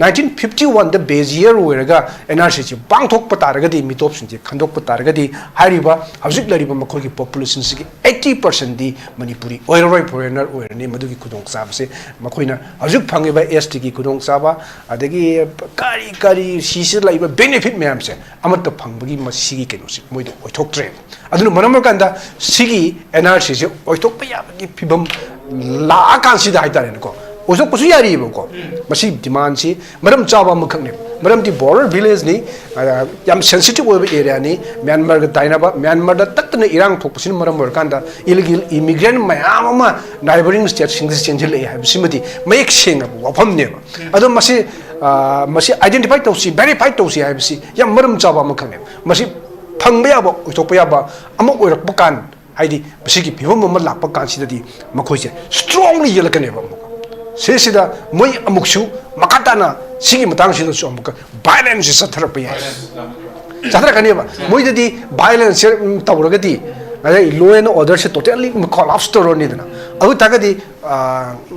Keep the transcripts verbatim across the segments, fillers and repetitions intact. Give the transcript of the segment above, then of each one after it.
Nineteen fifty ꯋꯥꯟꯗ ꯕꯦꯁ year ꯑꯣꯏꯔꯒ and R ꯁꯤꯁꯤ ꯄꯥꯡꯊꯣꯛꯄ ꯇꯥꯔꯒꯗꯤ, ꯃꯤꯇꯣꯞꯁꯤꯡꯁꯦ ꯈꯟꯗꯣꯛꯄ ꯇꯥꯔꯒꯗꯤ, ꯍꯥꯏꯔꯤꯕ ꯍꯧꯖꯤꯛ ꯂꯩꯔꯤꯕ ꯃꯈꯣꯏꯒꯤ ꯄꯣꯄꯨꯂꯦꯁꯟꯁꯤꯒꯤ ꯑꯩꯠꯇꯤ ꯄꯥꯔꯁꯦꯟꯗꯤ ꯃꯅꯤꯄꯨꯔꯤ ꯑꯣꯏꯔꯔꯣꯏ, ꯐꯣꯔꯦꯅꯔ ꯑꯣꯏꯔꯅꯤ꯫ ꯃꯗꯨꯒꯤ ꯈꯨꯗꯣꯡꯆꯥꯕꯁꯦ ꯃꯈꯣꯏꯅ ꯍꯧꯖꯤꯛ ꯐꯪꯉꯤꯕ ꯑꯦꯁ ꯇꯤꯒꯤ ꯈꯨꯗꯣꯡꯆꯥꯕ, ꯑꯗꯒꯤ ꯀꯔꯤ ꯀꯔꯤ ꯁꯤꯁꯤꯗ ꯂꯩꯕ ꯕꯦꯅꯤꯐꯤꯠ ꯃꯌꯥꯝꯁꯦ ꯑꯃꯠꯇ ꯐꯪꯕꯒꯤ ꯃꯁꯤꯒꯤ ꯀꯩꯅꯣꯁꯤ ꯃꯣꯏꯗ ꯑꯣꯏꯊꯣꯛꯇ꯭ꯔꯦꯕ꯫ ꯑꯗꯨꯅ ꯃꯔꯝ ꯑꯣꯏꯔꯀꯥꯟꯗ ꯁꯤꯒꯤ ꯑꯦꯟ ꯑꯥꯔ ꯁꯤꯁꯦ ꯑꯣꯏꯊꯣꯛꯄ ꯌꯥꯕꯒꯤ ꯐꯤꯕꯝ ꯂꯥꯛꯑꯀꯥꯟꯁꯤꯗ ꯍꯥꯏꯇꯥꯔꯦꯅꯦꯀꯣ, ꯑꯣꯏꯊꯣꯛꯄꯁꯨ ꯌꯥꯔꯤꯑꯕꯀꯣ꯫ ꯃꯁꯤ ꯗꯤꯃꯥꯟꯁꯤ ꯃꯔꯝ ꯆꯥꯕ ꯑꯃꯈꯛꯅꯦꯕ꯫ ꯃꯔꯝꯗꯤ ꯕꯣꯔꯗꯔ ꯚꯤꯂꯦꯖꯅꯤ, ꯑ, ꯌꯥꯝ ꯁꯦꯟꯁꯤꯇꯤꯚ ꯑꯣꯏꯕ ꯑꯦꯔꯤꯌꯥꯅꯤ꯫ ꯃ꯭ꯌꯥꯟꯃꯥꯔꯒ ꯇꯥꯏꯅꯕ, ꯃ꯭ꯌꯥꯟꯃꯥꯔꯗ ꯇꯠꯇꯅ ꯏꯔꯥꯡ ꯊꯣꯛꯄꯁꯤꯅ ꯃꯔꯝ ꯑꯣꯏꯔꯀꯥꯟꯗ ꯏꯂꯤꯒꯦꯜ ꯏꯃꯤꯒ꯭ꯔꯦꯟ ꯃꯌꯥꯝ ꯑꯃ ꯅꯥꯏꯕꯔꯤꯡ ꯁ꯭ꯇꯦꯠꯁꯤꯡꯗ ꯆꯦꯟꯁꯤꯜꯂꯛꯑꯦ ꯍꯥꯏꯕꯁꯤꯃꯗꯤ ꯃꯌꯦꯛ ꯁꯦꯡꯉꯕ ꯋꯥꯐꯝꯅꯦꯕ꯫ ꯑꯗꯣ ꯃꯁꯤ, ꯑ, ꯃꯁꯤ ꯑꯥꯏꯗꯦꯟꯇꯤꯐꯥꯏ ꯇꯧꯁꯤ, ꯚꯦꯔꯤꯐꯥꯏ ꯇꯧꯁꯤ ꯍꯥꯏꯕꯁꯤ ꯌꯥꯝ ꯃꯔꯝ ꯆꯥꯕ ꯑꯃꯈꯛꯅꯦꯕ꯫ ꯃꯁꯤ ꯐꯪꯕ ꯌꯥꯕ, ꯑꯣꯏꯊꯣꯛꯄ ꯌꯥꯕ ꯑꯃ ꯑꯣꯏꯔꯛꯄ ꯀꯥꯟ, ꯍꯥꯏꯗꯤ ꯃꯁꯤꯒꯤ ꯐꯤꯕꯝ ꯑꯃ ꯂꯥꯛꯄ ꯀꯥꯟꯁꯤꯗꯗꯤ ꯃꯈꯣꯏꯁꯦ ꯁ꯭ꯇꯔꯣꯡꯂꯤ ꯌꯦꯜꯂꯛꯀꯅꯦꯕ꯫ ꯑꯃꯨꯛ ꯁꯤꯁꯤꯗ ꯃꯣꯏ ꯑꯃꯨꯛꯁꯨ ꯃꯈꯥ ꯇꯥꯅ ꯁꯤꯒꯤ ꯃꯇꯥꯡꯁꯤꯗꯁꯨ ꯑꯃꯨꯛꯀ ꯚꯥꯏꯂꯦꯟꯁꯁꯦ ꯆꯠꯊꯔꯛꯄ ꯌꯥꯏ꯫ ꯆꯠꯊꯔꯛꯀꯅꯦꯕ꯫ ꯃꯣꯏꯗꯗꯤ ꯚꯥꯏꯂꯦꯟꯁꯁꯦ, ꯎꯝ, ꯇꯧꯔꯒꯗꯤ, ꯑꯗꯩ ꯂꯣ ꯑꯦꯟ ꯑꯣꯔꯗꯔꯁꯦ ꯇꯣꯇꯦꯜꯂꯤ ꯀꯣꯂꯥꯞꯁ ꯇꯧꯔꯅꯤꯗꯅ꯫ ꯑꯗꯨ ꯇꯥꯔꯒꯗꯤ, ꯑ,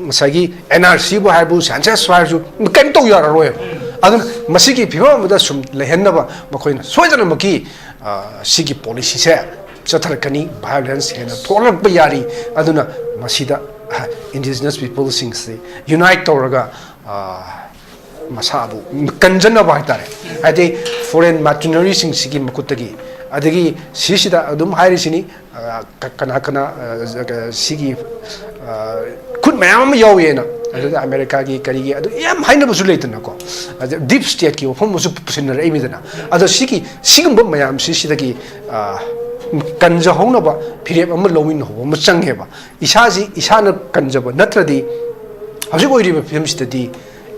ꯉꯁꯥꯏꯒꯤ ꯑꯦꯟ ꯑꯥꯔ ꯁꯤꯕꯨ ꯍꯥꯏꯔꯕꯨ, ꯁꯦꯟꯁꯁ ꯍꯥꯏꯔꯁꯨ, ꯀꯔꯤꯝ ꯇꯧ ꯌꯥꯔꯔꯣꯏꯕ꯫ ꯑꯗꯨꯅ ꯃꯁꯤꯒꯤ ꯐꯤꯕꯝ ꯑꯃꯗ ꯁꯨꯝ ꯂꯩꯍꯟꯅꯕ ꯃꯈꯣꯏꯅ ꯁꯣꯏꯗꯅꯃꯛꯀꯤ, ꯑ, ꯁꯤꯒꯤ ꯄꯣꯂꯤꯁꯤꯁꯦ ꯆꯠꯊꯔꯛꯀꯅꯤ꯫ ꯚꯥꯏꯑꯣꯂꯦꯟꯁ ꯍꯦꯟꯅ ꯊꯣꯛꯂꯛꯄ ꯌꯥꯔꯤ꯫ ꯑꯗꯨꯅ ꯃꯁꯤꯗ, ꯑ, ꯏꯟꯗꯤꯖꯤꯅꯁ ꯄꯤꯄꯜꯁꯤꯡꯁꯤ ꯌꯨꯅꯥꯏꯠ ꯇꯧꯔꯒ, ꯑ, ꯃꯁꯥꯕꯨ ꯀꯟꯖꯅꯕ ꯍꯥꯏꯇꯥꯔꯦ꯫ ꯍꯥꯏꯗꯤ ꯐꯣꯔꯦꯟ ꯃꯥꯔꯇꯤꯅꯔꯤꯁꯤꯡꯁꯤꯒꯤ ꯃꯈꯨꯠꯇꯒꯤ, ꯑꯗꯒꯤ ꯁꯤꯁꯤꯗ ꯑꯗꯨꯝ ꯍꯥꯏꯔꯤꯁꯤꯅꯤ, ꯑ, ꯀ-, ꯀꯅꯥ ꯀꯅꯥ, ꯑ, ꯖ-, ꯀ-, ꯁꯤꯒꯤ, ꯑ, ꯈꯨꯠ ꯃꯌꯥꯝ ꯑꯃ ꯌꯥꯎꯋꯦꯅ, ꯑꯗꯨꯗ ꯑꯃꯦꯔꯤꯀꯥꯒꯤ ꯀꯔꯤꯒꯤ ꯑꯗꯨ ꯌꯥꯝ ꯍꯥꯏꯅꯕꯁꯨ ꯂꯩꯗꯅꯀꯣ꯫ ꯑꯗ ꯗꯤꯞ ꯁ꯭ꯇꯦꯠꯀꯤ ꯋꯥꯐꯝ ꯑꯃꯁꯨ ꯄꯨꯁꯤꯟꯅꯔꯛꯏꯃꯤꯗꯅ꯫ ꯑꯗꯣ ꯁꯤꯒꯤ, ꯁꯤꯒꯨꯝꯕ ꯃꯌꯥꯝꯁꯤ ꯁꯤꯗꯒꯤ, ꯑ, ꯀꯟꯖꯍꯧꯅꯕ ꯐꯤꯔꯦꯞ ꯑꯃ ꯂꯧꯃꯤꯟꯅꯍꯧꯕ ꯑꯃ ꯆꯪꯉꯦꯕ꯫ ꯏꯁꯥꯁꯤ ꯏꯁꯥꯅ ꯀꯟꯖꯕ ꯅꯠꯇ꯭ꯔꯗꯤ ꯍꯧꯖꯤꯛ ꯑꯣꯏꯔꯤꯕ ꯐꯤꯕꯝꯁꯤꯗꯗꯤ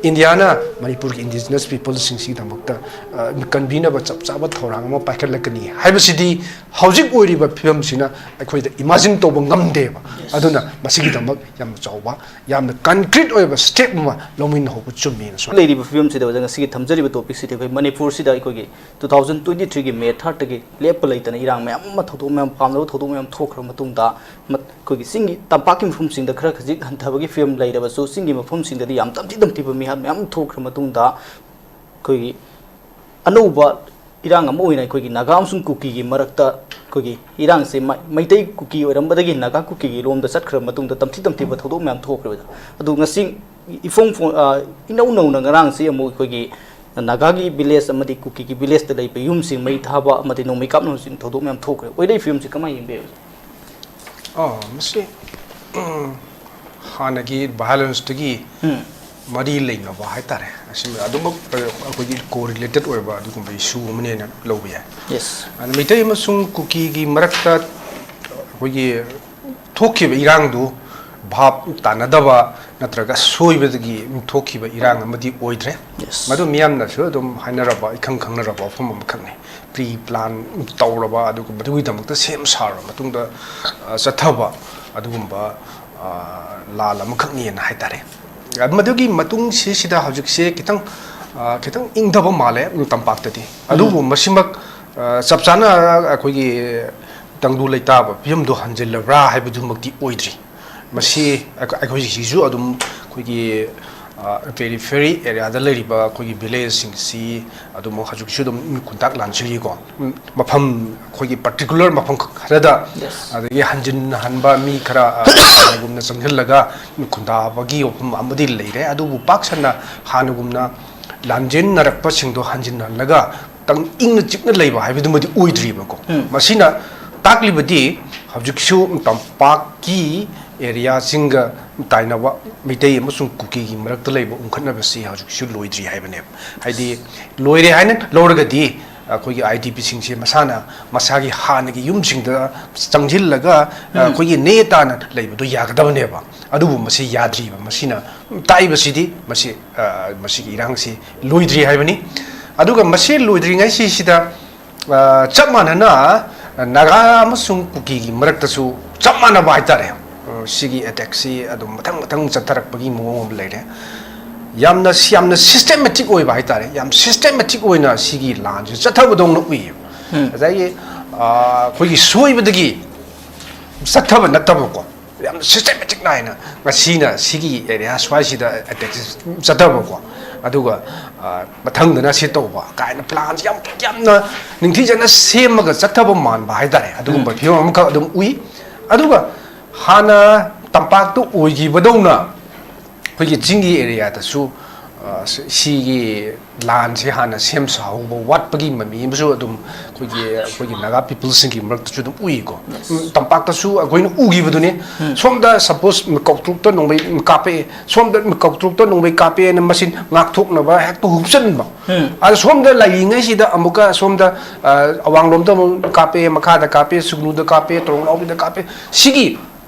ꯏꯟꯗꯤꯌꯥꯅ ꯃꯅꯤꯄꯨꯔꯒꯤ ꯏꯟꯗꯤꯖꯤꯅꯁ ꯄꯤꯄꯜꯁꯤꯡꯁꯤꯒꯤꯗꯃꯛꯇ, ꯑ, ꯀꯟꯕꯤꯅꯕ ꯆꯞ ꯆꯥꯕ ꯊꯧꯔꯥꯡ ꯑꯃ ꯄꯥꯏꯈꯠꯂꯛꯀꯅꯤ ꯍꯥꯏꯕꯁꯤꯗꯤ ꯍꯧꯖꯤꯛ ꯑꯣꯏꯔꯤꯕ ꯐꯤꯕꯝꯁꯤꯅ ꯑꯩꯈꯣꯏꯗ ꯏꯃꯥꯖꯤꯟ ꯇꯧꯕ ꯉꯝꯗꯦꯕ꯫ ꯑꯗꯨꯅ ꯃꯁꯤꯒꯤꯗꯃꯛ ꯌꯥꯝꯅ ꯆꯥꯎꯕ, ꯌꯥꯝꯅ ꯀꯟꯀ꯭ꯔꯤꯠ ꯑꯣꯏꯕ ꯁ꯭ꯇꯦꯞ ꯑꯃ ꯂꯧꯃꯤꯟꯅꯍꯧꯕ ꯆꯨꯝꯃꯦꯅꯁꯨ꯫ ꯂꯩꯔꯤꯕ ꯐꯤꯕꯝꯁꯤꯗ ꯑꯣꯖꯥ, ꯉꯁꯤꯒꯤ ꯊꯝꯖꯔꯤꯕ ꯇꯣꯄꯤꯛꯁꯤꯗꯤ ꯑꯩꯈꯣꯏ ꯃꯅꯤꯄꯨꯔꯁꯤꯗ ꯑꯩꯈꯣꯏꯒꯤ ꯇꯨ ꯊꯥꯎꯖꯟ ꯇ꯭ꯋꯦꯟꯇꯤ ꯊ꯭ꯔꯤꯒꯤ ꯃꯦ ꯊꯥꯔꯠꯇꯒꯤ ꯂꯦꯞꯄ ꯂꯩꯇꯅ ꯏꯔꯥꯡ ꯃꯌꯥꯝ ꯑꯃ, ꯊꯧꯗꯣꯛ ꯃꯌꯥꯝ, ꯄꯥꯝꯗꯕ ꯊꯧꯗꯣꯛ ꯃꯌꯥꯝ ꯊꯣꯛꯈ꯭ꯔꯕ ꯃꯇꯨꯡꯗ, ꯃ-, ꯑꯩꯈꯣꯏꯒꯤ ꯆꯤꯡꯒꯤ, ꯇꯝꯄꯥꯛꯀꯤ ꯃꯐꯝꯁꯤꯡꯗ ꯈꯔ ꯈꯖꯤꯛ ꯍꯟꯊꯕꯒꯤ ꯐꯤꯕꯝ ꯂꯩꯔꯕꯁꯨ, ꯆꯤꯡꯒꯤ ꯃꯐꯝꯁꯤꯡꯗꯗꯤ ꯌꯥꯝ ꯇꯝꯊꯤ ꯇꯝꯊꯤꯕ ꯃꯤ ꯃꯌꯥꯝ ꯊꯣꯛꯈ꯭ꯔ ꯃꯇꯨꯡꯗ ꯑꯩꯈꯣꯏꯒꯤ ꯑꯅꯧꯕ ꯏꯔꯥꯡ ꯑꯃ ꯑꯣꯏꯅ ꯑꯩꯈꯣꯏꯒꯤ ꯅꯥꯒꯥ ꯑꯃꯁꯨꯡ ꯀꯨꯀꯤꯒꯤ ꯃꯔꯛꯇ ꯑꯩꯈꯣꯏꯒꯤ ꯏꯔꯥꯡꯁꯦ ꯃꯩ-, ꯃꯩꯇꯩ ꯀꯨꯀꯤ ꯑꯣꯏꯔꯝꯕꯗꯒꯤ ꯅꯥꯒꯥ ꯀꯨꯀꯤꯒꯤ ꯂꯣꯝꯗ ꯆꯠꯈ꯭ꯔ ꯃꯇꯨꯡꯗ ꯇꯝꯊꯤ ꯇꯝꯊꯤꯕ ꯊꯧꯗꯣꯛ ꯃꯌꯥꯝ ꯊꯣꯛꯈ꯭ꯔꯦꯕ꯫ ꯑꯗꯨ ꯉꯁꯤ ꯏꯐꯣꯡ ꯐꯣꯡ-, ꯑ, ꯏꯅꯧ ꯅꯧꯅ ꯉꯔꯥꯡꯁꯤ ꯑꯃꯨꯛ ꯑꯩꯈꯣꯏꯒꯤ ꯅꯥꯒꯥꯒꯤ village ꯑꯃꯗꯤ ꯀꯨꯀꯤꯒꯤ villageꯇ ꯂꯩꯕ ꯌꯨꯝꯁꯤꯡ ꯃꯩ ꯊꯥꯕ ꯑꯃꯗꯤ ꯅꯣꯡꯃꯩ ꯀꯥꯞꯅꯕꯁꯤꯡ ꯊꯧꯗꯣꯛ ꯃꯌꯥꯝ ꯊꯣꯛꯈ꯭ꯔꯦ꯫ ꯑꯣꯏꯔꯛꯏ ꯐꯤꯕꯝꯁꯤ ꯀꯃꯥꯏꯅ ꯌꯦꯡꯕꯤꯔꯤ? ꯑꯥ, ꯃꯁꯤ, ꯎꯝ, ꯍꯥꯟꯅꯒꯤ violenceꯇꯒꯤ ꯎꯝ꯫ ꯃꯔꯤ ꯂꯩꯅꯕ ꯍꯥꯏꯇꯥꯔꯦ꯫ ꯑꯁꯤ ꯑꯗꯨꯃꯛ ꯑꯩꯈꯣꯏꯒꯤ correlated ꯑꯣꯏꯕ ꯑꯗꯨꯒꯨꯝꯕ issue ꯑꯃꯅꯦꯅ ꯂꯧꯕ ꯌꯥꯏ꯫ Yes꯫ ꯑꯗꯨ ꯃꯩꯇꯩ ꯑꯃꯁꯨꯡ ꯀꯨꯀꯤꯒꯤ ꯃꯔꯛꯇ ꯑꯩꯈꯣꯏꯒꯤ ꯊꯣꯛꯈꯤꯕ ꯏꯔꯥꯡꯗꯨ ꯚꯥꯞ ꯇꯥꯅꯗꯕ ꯅꯠꯇ꯭ꯔꯒ ꯁꯣꯏꯕꯗꯒꯤ ꯊꯣꯛꯈꯤꯕ ꯏꯔꯥꯡ ꯑꯃꯗꯤ ꯑꯣꯏꯗ꯭ꯔꯦ꯫ Yes꯫ ꯃꯗꯨ ꯃꯤꯌꯥꯝꯅꯁꯨ ꯑꯗꯨꯝ ꯍꯥꯏꯅꯔꯕ, ꯏꯈꯪ ꯈꯪꯅꯔꯕ ꯋꯥꯐꯝ ꯑꯃꯈꯛꯅꯤ꯫ Pre-plan ꯇꯧꯔꯕ, ꯑꯗꯨꯒ ꯃꯗꯨꯒꯤꯗꯃꯛꯇ ꯁꯦꯝ ꯁꯥꯔꯕ ꯃꯇꯨꯡꯗ, ꯑ, ꯆꯠꯊꯕ ꯑꯗꯨꯒꯨꯝꯕ, ꯑ, ꯂꯥꯜ ꯑꯃꯈꯛꯅꯦꯅ ꯍꯥꯏꯇꯥꯔꯦ꯫ ꯃꯗꯨꯒꯤ ꯃꯇꯨꯡꯁꯤꯁꯤꯗ ꯍꯧꯖꯤꯛꯁꯦ ꯈꯤꯇꯪ, ꯑ, ꯈꯤꯇꯪ ꯏꯪꯊꯕ ꯃꯥꯜꯂꯦ, ꯎꯝ, ꯇꯝꯄꯥꯛꯇꯗꯤ꯫ ꯎꯝ꯫ ꯑꯗꯨꯕꯨ ꯃꯁꯤꯃꯛ, ꯑ, ꯆꯞ ꯆꯥꯅ ꯑꯩꯈꯣꯏꯒꯤ ꯇꯪꯗꯨ ꯂꯩꯇꯥꯕ ꯐꯤꯕꯝꯗꯨ ꯍꯟꯖꯤꯜꯂꯕ꯭ꯔꯥ ꯍꯥꯏꯕꯗꯨꯃꯛꯇꯤ ꯑꯣꯏꯗ꯭ꯔꯤ꯫ ꯃꯁꯤ ꯑꯩꯈꯣꯏ, ꯑꯩꯈꯣꯏ ꯁꯤꯁꯨ ꯑꯗꯨꯝ ꯑꯩꯈꯣꯏꯒꯤ, ꯑ, periphery areaꯗ ꯂꯩꯔꯤꯕ ꯑꯩꯈꯣꯏꯒꯤ villageꯁꯤꯡꯁꯤ ꯑꯗꯨꯝ ꯍꯧꯖꯤꯛꯁꯨ ꯑꯗꯨꯝ ꯃꯤ ꯈꯨꯟꯇꯥꯛ ꯂꯥꯟꯁꯤꯜꯂꯤꯀꯣ꯫ ꯎꯝ, ꯃꯐꯝ, ꯑꯩꯈꯣꯏꯒꯤ particular ꯃꯐꯝ ꯈꯔꯗ, Yes꯫ ꯑꯗꯒꯤ ꯍꯟꯖꯤꯟ ꯍꯟꯕ ꯃꯤ ꯈꯔ, ꯑ, ꯍꯥꯟꯅꯒꯨꯝꯅ ꯆꯪꯁꯤꯜꯂꯒ ꯈꯨꯟꯗꯥꯕꯒꯤ ꯋꯥꯐꯝ ꯑꯃꯗꯤ ꯂꯩꯔꯦ꯫ ꯑꯗꯨꯕꯨ ꯄꯥꯛ ꯁꯟꯅ ꯍꯥꯟꯅꯒꯨꯝꯅ ꯂꯥꯟꯖꯦꯟꯅꯔꯛꯄꯁꯤꯡꯗꯣ ꯍꯟꯖꯤꯟ ꯍꯜꯂꯒ ꯇꯪ-, ꯏꯪꯅ ꯆꯤꯛꯅ ꯂꯩꯕ ꯍꯥꯏꯕꯗꯨꯃꯗꯤ ꯑꯣꯏꯗ꯭ꯔꯤꯕꯀꯣ꯫ ꯎꯝ꯫ ꯃꯁꯤꯅ ꯇꯥꯛꯂꯤꯕꯗꯤ ꯍꯧꯖꯤꯛꯁꯨ ꯇꯝꯄꯥꯛꯀꯤ areaꯁꯤꯡꯒ ꯇꯥꯏꯅꯕ ꯃꯩꯇꯩ ꯑꯃꯁꯨꯡ ꯀꯨꯀꯤꯒꯤ ꯃꯔꯛꯇ ꯂꯩꯕ ꯎꯪꯈꯠꯅꯕꯁꯤ ꯍꯧꯖꯤꯛꯁꯨ ꯂꯣꯏꯗ꯭ꯔꯤ ꯍꯥꯏꯕꯅꯦꯕ꯫ ꯍꯥꯏꯗꯤ ꯂꯣꯏꯔꯦ ꯍꯥꯏꯅ ꯂꯧꯔꯒꯗꯤ ꯑꯩꯈꯣꯏꯒꯤ IDPꯁꯤꯡꯁꯦ ꯃꯁꯥꯅ ꯃꯁꯥꯒꯤ ꯍꯥꯟꯅꯒꯤ ꯌꯨꯝꯁꯤꯡꯗ ꯆꯪꯁꯤꯜꯂꯒ, ꯎꯝ꯫ ꯑꯩꯈꯣꯏꯒꯤ ꯅꯦ ꯇꯥꯅ ꯂꯩꯕꯗꯣ ꯌꯥꯒꯗꯕꯅꯦꯕ꯫ ꯑꯗꯨꯕꯨ ꯃꯁꯤ ꯌꯥꯗ꯭ꯔꯤꯕ꯫ ꯃꯁꯤꯅ ꯇꯥꯛꯏꯕꯁꯤꯗꯤ ꯃꯁꯤ, ꯑ, ꯃꯁꯤꯒꯤ ꯏꯔꯥꯡꯁꯤ ꯂꯣꯏꯗ꯭ꯔꯤ ꯍꯥꯏꯕꯅꯤ꯫ ꯑꯗꯨꯒ ꯃꯁꯤ ꯂꯣꯏꯗ꯭ꯔꯤꯉꯩꯁꯤꯁꯤꯗ, ꯑ, ꯆꯞ ꯃꯥꯟꯅꯅ ꯅꯥꯒꯥ ꯑꯃꯁꯨꯡ ꯀꯨꯀꯤꯒꯤ ꯃꯔꯛꯇꯁꯨ ꯆꯞ ꯃꯥꯟꯅꯕ ꯍꯥꯏꯇꯥꯔꯦ꯫ ꯑ, ꯁꯤꯒꯤ attackꯁꯤ ꯑꯗꯨꯝ ꯃꯊꯪ ꯃꯊꯪ ꯆꯠꯊꯔꯛꯄꯒꯤ ꯃꯑꯣꯡ ꯑꯃ ꯂꯩꯔꯦ꯫ ꯌꯥꯝꯅ, ꯌꯥꯝꯅ systematic ꯑꯣꯏꯕ ꯍꯥꯏꯇꯥꯔꯦ, ꯌꯥꯝ systematic ꯑꯣꯏꯅ ꯁꯤꯒꯤ ꯂꯥꯟꯁꯤ ꯆꯠꯊꯕꯗꯧꯅ ꯎꯏꯌꯦꯕ꯫ ꯎꯝ꯫ ꯉꯁꯥꯏꯒꯤ, ꯑ, ꯑꯩꯈꯣꯏꯒꯤ ꯁꯣꯏꯕꯗꯒꯤ ꯆꯠꯊꯕ ꯅꯠꯇꯕꯀꯣ, ꯌꯥꯝ systematic ꯅꯥꯏꯅ ꯉꯁꯤꯅ ꯁꯤꯒꯤ ꯑꯦꯔꯤꯌꯥ ꯁ꯭ꯋꯥꯏꯁꯤꯗ ꯑꯦꯇꯦꯛꯁꯦ ꯆꯠꯊꯕꯀꯣ, ꯑꯗꯨꯒ ꯃꯊꯪꯗꯅ ꯁꯤ ꯇꯧꯕ ꯀꯥꯏꯅ ꯄ꯭ꯂꯥꯟꯁꯦ ꯌꯥꯝ ꯌꯥꯝꯅ ꯅꯤꯡꯊꯤꯖꯅ ꯁꯦꯝꯃꯒ ꯆꯠꯊꯕ ꯃꯥꯟꯕ ꯍꯥꯏꯇꯥꯔꯦ꯫ ꯑꯗꯨꯒꯨꯝꯕ ꯐꯤꯕꯝ ꯑꯃꯈꯛ ꯑꯗꯨꯝ ꯎꯏ꯫ ꯑꯗꯨꯒ ꯍꯥꯟꯅ ꯇꯝꯄꯥꯛꯇ ꯑꯣꯏꯈꯤꯕꯗꯧꯅ ꯑꯩꯈꯣꯏꯒꯤ ꯆꯤꯡꯒꯤ ꯑꯦꯔꯤꯌꯥꯗꯁꯨ ꯁꯤꯒꯤ ꯂꯥꯟꯁꯦ ꯍꯥꯟꯅ ꯁꯦꯝ ꯁꯥꯍꯧꯕ ꯋꯥꯠꯄꯒꯤ ꯃꯃꯤ ꯑꯃꯁꯨ ꯑꯗꯨꯝ ꯑꯩꯈꯣꯏꯒꯤ ꯑꯩꯈꯣꯏꯒꯤ ꯅꯥꯒꯥ ꯄꯤꯄꯜꯁꯤꯡꯒꯤ ꯃꯔꯛꯇꯁꯨ ꯑꯗꯨꯝ ꯎꯏꯀꯣ꯫ ꯇꯝꯄꯥꯛꯇꯁꯨ ꯑꯩꯈꯣꯏꯅ ꯎꯈꯤꯕꯗꯨꯅꯤ꯫ ꯁꯣꯝꯗ ꯁꯄꯣꯁ ꯃꯤꯀꯧ ꯇꯔꯨꯛꯇ ꯅꯣꯡꯃꯩ ꯀꯥꯞꯄꯛꯑꯦ, ꯁꯣꯝꯗ ꯃꯤꯀꯧ ꯇꯔꯨꯛꯇ ꯅꯣꯡꯃꯩ ꯀꯥꯞꯄꯛꯑꯦꯅ ꯃꯁꯤ ꯉꯥꯛꯊꯣꯛꯅꯕ ꯍꯦꯛꯇ ꯍꯨꯞꯆꯟꯕ꯫ ꯑꯗ ꯁꯣꯝꯗ ꯂꯩꯔꯤꯉꯩꯁꯤꯗ ꯑꯃꯨꯛꯀ ꯁꯣꯝꯗ ꯑꯋꯥꯡꯂꯣꯝꯗ ꯑꯃꯨꯛ ꯀꯥꯞꯄꯛꯑꯦ, ꯃꯈꯥꯗ ꯀꯥꯞꯄꯛꯑꯦ, ꯁꯨꯒꯅꯨꯗ ꯀꯥꯞꯄꯛꯑꯦ, ꯇꯣꯔꯣꯡꯅꯥꯎꯕꯤꯗ ꯀꯥꯞꯄꯛꯑꯦ꯫ ꯁꯤꯒꯤ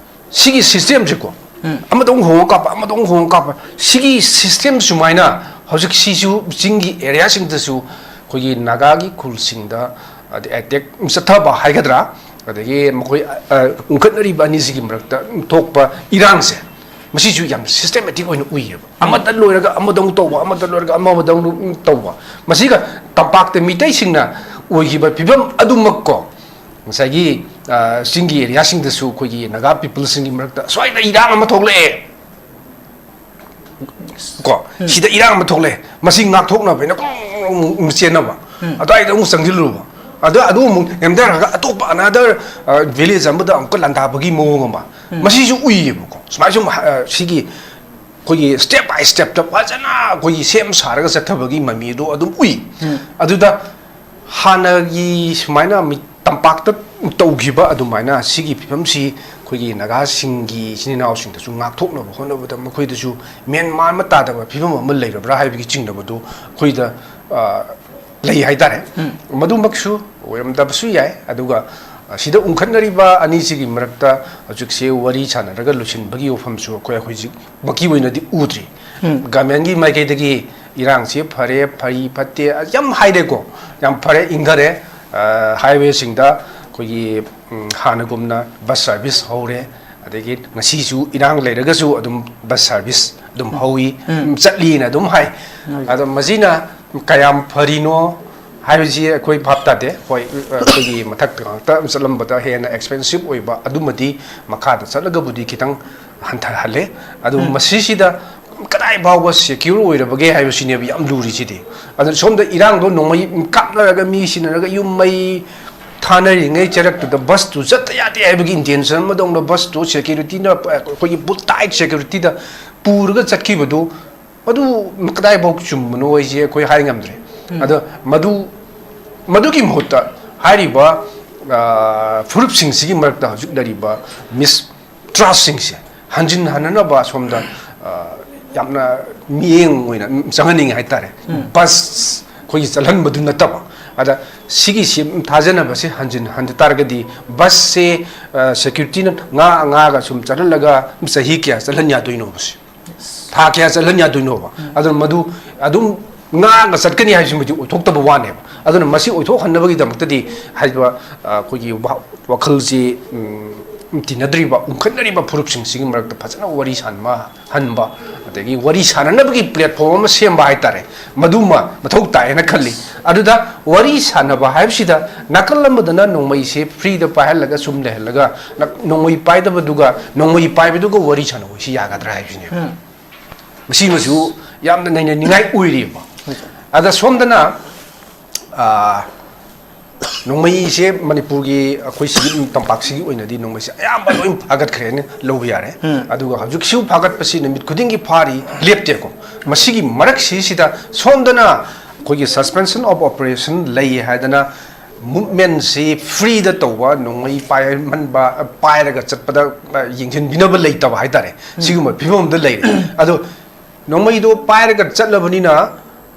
ꯁꯤꯒꯤ ꯁꯤꯁꯇꯦꯝꯁꯦꯀꯣ, ꯑꯃꯗ ꯑꯃꯨꯛ ꯍꯣꯡꯉ ꯀꯥꯞꯄ, ꯑꯃꯗ ꯑꯃꯨꯛ ꯍꯣꯡꯉ ꯀꯥꯞꯄ, ꯁꯤꯒꯤ ꯁꯤꯁꯇꯦꯝ ꯁꯨꯃꯥꯏꯅ ꯍꯧꯖꯤꯛ ꯁꯤꯁꯨ ꯆꯤꯡꯒꯤ ꯑꯦꯔꯤꯌꯥꯁꯤꯡꯗꯁꯨ ꯑꯩꯈꯣꯏꯒꯤ ꯅꯥꯒꯥꯒꯤ ꯈꯨꯜꯁꯤꯡꯗ ꯑꯦꯇꯦꯛ ꯆꯠꯊꯕ ꯍꯥꯏꯒꯗ꯭ꯔꯥ, ꯑꯗꯒꯤ ꯃꯈꯣꯏ ꯎꯪꯈꯠꯅꯔꯤꯕ ꯑꯅꯤꯁꯤꯒꯤ ꯃꯔꯛꯇ ꯊꯣꯛꯄ ꯏꯔꯥꯡꯁꯦ, ꯃꯁꯤꯁꯨ ꯌꯥꯝ ꯁꯤꯁꯇꯦꯃꯦꯇꯤꯛ ꯑꯣꯏꯅ ꯎꯏꯌꯦꯕ꯫ ꯑꯃꯗ ꯂꯣꯏꯔꯒ ꯑꯃꯗ ꯑꯃꯨꯛ ꯇꯧꯕ, ꯑꯃꯗ ꯂꯣꯏꯔꯒ ꯑꯃꯗ ꯑꯃꯨꯛ ꯇꯧꯕ꯫ ꯃꯁꯤꯒ ꯇꯝꯄꯥꯛꯇ ꯃꯤꯇꯩꯁꯤꯡꯅ ꯑꯣꯏꯈꯤꯕ ꯐꯤꯕꯝ ꯑꯗꯨꯃꯛ ꯀꯣ, ꯉꯁꯥꯏꯒꯤ ꯆꯤꯡꯒꯤ ꯑꯦꯔꯤꯌꯥꯁꯤꯡꯗꯁꯨ ꯑꯩꯈꯣꯏꯒꯤ ꯅꯥꯒꯥ ꯄꯤꯄꯜꯁꯤꯡꯒꯤ ꯃꯔꯛꯇ ꯑꯁ꯭ꯋꯥꯏꯗ ꯏꯔꯥꯡ ꯑꯃ ꯊꯣꯛꯂꯛꯑꯦ ꯀꯣ, ꯁꯤꯗ ꯏꯔꯥꯡ ꯑꯃ ꯊꯣꯛꯂꯛꯑꯦ, ꯃꯁꯤ ꯉꯥꯛꯊꯣꯛꯅꯕ ꯍꯥꯏꯅ ꯀ꯭ꯔꯣꯡ ꯀ꯭ꯔꯣꯡ ꯑꯃꯨꯛ ꯆꯦꯟꯅꯕ, ꯑꯗꯨꯋꯥꯏꯗ ꯑꯃꯨꯛ ꯆꯪꯁꯤꯜꯂꯨꯕ, ꯑꯗ ꯑꯗꯨ ꯑꯃꯨꯛ ꯅꯦꯝꯊꯔꯒ ꯑꯇꯣꯞꯄ ꯑꯅꯗꯔ ꯚꯤꯂꯦꯖ ꯑꯃꯗ ꯑꯃꯨꯛꯀ ꯂꯥꯟꯗꯥꯕꯒꯤ ꯃꯑꯣꯡ ꯑꯃ, ꯃꯁꯤꯁꯨ ꯎꯏꯌꯦꯕꯀꯣ꯫ ꯁꯨꯃꯥꯏꯅ ꯁꯨꯝ ꯁꯤꯒꯤ ꯑꯩꯈꯣꯏꯒꯤ ꯁ꯭ꯇꯦꯞ ꯕꯥꯏ ꯁ꯭ꯇꯦꯞꯇ ꯐꯖꯅ ꯑꯩꯈꯣꯏꯒꯤ ꯁꯦꯝ ꯁꯥꯔꯒ ꯆꯠꯊꯕꯒꯤ ꯃꯃꯤꯗꯣ ꯑꯗꯨꯝ ꯎꯏ꯫ ꯑꯗꯨꯗ ꯍꯥꯟꯅꯒꯤ ꯁꯨꯃꯥꯏꯅ ꯇꯝꯄꯥꯛꯇ ꯇꯧꯈꯤꯕ ꯑꯗꯨꯃꯥꯏꯅ ꯁꯤꯒꯤ ꯐꯤꯕꯝꯁꯤ ꯑꯩꯈꯣꯏꯒꯤ ꯅꯥꯒꯥꯁꯤꯡꯒꯤ ꯏꯆꯤꯟ ꯏꯅꯥꯎꯁꯤꯡꯗꯁꯨ ꯉꯥꯛꯊꯣꯛꯅꯕ ꯍꯣꯠꯅꯕꯗ ꯃꯈꯣꯏꯗꯁꯨ ꯃꯦꯟ ꯃꯥꯟ ꯑꯃ ꯇꯥꯗꯕ ꯐꯤꯕꯝ ꯑꯃ ꯂꯩꯔꯕ꯭ꯔꯥ ꯍꯥꯏꯕꯒꯤ ꯆꯤꯡꯅꯕꯗꯨ ꯑꯩꯈꯣꯏꯗ ꯂꯩ ꯍꯥꯏꯇꯥꯔꯦ꯫ ꯃꯗꯨꯃꯛꯁꯨ ꯑꯣꯏꯔꯝꯗꯕꯁꯨ ꯌꯥꯏ꯫ ꯑꯗꯨꯒ ꯁꯤꯗ ꯎꯪꯈꯠꯅꯔꯤꯕ ꯑꯅꯤꯁꯤꯒꯤ ꯃꯔꯛꯇ ꯍꯧꯖꯤꯛꯁꯦ ꯋꯥꯔꯤ ꯁꯥꯟꯅꯔꯒ ꯂꯣꯏꯁꯤꯟꯕꯒꯤ ꯋꯥꯐꯝꯁꯨ ꯑꯩꯈꯣꯏ ꯍꯧꯖꯤꯛꯃꯛꯀꯤ ꯑꯣꯏꯅꯗꯤ ꯎꯗ꯭ꯔꯤ꯫ ꯒꯃꯦꯟꯒꯤ ꯃꯥꯏꯀꯩꯗꯒꯤ ꯏꯔꯥꯡꯁꯤ ꯐꯔꯦ, ꯐꯩ ꯐꯠꯇꯦ, ꯑꯁ, ꯌꯥꯝ ꯍꯥꯏꯔꯦꯀꯣ, ꯌꯥꯝ ꯐꯔꯦ, ꯏꯪꯊꯔꯦ꯫ ꯍꯥꯏꯋꯦꯁꯤꯡꯗ ꯑꯩꯈꯣꯏꯒꯤ ꯍꯥꯟꯅꯒꯨꯝꯅ ꯕꯁ ꯁꯥꯔꯚꯤꯁ ꯍꯧꯔꯦ꯫ ꯑꯗꯒꯤ ꯉꯁꯤꯁꯨ ꯏꯔꯥꯡ ꯂꯩꯔꯒꯁꯨ ꯑꯗꯨꯝ ꯕꯁ ꯁꯥꯔꯚꯤꯁ ꯑꯗꯨꯝ ꯍꯧꯏ, ꯆꯠꯂꯤꯅ ꯑꯗꯨꯝ ꯍꯥꯏ꯫ ꯑꯗꯣ ꯃꯁꯤꯅ ꯀꯌꯥꯝ ꯐꯔꯤꯅꯣ ꯍꯥꯏꯕꯁꯤ ꯑꯩꯈꯣꯏ ꯚꯥꯞ ꯇꯥꯗꯦ꯫ ꯍꯣꯏ, ꯑꯩꯈꯣꯏꯒꯤ ꯃꯊꯛꯇ ꯉꯥꯛꯇ ꯆꯠꯂꯝꯕꯗ ꯍꯦꯟꯅ expensive ꯑꯣꯏꯕ ꯑꯗꯨꯃꯗꯤ ꯃꯈꯥꯗ ꯆꯠꯂꯒꯕꯨꯗꯤ ꯈꯤꯇꯪ ꯍꯟꯊꯍꯜꯂꯦ꯫ ꯑꯗꯨ ꯎꯝ꯫ ꯃꯁꯤꯁꯤꯗ ꯀꯗꯥꯏ ꯐꯥꯎꯕ secure ꯑꯣꯏꯔꯕꯒꯦ ꯍꯥꯏꯕꯁꯤꯅꯦꯕ ꯌꯥꯝ ꯂꯨꯔꯤꯁꯤꯗꯤ꯫ ꯑꯗꯨ ꯁꯣꯝꯗ ꯏꯔꯥꯡꯗꯣ ꯅꯣꯡꯃꯩ ꯀꯥꯞꯅꯔꯒ ꯃꯤ ꯁꯤꯟꯅꯔꯒ ꯌꯨꯝ ꯃꯩ ꯊꯥꯅꯔꯤꯉꯩ ꯆꯔꯛꯇꯨꯗ busꯇꯨ ꯆꯠꯇ ꯌꯥꯗꯦ ꯍꯥꯏꯕꯒꯤ intention ꯑꯃꯗꯧꯅ busꯇꯨ securityꯅ, ꯑꯩꯈꯣꯏꯒꯤ full tight securityꯗ ꯄꯨꯔꯒ ꯆꯠꯈꯤꯕꯗꯨ, ꯃꯗꯨ ꯀꯗꯥꯏꯐꯥꯎ ꯆꯨꯝꯕꯅꯣ ꯍꯥꯏꯁꯦ ꯑꯩꯈꯣꯏ ꯍꯥꯏ ꯉꯝꯗ꯭ꯔꯦ꯫ ꯎꯝ꯫ ꯑꯗꯣ ꯃꯗꯨ, ꯃꯗꯨꯒꯤ ꯃꯍꯨꯠꯇ ꯍꯥꯏꯔꯤꯕ, ꯑ, ꯐꯨꯔꯨꯞꯁꯤꯡꯁꯤꯒꯤ ꯃꯔꯛꯇ ꯍꯧꯖꯤꯛ ꯂꯩꯔꯤꯕ mistrustꯁꯤꯡꯁꯦ ꯍꯟꯖꯤꯟ ꯍꯟꯅꯅꯕ ꯁꯣꯝꯗ, ꯑ, ꯌꯥꯝꯅ ꯃꯤꯠꯌꯦꯡ ꯑꯣꯏꯅ ꯆꯪꯍꯟꯅꯤꯡꯉꯤ ꯍꯥꯏꯇꯥꯔꯦ꯫ ꯎꯝ꯫ Bus ꯑꯩꯈꯣꯏꯒꯤ ꯆꯠꯍꯟꯕꯗꯨ ꯅꯠꯇꯕ, ꯑꯗ ꯁꯤꯒꯤꯁꯤ ꯊꯥꯖꯅꯕꯁꯦ ꯍꯟꯖꯤꯟ ꯍꯟꯗ ꯇꯥꯔꯒꯗꯤ busꯁꯦ, ꯑ, securityꯅ ꯉꯥ ꯉꯥꯒ ꯁꯨꯝ ꯆꯠꯍꯜꯂꯒ ꯆꯍꯤ ꯀꯌꯥ ꯆꯠꯍꯟ ꯌꯥꯗꯣꯏꯅꯣꯕ ꯁꯤ? ꯊꯥ ꯀꯌꯥ ꯆꯠꯍꯟ ꯌꯥꯗꯣꯏꯅꯣꯕ? ꯎꯝ꯫ ꯑꯗꯨꯅ ꯃꯗꯨ ꯑꯗꯨꯝ ꯉꯥꯛꯅ ꯆꯠꯀꯅꯤ ꯍꯥꯏꯕꯁꯤꯃꯗꯤ ꯑꯣꯏꯊꯣꯛꯇꯕ ꯋꯥꯅꯦꯕ꯫ ꯑꯗꯨꯅ ꯃꯁꯤ ꯑꯣꯏꯊꯣꯛꯍꯟꯅꯕꯒꯤꯗꯃꯛꯇꯗꯤ ꯍꯥꯏꯔꯤꯕ, ꯑ, ꯑꯩꯈꯣꯏꯒꯤ ꯋꯥ-, ꯋꯥꯈꯜꯁꯤ, ꯎꯝ, ꯇꯤꯟꯅꯗ꯭ꯔꯤꯕ, ꯎꯪꯈꯠꯅꯔꯤꯕ ꯐꯨꯔꯨꯞꯁꯤꯡꯁꯤꯒꯤ ꯃꯔꯛꯇ ꯐꯖꯅ ꯋꯥꯔꯤ ꯁꯥꯟꯕ ꯍꯟꯕ, ꯑꯗꯒꯤ ꯋꯥꯔꯤ ꯁꯥꯟꯅꯅꯕꯒꯤ platform ꯑꯃ ꯁꯦꯝꯕ ꯍꯥꯏꯇꯥꯔꯦ, ꯃꯗꯨꯃ ꯃꯊꯧ ꯇꯥꯏꯌꯦꯅ ꯈꯜꯂꯤ꯫ ꯑꯗꯨꯗ ꯋꯥꯔꯤ ꯁꯥꯟꯅꯕ ꯍꯥꯏꯕꯁꯤꯗ ꯅꯥꯀꯜ ꯑꯃꯗꯅ ꯅꯣꯡꯃꯩꯁꯦ freeꯗ ꯄꯥꯏꯍꯜꯂꯒ ꯁꯨꯝ ꯂꯩꯍꯜꯂꯒ, ꯅ-, ꯅꯣꯡꯃꯩ ꯄꯥꯏꯗꯕꯗꯨꯒ ꯅꯣꯡꯃꯩ ꯄꯥꯏꯕꯗꯨꯒ ꯋꯥꯔꯤ ꯁꯥꯟꯅꯧ ꯍꯥꯏꯁꯤ ꯌꯥꯒꯗ꯭ꯔꯥ ꯍꯥꯏꯕꯁꯤꯅꯦꯕ꯫ ꯎꯝ꯫ ꯃꯁꯤꯃꯁꯨ ꯌꯥꯝꯅ ꯅꯩꯅꯅꯤꯡꯉꯥꯏ ꯑꯣꯏꯔꯤꯕ꯫ ꯍꯣꯏ, ꯁꯥꯔ꯫ ꯑꯗ ꯁꯣꯝꯗꯅ, ꯑ, ꯅꯣꯡꯃꯩꯁꯦ ꯃꯅꯤꯄꯨꯔꯒꯤ, ꯑꯩꯈꯣꯏ ꯁꯤꯒꯤ ꯇꯝꯄꯥꯛꯁꯤꯒꯤ ꯑꯣꯏꯅꯗꯤ ꯅꯣꯡꯃꯩꯁꯦ ꯑꯌꯥꯝꯕ ꯂꯣꯏ ꯐꯥꯒꯠꯈ꯭ꯔꯦꯅ ꯂꯧꯕ ꯌꯥꯔꯦ꯫ ꯎꯝ꯫ ꯑꯗꯨꯒ ꯍꯧꯖꯤꯛꯁꯨ ꯐꯥꯒꯠꯄꯁꯤ ꯅꯨꯃꯤꯠ ꯈꯨꯗꯤꯡꯒꯤ ꯐꯥꯔꯤ, ꯂꯦꯞꯇꯦꯀꯣ꯫ ꯃꯁꯤꯒꯤ ꯃꯔꯛꯁꯤꯁꯤꯗ ꯁꯣꯝꯗꯅ ꯑꯩꯈꯣꯏꯒꯤ suspension of operation ꯂꯩ ꯍꯥꯏꯗꯅ movementꯁꯤ freeꯗ ꯇꯧꯕ, ꯅꯣꯡꯃꯩ ꯄꯥꯏꯍꯟꯕ, ꯄꯥꯏꯔꯒ ꯆꯠꯄꯗ, ꯑ, ꯌꯦꯡꯁꯤꯟꯕꯤꯅꯕ ꯂꯩꯇꯕ ꯍꯥꯏꯇꯥꯔꯦ꯫ ꯎꯝ꯫ ꯁꯤꯒꯨꯝꯕ ꯐꯤꯕꯝ ꯑꯃꯗ ꯂꯩꯔꯦ꯫ ꯑꯗꯣ ꯅꯣꯡꯃꯩꯗꯣ ꯄꯥꯏꯔꯒ ꯆꯠꯂꯕꯅꯤꯅ,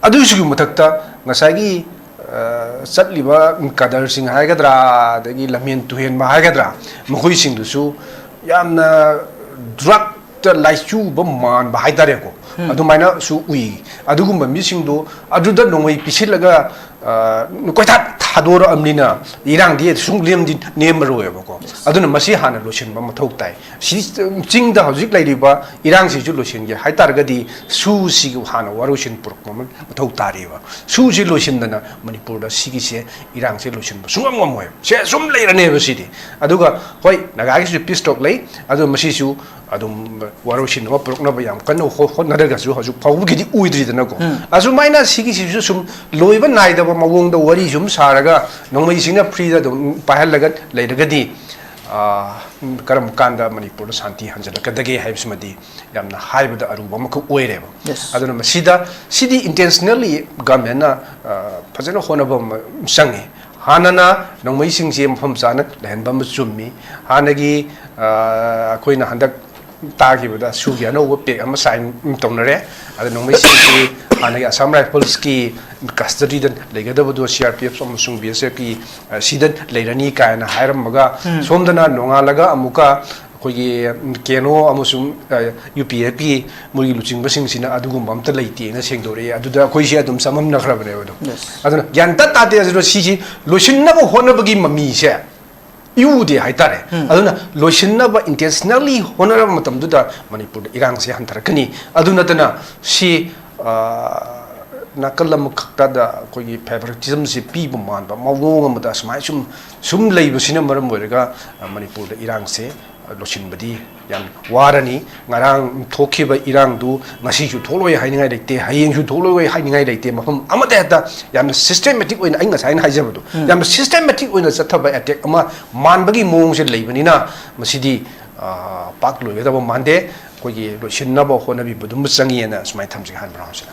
ꯑꯗꯨꯁꯤꯒꯤ ꯃꯊꯛꯇ ꯉꯁꯥꯏꯒꯤ, ꯑ, ꯆꯠꯂꯤꯕ ꯀꯗꯔꯁꯤꯡ ꯍꯥꯏꯒꯗ꯭ꯔꯥ, ꯑꯗꯒꯤ ꯂꯝꯍꯦꯟ ꯇꯨꯍꯦꯟꯕ ꯍꯥꯏꯒꯗ꯭ꯔꯥ, ꯃꯈꯣꯏꯁꯤꯡꯗꯨꯁꯨ ꯌꯥꯝꯅ drugꯇ ꯂꯥꯏꯆꯨꯕ ꯃꯥꯟꯕ ꯍꯥꯏꯇꯥꯔꯦꯀꯣ, ꯎꯝ꯫ ꯑꯗꯨꯃꯥꯏꯅꯁꯨ ꯎꯏ꯫ ꯑꯗꯨꯒꯨꯝꯕ ꯃꯤꯁꯤꯡꯗꯣ ꯑꯗꯨꯗ ꯅꯣꯡꯃꯩ ꯄꯤꯁꯤꯜꯂꯒ ꯑ, ꯀꯣꯏꯊꯥ ꯊꯥꯗꯣꯔꯛꯑꯕꯅꯤꯅ ꯏꯔꯥꯡꯗꯤ ꯁꯨꯡ ꯂꯦꯝꯗꯤ ꯅꯦꯝꯃꯔꯣꯏꯕꯀꯣ꯫ ꯑꯗꯨꯅ ꯃꯁꯤ ꯍꯥꯟꯅ ꯂꯣꯏꯁꯤꯟꯕ ꯃꯊꯧ ꯇꯥꯏ꯫ ꯁꯤ ꯆꯤꯡꯗ ꯍꯧꯖꯤꯛ ꯂꯩꯔꯤꯕ ꯏꯔꯥꯡꯁꯤꯁꯨ ꯂꯣꯏꯁꯤꯟꯒꯦ ꯍꯥꯏ ꯇꯥꯔꯒꯗꯤ ꯁꯨꯁꯤꯒꯤ ꯍꯥꯟꯅ ꯋꯥꯔꯣꯏꯁꯤꯟ ꯄꯨꯔꯛꯄ ꯑꯃ ꯃꯊꯧ ꯇꯥꯔꯤꯕ꯫ ꯁꯨꯁꯤ ꯂꯣꯏꯁꯤꯟꯗꯅ ꯃꯅꯤꯄꯨꯔꯗ ꯁꯤꯒꯤꯁꯦ ꯏꯔꯥꯡꯁꯦ ꯂꯣꯏꯁꯤꯟꯕ ꯁꯨꯡꯉꯝ ꯉꯝꯃꯣꯏꯕ꯫ ꯁꯦ ꯁꯨꯝ ꯂꯩꯔꯅꯦꯕ ꯁꯤꯗꯤ꯫ ꯑꯗꯨꯒ ꯍꯣꯏ, ꯅꯥꯒꯥꯒꯤꯁꯨ ꯄꯤꯁ ꯇꯣꯛ ꯂꯩ, ꯑꯗꯨ ꯃꯁꯤꯁꯨ ꯑꯗꯨꯝ ꯋꯥꯔꯣꯏꯁꯤꯟ ꯑꯃ ꯄꯨꯔꯛꯅꯕ ꯌꯥꯝ ꯀꯟꯅ ꯍꯣ-, ꯍꯣꯠꯅꯔꯒꯁꯨ ꯍꯧꯖꯤꯛ ꯐꯥꯎꯕꯒꯤꯗꯤ ꯑꯣꯏꯗ꯭ꯔꯤꯗꯅꯀꯣ꯫ ꯎꯝ꯫ ꯑꯁꯨꯃꯥꯏꯅ ꯁꯤꯒꯤꯁꯤꯁꯨ ꯁꯨꯝ ꯂꯣꯏꯕ ꯅꯥꯏꯗꯕ ꯃꯑꯣꯡꯗ ꯋꯥꯔꯤ ꯁꯨꯝ ꯁꯥꯔꯒ ꯅꯣꯡꯃꯩꯁꯤꯡꯅ ꯐ꯭ꯔꯤꯗ ꯑꯗꯨꯝ ꯄꯥꯏꯍꯜꯂꯒ ꯂꯩꯔꯒꯗꯤ, ꯑꯥ, ꯀꯔꯝ ꯀꯥꯟꯗ ꯃꯅꯤꯄꯨꯔꯗ ꯁꯥꯟꯇꯤ ꯍꯟꯖꯤꯜꯂꯛꯀꯗꯒꯦ ꯍꯥꯏꯕꯁꯤꯃꯗꯤ ꯌꯥꯝꯅ ꯍꯥꯏꯕꯗ ꯑꯔꯨꯕ ꯑꯃꯈꯛ ꯑꯣꯏꯔꯦꯕ꯫ Yes. ꯑꯗꯨꯅ ꯃꯁꯤꯗ, ꯁꯤꯗꯤ intentionally government ꯅ, ꯑ, ꯐꯖꯅ ꯍꯣꯠꯅꯕ ꯑꯃ ꯆꯪꯉꯤ꯫ ꯍꯥꯟꯅꯅ ꯅꯣꯡꯃꯩꯁꯤꯡꯁꯦ ꯃꯐꯝ ꯆꯥꯅ ꯂꯩꯍꯟꯕ ꯑꯃ ꯆꯨꯝꯃꯤ꯫ ꯍꯥꯟꯅꯒꯤ, ꯑ, ꯑꯩꯈꯣꯏꯅ ꯍꯟꯗꯛ ꯇꯥꯈꯤꯕꯗ ꯁꯨꯒꯤ ꯑꯅꯧꯕ pact ꯑꯃ sign ꯇꯧꯅꯔꯦ꯫ ꯑꯗ ꯅꯣꯡꯃꯩꯁꯤꯡꯁꯤ ꯍꯥꯟꯅꯒꯤ Assam Rifles ꯀꯤ custody ꯗ ꯂꯩꯒꯗꯕꯗꯣ C R P F ꯑꯃꯁꯨꯡ B S F ꯀꯤ, ꯑ, ꯁꯤꯗ ꯂꯩꯔꯅꯤ ꯀꯥꯏꯅ ꯍꯥꯏꯔꯝꯃꯒ, ꯎꯝ꯫ ꯁꯣꯝꯗꯅ ꯅꯣꯡꯉꯥꯜꯂꯒ ꯑꯃꯨꯛꯀ ꯑꯩꯈꯣꯏꯒꯤ, ꯎꯝ, ꯀꯦꯅꯣ ꯑꯃꯁꯨꯡ, ꯑ, U P F ꯀꯤ ꯃꯣꯏꯒꯤ ꯂꯨꯆꯤꯡꯕꯁꯤꯡꯁꯤꯅ ꯑꯗꯨꯒꯨꯝꯕ ꯑꯝꯇ ꯂꯩꯇꯦꯅ ꯁꯦꯡꯗꯣꯔꯛꯑꯦ꯫ ꯑꯗꯨꯗ ꯑꯩꯈꯣꯏꯁꯦ ꯑꯗꯨꯝ ꯆꯃꯝꯅꯈ꯭ꯔꯕꯅꯦꯕ ꯑꯗꯨꯝ꯫ Yes. ꯑꯗꯨꯅ ꯒ꯭ꯌꯥꯟ ꯇ ꯇꯥꯗꯦ꯫ ꯑꯗꯨꯅ ꯁꯤꯁꯤ ꯂꯣꯏꯁꯤꯟꯅꯕ ꯍꯣꯠꯅꯕꯒꯤ ꯃꯃꯤꯁꯦ ꯏꯎꯗꯦ ꯍꯥꯏꯇꯥꯔꯦ꯫ ꯎꯝ꯫ ꯑꯗꯨꯅ ꯂꯣꯏꯁꯤꯟꯅꯕ intentionally ꯍꯣꯠꯅꯔꯕ ꯃꯇꯝꯗꯨꯗ ꯃꯅꯤꯄꯨꯔꯗ ꯏꯔꯥꯡꯁꯦ ꯍꯟꯊꯔꯛꯀꯅꯤ꯫ ꯑꯗꯨ ꯅꯠꯇꯅ ꯁꯤ, ꯑ, ꯅꯥꯀꯜ ꯑꯃꯈꯛꯇꯗ ꯑꯩꯈꯣꯏꯒꯤ favoritism ꯁꯦ ꯄꯤꯕ ꯃꯥꯟꯕ ꯃꯑꯣꯡ ꯑꯃꯗ ꯁꯨꯃꯥꯏꯅ ꯁꯨꯝ, ꯁꯨꯝ ꯂꯩꯕꯁꯤꯅ ꯃꯔꯝ ꯑꯣꯏꯔꯒ, ꯑ, ꯃꯅꯤꯄꯨꯔꯗ ꯏꯔꯥꯡꯁꯦ ꯂꯣꯏꯁꯤꯟꯕꯗꯤ ꯌꯥꯝ ꯋꯥꯔꯅꯤ꯫ ꯉꯔꯥꯡ ꯊꯣꯛꯈꯤꯕ ꯏꯔꯥꯡꯗꯨ ꯉꯁꯤꯁꯨ ꯊꯣꯛꯂꯣꯏ ꯍꯥꯏꯅꯤꯡꯉꯥꯏ ꯂꯩꯇꯦ, ꯍꯌꯦꯡꯁꯨ ꯊꯣꯛꯂꯣꯏ ꯍꯥꯏꯅꯤꯡꯉꯥꯏ ꯂꯩꯇꯦ꯫ ꯃꯐꯝ ꯑꯃꯗ ꯍꯦꯛꯇ ꯌꯥꯝꯅ systematic ꯑꯣꯏꯅ, ꯑꯩ ꯉꯁꯥꯏꯅ ꯍꯥꯏꯖꯕꯗꯣ, ꯎꯝ꯫ ꯌꯥꯝꯅ systematic ꯑꯣꯏꯅ ꯆꯠꯊꯕ attack ꯑꯃ ꯃꯥꯟꯕꯒꯤ ꯃꯑꯣꯡꯁꯦ ꯂꯩꯕꯅꯤꯅ ꯃꯁꯤꯗꯤ, ꯑ, ꯄꯥꯛ ꯂꯣꯏꯒꯗꯕ ꯃꯥꯟꯗꯦ꯫ ꯑꯩꯈꯣꯏꯒꯤ ꯂꯣꯏꯁꯤꯟꯅꯕ ꯍꯣꯠꯅꯕꯤꯕꯗꯨꯃ ꯆꯪꯉꯤꯑꯅ ꯁꯨꯃꯥꯏꯅ ꯊꯝꯖꯒꯦ ꯍꯥꯟꯅ ꯔꯥꯎꯟꯁꯤꯗ꯫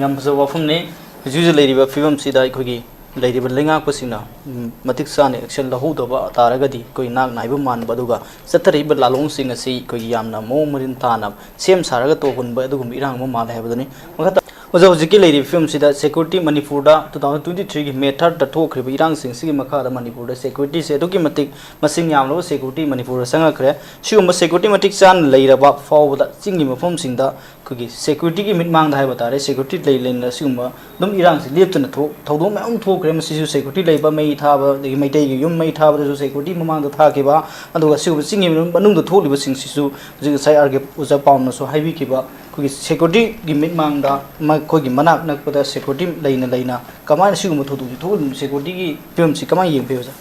ꯌꯥꯝ ꯐꯖꯕ ꯋꯥꯐꯝꯅꯤ꯫ ꯍꯧꯖꯤꯛ ꯍꯧꯖꯤꯛ ꯂꯩꯔꯤꯕ ꯐꯤꯕꯝꯁꯤꯗ ꯑꯩꯈꯣꯏꯒꯤ ꯂꯩꯔꯤꯕ ꯂꯩꯉꯥꯛꯄꯁꯤꯡꯅ, ꯎꯝ, ꯃꯇꯤꯛ ꯆꯥꯅ action ꯂꯧꯍꯧꯗꯕ ꯇꯥꯔꯒꯗꯤ ꯑꯩꯈꯣꯏ ꯅꯥꯛ ꯅꯥꯏꯕ ꯃꯥꯟꯕ, ꯑꯗꯨꯒ ꯆꯠꯊꯔꯛꯏꯕ ꯂꯥꯂꯣꯡꯁꯤꯡ ꯑꯁꯤ ꯑꯩꯈꯣꯏꯒꯤ ꯌꯥꯝꯅ ꯃꯑꯣꯡ ꯃꯔꯤꯟ ꯇꯥꯅ ꯁꯦꯝ ꯁꯥꯔꯒ ꯇꯧꯍꯟꯕ ꯑꯗꯨꯒꯨꯝꯕ ꯏꯔꯥꯡ ꯑꯃ ꯃꯥꯜꯂꯦ ꯍꯥꯏꯕꯗꯨꯅꯤ꯫ ꯃꯈꯥ ꯇꯥ-, ꯑꯣꯖꯥ, ꯍꯧꯖꯤꯛꯀꯤ ꯂꯩꯔꯤꯕ ꯐꯤꯕꯝꯁꯤꯗ security ꯃꯅꯤꯄꯨꯔꯗ two thousand twenty three ꯒꯤ May third ꯇ ꯊꯣꯛꯈ꯭ꯔꯤꯕ ꯏꯔꯥꯡꯁꯤꯡꯁꯤꯒꯤ ꯃꯈꯥꯗ ꯃꯅꯤꯄꯨꯔꯗ security ꯁꯦ ꯑꯗꯨꯛꯀꯤ ꯃꯇꯤꯛ ꯃꯁꯤꯡ ꯌꯥꯝꯂꯕ security ꯃꯅꯤꯄꯨꯔꯗ ꯆꯪꯉꯛꯈ꯭ꯔꯦ꯫ ꯁꯤꯒꯨꯝꯕ security ꯃꯇꯤꯛ ꯆꯥꯅ ꯂꯩꯔꯕ ꯐꯥꯎꯕꯗ ꯆꯤꯡꯒꯤ ꯃꯐꯝꯁꯤꯡꯗ ꯑꯩꯈꯣꯏꯒꯤ security ꯒꯤ ꯃꯤꯠꯃꯥꯡꯗ ꯍꯥꯏꯕ ꯇꯥꯔꯦ, security ꯂꯩ ꯂꯩꯅ ꯁꯤꯒꯨꯝꯕ ꯑꯗꯨꯝ ꯏꯔꯥꯡꯁꯤ ꯂꯦꯞꯇꯅ ꯊꯣꯛ-, ꯊꯧꯗꯣꯛ ꯃꯌꯥꯝ ꯑꯃ ꯊꯣꯛꯈ꯭ꯔꯦ꯫ ꯃꯁꯤꯁꯨ security ꯂꯩꯕ, ꯃꯩ ꯊꯥꯕ, ꯑꯗꯒꯤ ꯃꯩꯇꯩꯒꯤ ꯌꯨꯝ ꯃꯩ ꯊꯥꯕꯗꯁꯨ security ꯃꯃꯥꯡꯗ ꯊꯥꯈꯤꯕ, ꯑꯗꯨꯒ ꯁꯤꯒꯨꯝꯕ ꯆꯤꯡꯒꯤ ꯃꯅꯨꯡ-, ꯃꯅꯨꯡꯗ ꯊꯣꯛꯂꯤꯕꯁꯤꯡꯁꯤꯁꯨ ꯍꯧꯖꯤꯛ ꯉꯁꯥꯏ ꯑꯥꯔ ꯀꯦ ꯑꯣꯖꯥ ꯄꯥꯎꯅꯁꯨ ꯍꯥꯏꯕꯤꯈꯤꯕ, ꯑꯩꯈꯣꯏꯒꯤ security ꯒꯤ ꯃꯤꯠꯃꯥꯡꯗ ꯃꯈꯣꯏꯒꯤ ꯃꯅꯥꯛ ꯅꯛꯄꯗ security ꯂꯩꯅ ꯂꯩꯅ ꯀꯃꯥꯏꯅ ꯁꯤꯒꯨꯝꯕ ꯊꯧꯗꯣꯛꯁꯤ ꯊꯣꯛꯍꯜꯂꯤꯕꯅꯣ? Security ꯒꯤ ꯐꯤꯕꯝꯁꯤ ꯀꯃꯥꯏꯅ ꯌꯦꯡꯕꯤ, ꯑꯣꯖꯥ?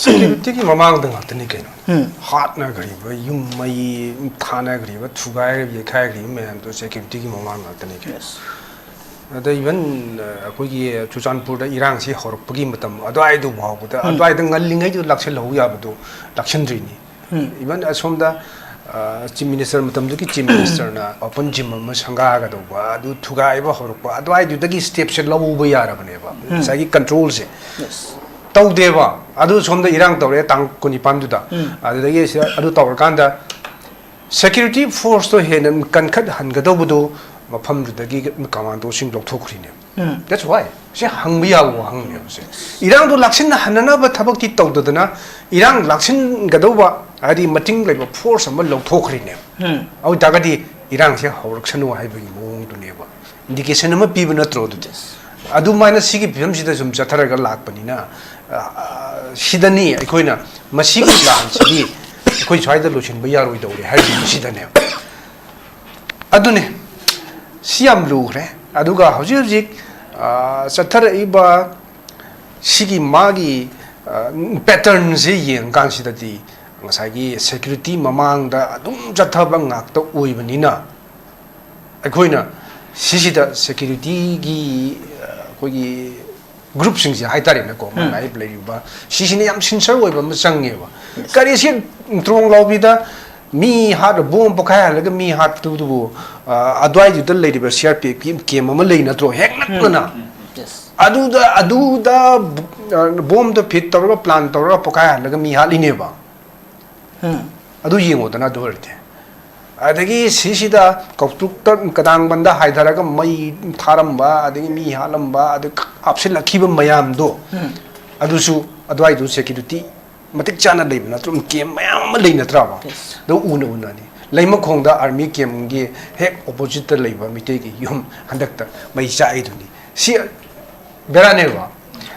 Security ꯒꯤ ꯃꯃꯥꯡꯗ ꯉꯥꯛꯇꯅꯤ ꯀꯩꯅꯣ꯫ ꯎꯝ꯫ ꯍꯥꯠꯅꯈ꯭ꯔꯤꯕ, ꯌꯨꯝ ꯃꯩ ꯊꯥꯅꯈ꯭ꯔꯤꯕ, ꯊꯨꯒꯥꯏꯈ꯭ꯔꯤꯕ, ꯌꯩꯈꯥꯏꯈ꯭ꯔꯤꯕ ꯃꯌꯥꯝꯗꯣ security ꯒꯤ ꯃꯃꯥꯡ ꯉꯥꯛꯇꯅꯤ ꯀꯩꯅꯣ꯫ Yes. ꯑꯗ even, ꯑ, ꯑꯩꯈꯣꯏꯒꯤ ꯆꯨꯔꯆꯥꯟꯄꯨꯔꯗ ꯏꯔꯥꯡꯁꯤ ꯍꯧꯔꯛꯄꯒꯤ ꯃꯇꯝ ꯑꯗꯨꯋꯥꯏꯗꯨ ꯐꯥꯎꯕꯗ, ꯎꯝ꯫ ꯑꯗꯨꯋꯥꯏꯗ ꯉꯜꯂꯤꯉꯩꯗ ꯂꯥꯛꯁꯤꯜꯍꯧ ꯌꯥꯕꯗꯣ ꯂꯥꯛꯁꯤꯟꯗ꯭ꯔꯤꯅꯤ꯫ ꯎꯝ꯫ Even ꯑꯁꯣꯝꯗ, ꯑ, Chief Minister ꯃꯇꯝꯗꯨꯒꯤ Chief Minister ꯅ open gym ꯑꯃ ꯁꯪꯒꯥꯒꯗꯧꯕ, ꯑꯗꯨ ꯊꯨꯒꯥꯏꯕ ꯍꯧꯔꯛꯄ, ꯑꯗꯨꯋꯥꯏꯗꯨꯗꯒꯤ step ꯁꯦ ꯂꯧꯕ ꯌꯥꯔꯕꯅꯦꯕ, ꯎꯝ꯫ ꯉꯁꯥꯏꯒꯤ control ꯁꯦ꯫ Yes. ꯇꯧꯗꯦꯕ꯫ ꯑꯗꯨ ꯁꯣꯝꯗ ꯏꯔꯥꯡ ꯇꯧꯔꯦ ꯇꯥꯡ ꯀꯨꯟꯅꯤꯄꯥꯟꯗꯨꯗ꯫ ꯎꯝ꯫ ꯑꯗꯨꯗꯒꯤ ꯁꯤꯗ ꯑꯗꯨ ꯇꯧꯔꯀꯥꯟꯗ security force ꯇꯣ ꯍꯦꯟꯅ ꯀꯟꯈꯠꯍꯟꯒꯗꯧꯕꯗꯣ ꯃꯐꯝꯗꯨꯗꯒꯤ commando ꯁꯤꯡ ꯂꯧꯊꯣꯛꯈ꯭ꯔꯤꯅꯦ꯫ ꯎꯝ꯫ That's why꯫ ꯁꯤ ꯍꯪꯕ ꯌꯥꯕ ꯋꯥꯍꯪꯅꯦꯕ ꯁꯦ꯫ ꯏꯔꯥꯡꯗꯣ ꯂꯥꯛꯁꯤꯟꯅꯍꯟꯅꯅꯕ ꯊꯕꯛꯇꯤ ꯇꯧꯗꯗꯅ, ꯏꯔꯥꯡ ꯂꯥꯛꯁꯤꯟꯒꯗꯧꯕ, ꯍꯥꯏꯗꯤ ꯃꯇꯤꯡ ꯂꯩꯕ force ꯑꯃ ꯂꯧꯊꯣꯛꯈ꯭ꯔꯤꯅꯦꯕ꯫ ꯎꯝ꯫ ꯑꯗꯨ ꯑꯣꯏꯇꯥꯔꯒꯗꯤ ꯏꯔꯥꯡꯁꯦ ꯍꯧꯔꯛꯁꯅꯨ ꯍꯥꯏꯕꯒꯤ ꯃꯑꯣꯡꯗꯨꯅꯦꯕ꯫ Indication ꯑꯃ ꯄꯤꯕ ꯅꯠꯇ꯭ꯔꯣ ꯑꯗꯨꯗꯤ? ꯑꯗꯨꯃꯥꯏꯅ ꯁꯤꯒꯤ ꯐꯤꯕꯝꯁꯤꯗ ꯁꯨꯝ ꯆꯠꯊꯔꯒ ꯂꯥꯛꯄꯅꯤꯅ, ꯑ, ꯑ, ꯁꯤꯗꯅꯤ ꯑꯩꯈꯣꯏꯅ ꯃꯁꯤꯒꯤ ꯂꯥꯟꯁꯤꯗꯤ ꯑꯩꯈꯣꯏ ꯁ꯭ꯋꯥꯏꯗ ꯂꯣꯏꯁꯤꯟꯕ ꯌꯥꯔꯣꯏꯗꯧꯔꯦ ꯍꯥꯏꯔꯤꯕ ꯁꯤꯗꯅꯦꯕ꯫ ꯑꯗꯨꯅꯦ꯫ ꯁꯤ ꯌꯥꯝ ꯂꯨꯈ꯭ꯔꯦ꯫ ꯑꯗꯨꯒ ꯍꯧꯖꯤꯛ ꯍꯧꯖꯤꯛ, ꯑ, ꯆꯠꯊꯔꯛꯏꯕ ꯁꯤꯒꯤ ꯃꯥꯒꯤ, ꯑ, pattern ꯁꯦ ꯌꯦꯡꯀꯥꯟꯁꯤꯗꯗꯤ ꯉꯁꯥꯏꯒꯤ security ꯃꯃꯥꯡꯗ ꯑꯗꯨꯝ ꯆꯠꯊꯕ ꯉꯥꯛꯇ ꯑꯣꯏꯕꯅꯤꯅ, ꯑꯩꯈꯣꯏꯅ ꯁꯤꯁꯤꯗ security ꯒꯤ, ꯑ, ꯑꯩꯈꯣꯏꯒꯤ group ꯁꯤꯡꯁꯦ ꯍꯥꯏꯇꯥꯔꯦꯅꯦꯀꯣ, ꯃꯥꯏ ꯎꯝ꯫ ꯃꯥꯏ ꯂꯩꯔꯤꯕ, ꯁꯤꯁꯤꯅ ꯌꯥꯝ sincere ꯑꯣꯏꯕ ꯑꯃ ꯆꯪꯉꯦꯕ꯫ ꯀꯔꯤ ꯁꯤ ꯇ꯭ꯔꯣꯡ ꯂꯥꯎꯕꯤꯗ ꯃꯤ ꯍꯥꯠ, bomb ꯄꯣꯈꯥꯏꯍꯜꯂꯒ ꯃꯤ ꯍꯥꯠꯄꯗꯨꯕꯨ, ꯑ, ꯑꯗꯨꯋꯥꯏꯗꯨꯗ ꯂꯩꯔꯤꯕ C R P F ꯀꯤ camp ꯑꯃ ꯂꯩ ꯅꯠꯇ꯭ꯔꯣ? ꯍꯦꯛ ꯅꯛꯅꯅ꯫ Yes. ꯑꯗꯨꯗ, ꯑꯗꯨꯗ, ꯑ, bomb ꯗꯣ fit ꯇꯧꯔꯒ, plan ꯇꯧꯔꯒ ꯄꯣꯈꯥꯏꯍꯜꯂꯒ ꯃꯤ ꯍꯥꯠꯂꯤꯅꯦꯕ꯫ ꯎꯝ꯫ ꯑꯗꯨ ꯌꯦꯡꯉꯣꯗꯅ ꯑꯗꯨ ꯑꯣꯏꯔꯗꯤ꯫ ꯑꯗꯒꯤ ꯁꯤꯁꯤꯗ ꯀꯧꯇ꯭ꯔꯨꯛꯇ ꯀꯗꯥꯡꯕꯟꯗ ꯍꯥꯏꯊꯔꯒ ꯃꯩ ꯊꯥꯔꯝꯕ, ꯑꯗꯒꯤ ꯃꯤ ꯍꯥꯠꯂꯝꯕ, ꯑꯗꯒꯤ ꯍꯥꯞꯆꯤꯜꯂꯛꯈꯤꯕ ꯃꯌꯥꯝꯗꯣ, ꯑꯗꯨꯁꯨ ꯑꯗꯨꯋꯥꯏꯗꯨ ꯁꯦꯀ꯭ꯌꯨꯔꯤꯇꯤ ꯃꯇꯤꯛ ꯆꯥꯅ ꯂꯩꯕ ꯅꯠꯇ꯭ꯔꯣ? ꯀꯦꯝ ꯃꯌꯥꯝ ꯑꯃ ꯂꯩ ꯅꯠꯇ꯭ꯔꯕ? ꯑꯗꯨ ꯎꯅ ꯎꯅꯅꯤ꯫ ꯂꯩꯃꯈꯣꯡꯗ ꯑꯥꯔꯃꯤ ꯀꯦꯝꯒꯤ ꯍꯦꯛ ꯑꯣꯄꯣꯖꯤꯠꯇ ꯂꯩꯕ ꯃꯤꯇꯩꯒꯤ ꯌꯨꯝ ꯍꯟꯗꯛꯇ ꯃꯩ ꯆꯥꯛꯏꯗꯨꯅꯤ꯫ ꯁꯤ ꯕꯦꯔꯥꯅꯦꯕ꯫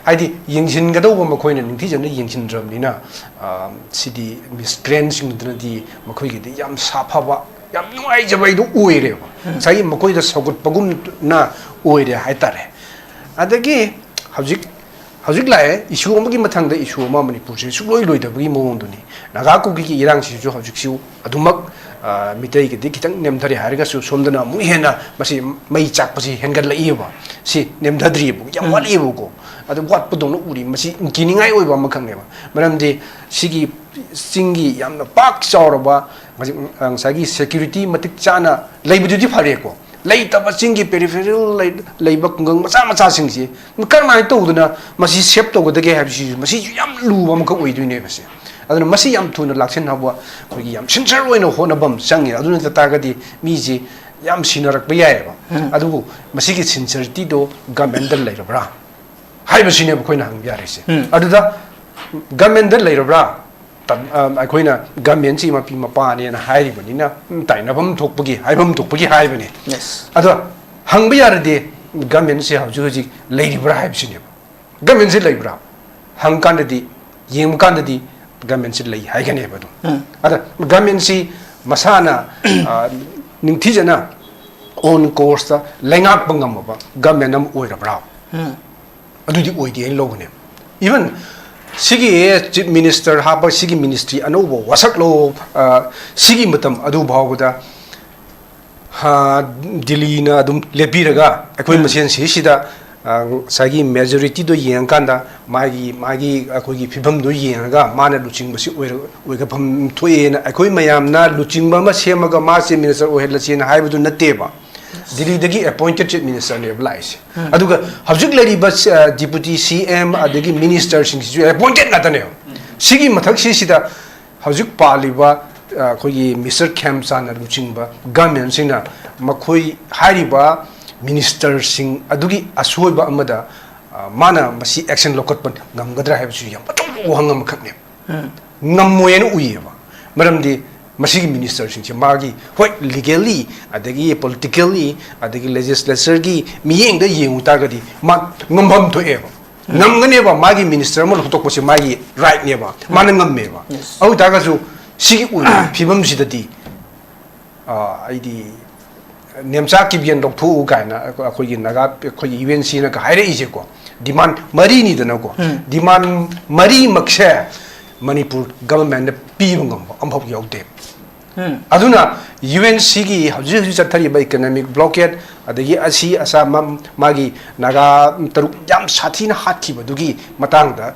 ꯍꯥꯏꯗꯤ ꯌꯦꯡꯁꯤꯟꯒꯗꯧꯕ ꯃꯈꯣꯏꯅ ꯅꯤꯡꯊꯤꯖꯅ ꯌꯦꯡꯁꯤꯟꯗ꯭ꯔꯕꯅꯤꯅ, ꯑ, ꯁꯤꯗꯤ ꯃꯤꯁꯀ꯭ꯔꯦꯟꯁꯤꯡꯗꯨꯅꯗꯤ ꯃꯈꯣꯏꯒꯤꯗꯤ ꯌꯥꯝ ꯁꯥꯐꯕ, ꯌꯥꯝ ꯅꯨꯡꯉꯥꯏꯖꯕ ꯍꯥꯏꯗꯨ ꯑꯣꯏꯔꯦꯕ꯫ ꯉꯁꯥꯏꯒꯤ ꯃꯈꯣꯏꯗ ꯁꯧꯒꯠꯄꯒꯨꯝꯅ ꯑꯣꯏꯔꯦ ꯍꯥꯏꯇꯥꯔꯦ꯫ ꯑꯗꯒꯤ ꯍꯧꯖꯤꯛ, ꯍꯧꯖꯤꯛ ꯂꯥꯛꯑꯦ, issue ꯑꯃꯒꯤ ꯃꯊꯪꯗ issue ꯑꯃ ꯃꯅꯤꯄꯨꯔꯁꯦ ꯁꯨꯡꯂꯣꯏ ꯂꯣꯏꯗꯕꯒꯤ ꯃꯑꯣꯡꯗꯨꯅꯤ꯫ ꯅꯥꯒꯥ ꯀꯨꯀꯤꯒꯤ ꯏꯔꯥꯡꯁꯤꯁꯨ ꯍꯧꯖꯤꯛꯁꯨ ꯑꯗꯨꯃꯛ, ꯑ, ꯃꯤꯇꯩꯒꯤꯗꯤ ꯈꯤꯇꯪ ꯅꯦꯝꯊꯔꯦ ꯍꯥꯏꯔꯒꯁꯨ ꯁꯣꯝꯗꯅ ꯑꯃꯨꯛ ꯍꯦꯟꯅ ꯃꯁꯤ ꯃꯩ ꯆꯥꯛꯄꯁꯤ ꯍꯦꯟꯒꯠꯂꯛꯏꯕ꯫ ꯁꯤ ꯅꯦꯝꯊꯗ꯭ꯔꯤꯑꯕ, ꯌꯥꯝ ꯎꯝ꯫ ꯋꯥꯠꯂꯤꯑꯕꯀꯣ꯫ ꯑꯗꯨ ꯋꯥꯠꯄꯗꯧꯅ ꯎꯔꯤ꯫ ꯃꯁꯤ ꯀꯤꯅꯤꯡꯉꯥꯏ ꯑꯣꯏꯕ ꯑꯃꯈꯛꯅꯦꯕ꯫ ꯃꯔꯝꯗꯤ ꯁꯤꯒꯤ ꯆꯤꯡꯒꯤ ꯌꯥꯝꯅ ꯄꯥꯛ ꯆꯥꯎꯔꯕ ꯉꯁꯤ, ꯑ, ꯉꯁꯥꯏꯒꯤ ꯁꯦꯀ꯭ꯌꯨꯔꯤꯇꯤ ꯃꯇꯤꯛ ꯆꯥꯅ ꯂꯩꯕꯗꯨꯗꯤ ꯐꯔꯦꯀꯣ꯫ ꯂꯩꯇꯕ ꯆꯤꯡꯒꯤ peripheral ꯂꯩ-, ꯂꯩꯕ ꯈꯨꯡꯒꯪ ꯃꯆꯥ ꯃꯆꯥꯁꯤꯡꯁꯤ ꯀꯔꯝꯍꯥꯏꯅ ꯇꯧꯗꯅ ꯃꯁꯤ ꯁꯦꯞ ꯇꯧꯒꯗꯒꯦ ꯍꯥꯏꯕꯁꯤꯁꯨ, ꯃꯁꯤꯁꯨ ꯌꯥꯝ ꯂꯨꯕ ꯑꯃꯈꯛ ꯑꯣꯏꯗꯣꯏꯅꯦꯕ ꯁꯦ꯫ ꯑꯗꯨꯅ ꯃꯁꯤ ꯌꯥꯝ ꯊꯨꯅ ꯂꯥꯛꯁꯤꯟꯅꯕ ꯑꯩꯈꯣꯏꯒꯤ ꯌꯥꯝ sincere ꯑꯣꯏꯅ ꯍꯣꯠꯅꯕ ꯑꯃ ꯆꯪꯉꯦ꯫ ꯑꯗꯨ ꯅꯠꯇ ꯇꯥꯔꯒꯗꯤ ꯃꯤꯁꯤ ꯌꯥꯝ ꯁꯤꯅꯔꯛꯄ ꯌꯥꯏꯑꯕ꯫ ꯎꯝ꯫ ꯑꯗꯨꯕꯨ ꯃꯁꯤꯒꯤ sincerity ꯗꯣ ꯒꯃꯦꯟꯗ ꯂꯩꯔꯕ꯭ꯔꯥ ꯍꯥꯏꯕꯁꯤꯅꯦꯕ ꯑꯩꯈꯣꯏꯅ ꯍꯪꯕ ꯌꯥꯔꯤꯁꯦ꯫ ꯎꯝ꯫ ꯑꯗꯨꯗ ꯒꯃꯦꯟꯗ ꯂꯩꯔꯕ꯭ꯔꯥ? ꯇ-, ꯑ, ꯑꯩꯈꯣꯏꯅ ꯒꯃꯦꯟꯁꯤ ꯃꯄꯤ ꯃꯄꯥꯅꯦꯅ ꯍꯥꯏꯔꯤꯕꯅꯤꯅ, ꯎꯝ, ꯇꯥꯏꯅꯐꯝ ꯊꯣꯛꯄꯒꯤ, ꯍꯥꯏꯐꯝ ꯊꯣꯛꯄꯒꯤ ꯍꯥꯏꯕꯅꯦ꯫ Yes꯫ ꯑꯗꯣ ꯍꯪꯕ ꯌꯥꯔꯗꯤ ꯒꯃꯦꯟꯁꯦ ꯍꯧꯖꯤꯛ ꯍꯧꯖꯤꯛ ꯂꯩꯔꯤꯕ꯭ꯔꯥ ꯍꯥꯏꯕꯁꯤꯅꯦꯕ꯫ ꯒꯃꯦꯟꯁꯦ ꯂꯩꯕ꯭ꯔꯥ? ꯍꯪꯀꯥꯟꯗꯗꯤ, ꯌꯦꯡꯕ ꯀꯥꯟꯗꯗꯤ ꯒꯃꯦꯟꯁꯦ ꯂꯩ ꯍꯥꯏꯒꯅꯦꯕ ꯑꯗꯨꯝ꯫ ꯎꯝ꯫ ꯑꯗ ꯒꯃꯦꯟꯁꯤ ꯃꯁꯥꯅ, ꯑ, ꯅꯤꯡꯊꯤꯖꯅ on course ꯇ ꯂꯩꯉꯥꯛꯄ ꯉꯝꯃꯕ ꯒꯃꯦꯟ ꯑꯃ ꯑꯣꯏꯔꯕ꯭ꯔꯥ? ꯎꯝ꯫ ꯑꯗꯨꯗꯤ ꯑꯣꯏꯗꯦ ꯍꯥꯏꯅ ꯂꯧꯒꯅꯦꯕ꯫ Even ꯁꯤꯒꯤ chief minister ꯍꯥꯞꯄ, ꯁꯤꯒꯤ ministry ꯑꯅꯧꯕ ꯋꯥꯁꯛ ꯂꯧ, ꯑ, ꯁꯤꯒꯤ ꯃꯇꯝ ꯑꯗꯨ ꯐꯥꯎꯕꯗ, ꯍꯥ, ꯗꯤꯜꯂꯤꯅ ꯑꯗꯨꯝ ꯂꯦꯞꯄꯤꯔꯒ ꯑꯩꯈꯣꯏ ꯎꯝ꯫ ꯃꯁꯦꯟ ꯁꯤꯁꯤꯗ, ꯑ, ꯉꯁꯥꯏꯒꯤ majority ꯗꯣ ꯌꯦꯡꯉꯀꯥꯟꯗ ꯃꯥꯒꯤ, ꯃꯥꯒꯤ ꯑꯩꯈꯣꯏꯒꯤ ꯐꯤꯕꯝꯗꯣ ꯌꯦꯡꯉꯒ ꯃꯥꯅ ꯂꯨꯆꯤꯡꯕꯁꯤ ꯑꯣꯏꯔ-, ꯑꯣꯏꯒꯐꯝ ꯊꯣꯛꯑꯦꯅ ꯑꯩꯈꯣꯏ ꯃꯌꯥꯝꯅ ꯂꯨꯆꯤꯡꯕ ꯑꯃ ꯁꯦꯝꯃꯒ ꯃꯥ chief minister ꯑꯣꯏꯍꯜꯂꯁꯦꯅ ꯍꯥꯏꯕꯗꯨ ꯅꯠꯇꯦꯕ꯫ ꯗꯤꯜꯂꯤꯗꯒꯤ appointed chief minister ꯅꯦꯕ ꯂꯥꯛꯏꯁꯦ꯫ ꯎꯝ꯫ ꯑꯗꯨꯒ ꯍꯧꯖꯤꯛ ꯂꯩꯔꯤꯕ, ꯑ, deputy C M ꯑꯗꯒꯤ minister ꯁꯤꯡꯁꯤꯁꯨ appointed ꯉꯥꯛꯇꯅꯦꯕ꯫ ꯎꯝ꯫ ꯁꯤꯒꯤ ꯃꯊꯛꯁꯤꯁꯤꯗ ꯍꯧꯖꯤꯛ ꯄꯥꯜꯂꯤꯕ ꯑꯩꯈꯣꯏꯒꯤ ꯃꯤꯁꯇꯔ ꯈꯦꯝꯆꯥꯟꯅ ꯂꯨꯆꯤꯡꯕ ꯒꯃꯦꯟꯁꯤꯡꯅ ꯃꯈꯣꯏ ꯍꯥꯏꯔꯤꯕ ꯃꯤꯅꯤꯁꯇꯔꯁꯤꯡ ꯑꯗꯨꯒꯤ ꯑꯁꯣꯏꯕ ꯑꯃꯗ, ꯑ, ꯃꯥꯅ ꯃꯁꯤ ꯑꯦꯛꯁꯟ ꯂꯧꯈꯠꯄ ꯉꯝꯒꯗ꯭ꯔꯥ ꯍꯥꯏꯕꯁꯤ ꯌꯥꯝ ꯑꯆꯧꯕ ꯋꯥꯍꯪ ꯑꯃꯈꯛꯅꯦꯕ꯫ ꯉꯝꯃꯣꯏꯅ ꯎꯏꯌꯦꯕ꯫ ꯃꯔꯝꯗꯤ ꯃꯁꯤꯒꯤ ꯃꯤꯅꯤꯁꯇꯔꯁꯤꯡꯁꯦ ꯃꯥꯒꯤ, ꯍꯣꯏ, ꯂꯤꯒꯦꯜꯂꯤ, ꯑꯗꯒꯤ ꯄꯣꯂꯤꯇꯤꯀꯦꯜꯂꯤ, ꯑꯗꯒꯤ ꯂꯦꯖꯤꯁꯂꯦꯆꯔꯒꯤ ꯃꯤꯠꯌꯦꯡꯗ ꯌꯦꯡꯉꯨ ꯇꯥꯔꯒꯗꯤ ꯃꯥ ꯉꯝꯐꯝ ꯊꯣꯛꯑꯦꯕ꯫ ꯉꯝꯒꯅꯦꯕ, ꯃꯥꯒꯤ ꯃꯤꯅꯤꯁꯇꯔ ꯑꯃ ꯂꯧꯊꯣꯛꯄꯁꯦ ꯃꯥꯒꯤ ꯔꯥꯏꯠꯅꯦꯕ, ꯃꯥꯅ ꯉꯝꯃꯦꯕ꯫ Yes. ꯑꯗꯨ ꯑꯣꯏꯇꯥꯔꯒꯁꯨ ꯁꯤꯒꯤ ꯑꯣꯏꯔꯤꯕ ꯐꯤꯕꯝꯁꯤꯗꯗꯤ, ꯑ, ꯑꯩꯗꯤ ꯅꯦꯝꯆꯥ ꯀꯤꯕꯦꯟ ꯂꯧꯊꯣꯛꯎ ꯀꯥꯏꯅ ꯑꯩꯈꯣꯏ-, ꯑꯩꯈꯣꯏꯒꯤ ꯅꯥꯒꯥ, ꯑꯩꯈꯣꯏꯒꯤ ꯌꯨ ꯑꯦꯟ ꯁꯤꯅꯒ ꯍꯥꯏꯔꯛꯏꯁꯦꯀꯣ, ꯗꯤꯃꯥꯟ ꯃꯔꯤꯅꯤꯗꯅꯀꯣ, ꯗꯤꯃꯥꯟ ꯃꯔꯤꯃꯛꯁꯦ ꯃꯅꯤꯄꯨꯔ ꯒꯚꯔꯟꯃꯦꯟꯠꯅ ꯄꯤꯕ ꯉꯝꯕ ꯑꯃꯐꯥꯎ ꯌꯥꯎꯗꯦ꯫ ꯑꯗꯨꯅ ꯌꯨ ꯑꯦꯟ ꯁꯤꯒꯤ ꯍꯧꯖꯤꯛ ꯍꯧꯖꯤꯛ ꯆꯠꯊꯔꯤꯕ ꯏꯀꯣꯅꯣꯃꯤꯛ ꯕ꯭ꯂꯣꯀꯦꯠ, ꯑꯗꯒꯤ ꯑꯁꯤ ꯑꯁꯥ ꯃꯝ-, ꯃꯥꯒꯤ ꯅꯥꯒꯥ ꯇꯔꯨꯛ ꯌꯥꯝ ꯁꯥꯊꯤꯅ ꯍꯥꯠꯈꯤꯕꯗꯨꯒꯤ ꯃꯇꯥꯡꯗ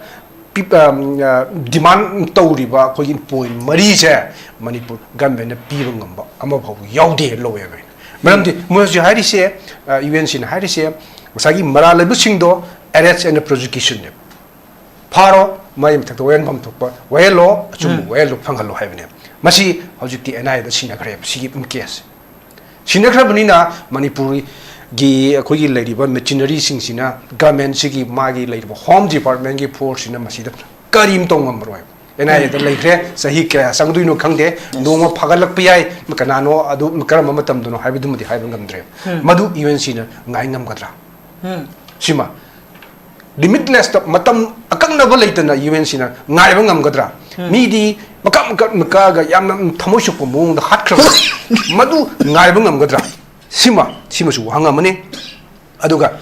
ꯄꯤ-, ꯑ, ꯑ, ꯗꯤꯃꯥꯟ ꯇꯧꯔꯤꯕ ꯑꯩꯈꯣꯏꯒꯤ ꯄꯣꯏꯟꯠ ꯃꯔꯤꯁꯦ ꯃꯅꯤꯄꯨꯔ ꯒꯚꯔꯟꯃꯦꯟꯠꯅ ꯄꯤꯕ ꯉꯝꯕ ꯑꯃꯐꯥꯎꯕ ꯌꯥꯎꯗꯦ ꯂꯧꯋꯦꯕ ꯑꯩꯅ꯫ ꯃꯔꯝꯗꯤ ꯃꯣꯏ ꯍꯧꯖꯤꯛ ꯍꯥꯏꯔꯤꯁꯦ, ꯑ, ꯌꯨ ꯑꯦꯟ ꯁꯤꯅ ꯍꯥꯏꯔꯤꯁꯦ ꯉꯁꯥꯏꯒꯤ ꯃꯔꯥꯜ ꯂꯩꯕꯁꯤꯡꯗꯣ ꯑꯦꯔꯦꯁ ꯑꯦꯟ ꯄ꯭ꯔꯣꯁꯤꯀ꯭ꯌꯨꯁꯟꯅꯦꯕ꯫ ꯐꯥꯔꯣ, ꯃꯥꯒꯤ ꯃꯊꯛꯇ ꯋꯥꯌꯦꯜꯐꯝ ꯊꯣꯛꯄ ꯋꯥꯌꯦꯜꯂꯣ, ꯑꯆꯨꯝꯕ ꯎꯝ꯫ ꯋꯥꯌꯦꯜꯗꯣ ꯐꯪꯍꯜꯂꯣ ꯍꯥꯏꯕꯅꯦꯕ꯫ ꯃꯁꯤ ꯍꯧꯖꯤꯛꯇꯤ ꯑꯦꯟ ꯑꯥꯏ ꯑꯦꯗ ꯁꯤꯟꯅꯈ꯭ꯔꯦꯕ ꯁꯤꯒꯤ ꯀꯦꯁꯁꯦ꯫ ꯁꯤꯟꯅꯈ꯭ꯔꯕꯅꯤꯅ ꯃꯅꯤꯄꯨꯔꯒꯤ ꯑꯩꯈꯣꯏꯒꯤ ꯂꯩꯔꯤꯕ ꯃꯦꯆꯤꯅꯔꯤꯁꯤꯡꯁꯤꯅ, ꯒꯚꯔꯟꯃꯦꯟꯠꯁꯤꯒꯤ ꯃꯥꯒꯤ ꯂꯩꯔꯤꯕ ꯍꯣꯝ ꯗꯤꯄꯥꯔꯠꯃꯦꯟꯠꯀꯤ ꯐꯣꯔꯁꯁꯤꯅ ꯃꯁꯤꯗ ꯀꯔꯤꯝ ꯇꯧ ꯉꯝꯃꯔꯣꯏ꯫ ꯑꯦꯟ ꯑꯥꯏ ꯑꯦꯗ ꯂꯩꯈ꯭ꯔꯦ, ꯆꯍꯤ ꯀꯌꯥ ꯆꯪꯗꯣꯏꯅꯣ ꯈꯪꯗꯦ, ꯅꯣꯡꯃ ꯐꯥꯒꯠꯂꯛꯄ ꯌꯥꯏ, ꯀꯅꯥꯅꯣ ꯑꯗꯨ ꯀꯔꯝꯕ ꯃꯇꯝꯗꯅꯣ ꯍꯥꯏꯕꯗꯨꯃꯗꯤ ꯍꯥꯏꯕ ꯉꯝꯗ꯭ꯔꯦ꯫ ꯎꯝ꯫ ꯃꯗꯨ ꯌꯨ ꯑꯦꯟ ꯁꯤꯅ ꯉꯥꯏ ꯉꯝꯒꯗ꯭ꯔꯥ? ꯎꯝ꯫ ꯁꯤꯃ ꯂꯤꯃꯤꯠꯂꯦꯁꯇ ꯃꯇꯝ ꯑꯀꯛꯅꯕ ꯂꯩꯇꯅ ꯌꯨ ꯑꯦꯟ ꯁꯤꯅ ꯉꯥꯏꯕ ꯉꯝꯒꯗ꯭ꯔꯥ? ꯎꯝ꯫ ꯃꯤꯗꯤ ꯃꯀꯛ ꯃꯀꯛ ꯃꯀꯛꯑꯒ ꯌꯥꯝꯅ ꯊꯃꯣꯏ ꯁꯣꯛꯄ ꯃꯑꯣꯡꯗ ꯍꯥꯠꯈ꯭ꯔꯕ ꯃꯗꯨ ꯉꯥꯏꯕ ꯉꯝꯒꯗ꯭ꯔꯥ? ꯁꯤꯃ, ꯁꯤꯃꯁꯨ ꯋꯥꯍꯪ ꯑꯃꯅꯤ꯫ ꯑꯗꯨꯒ,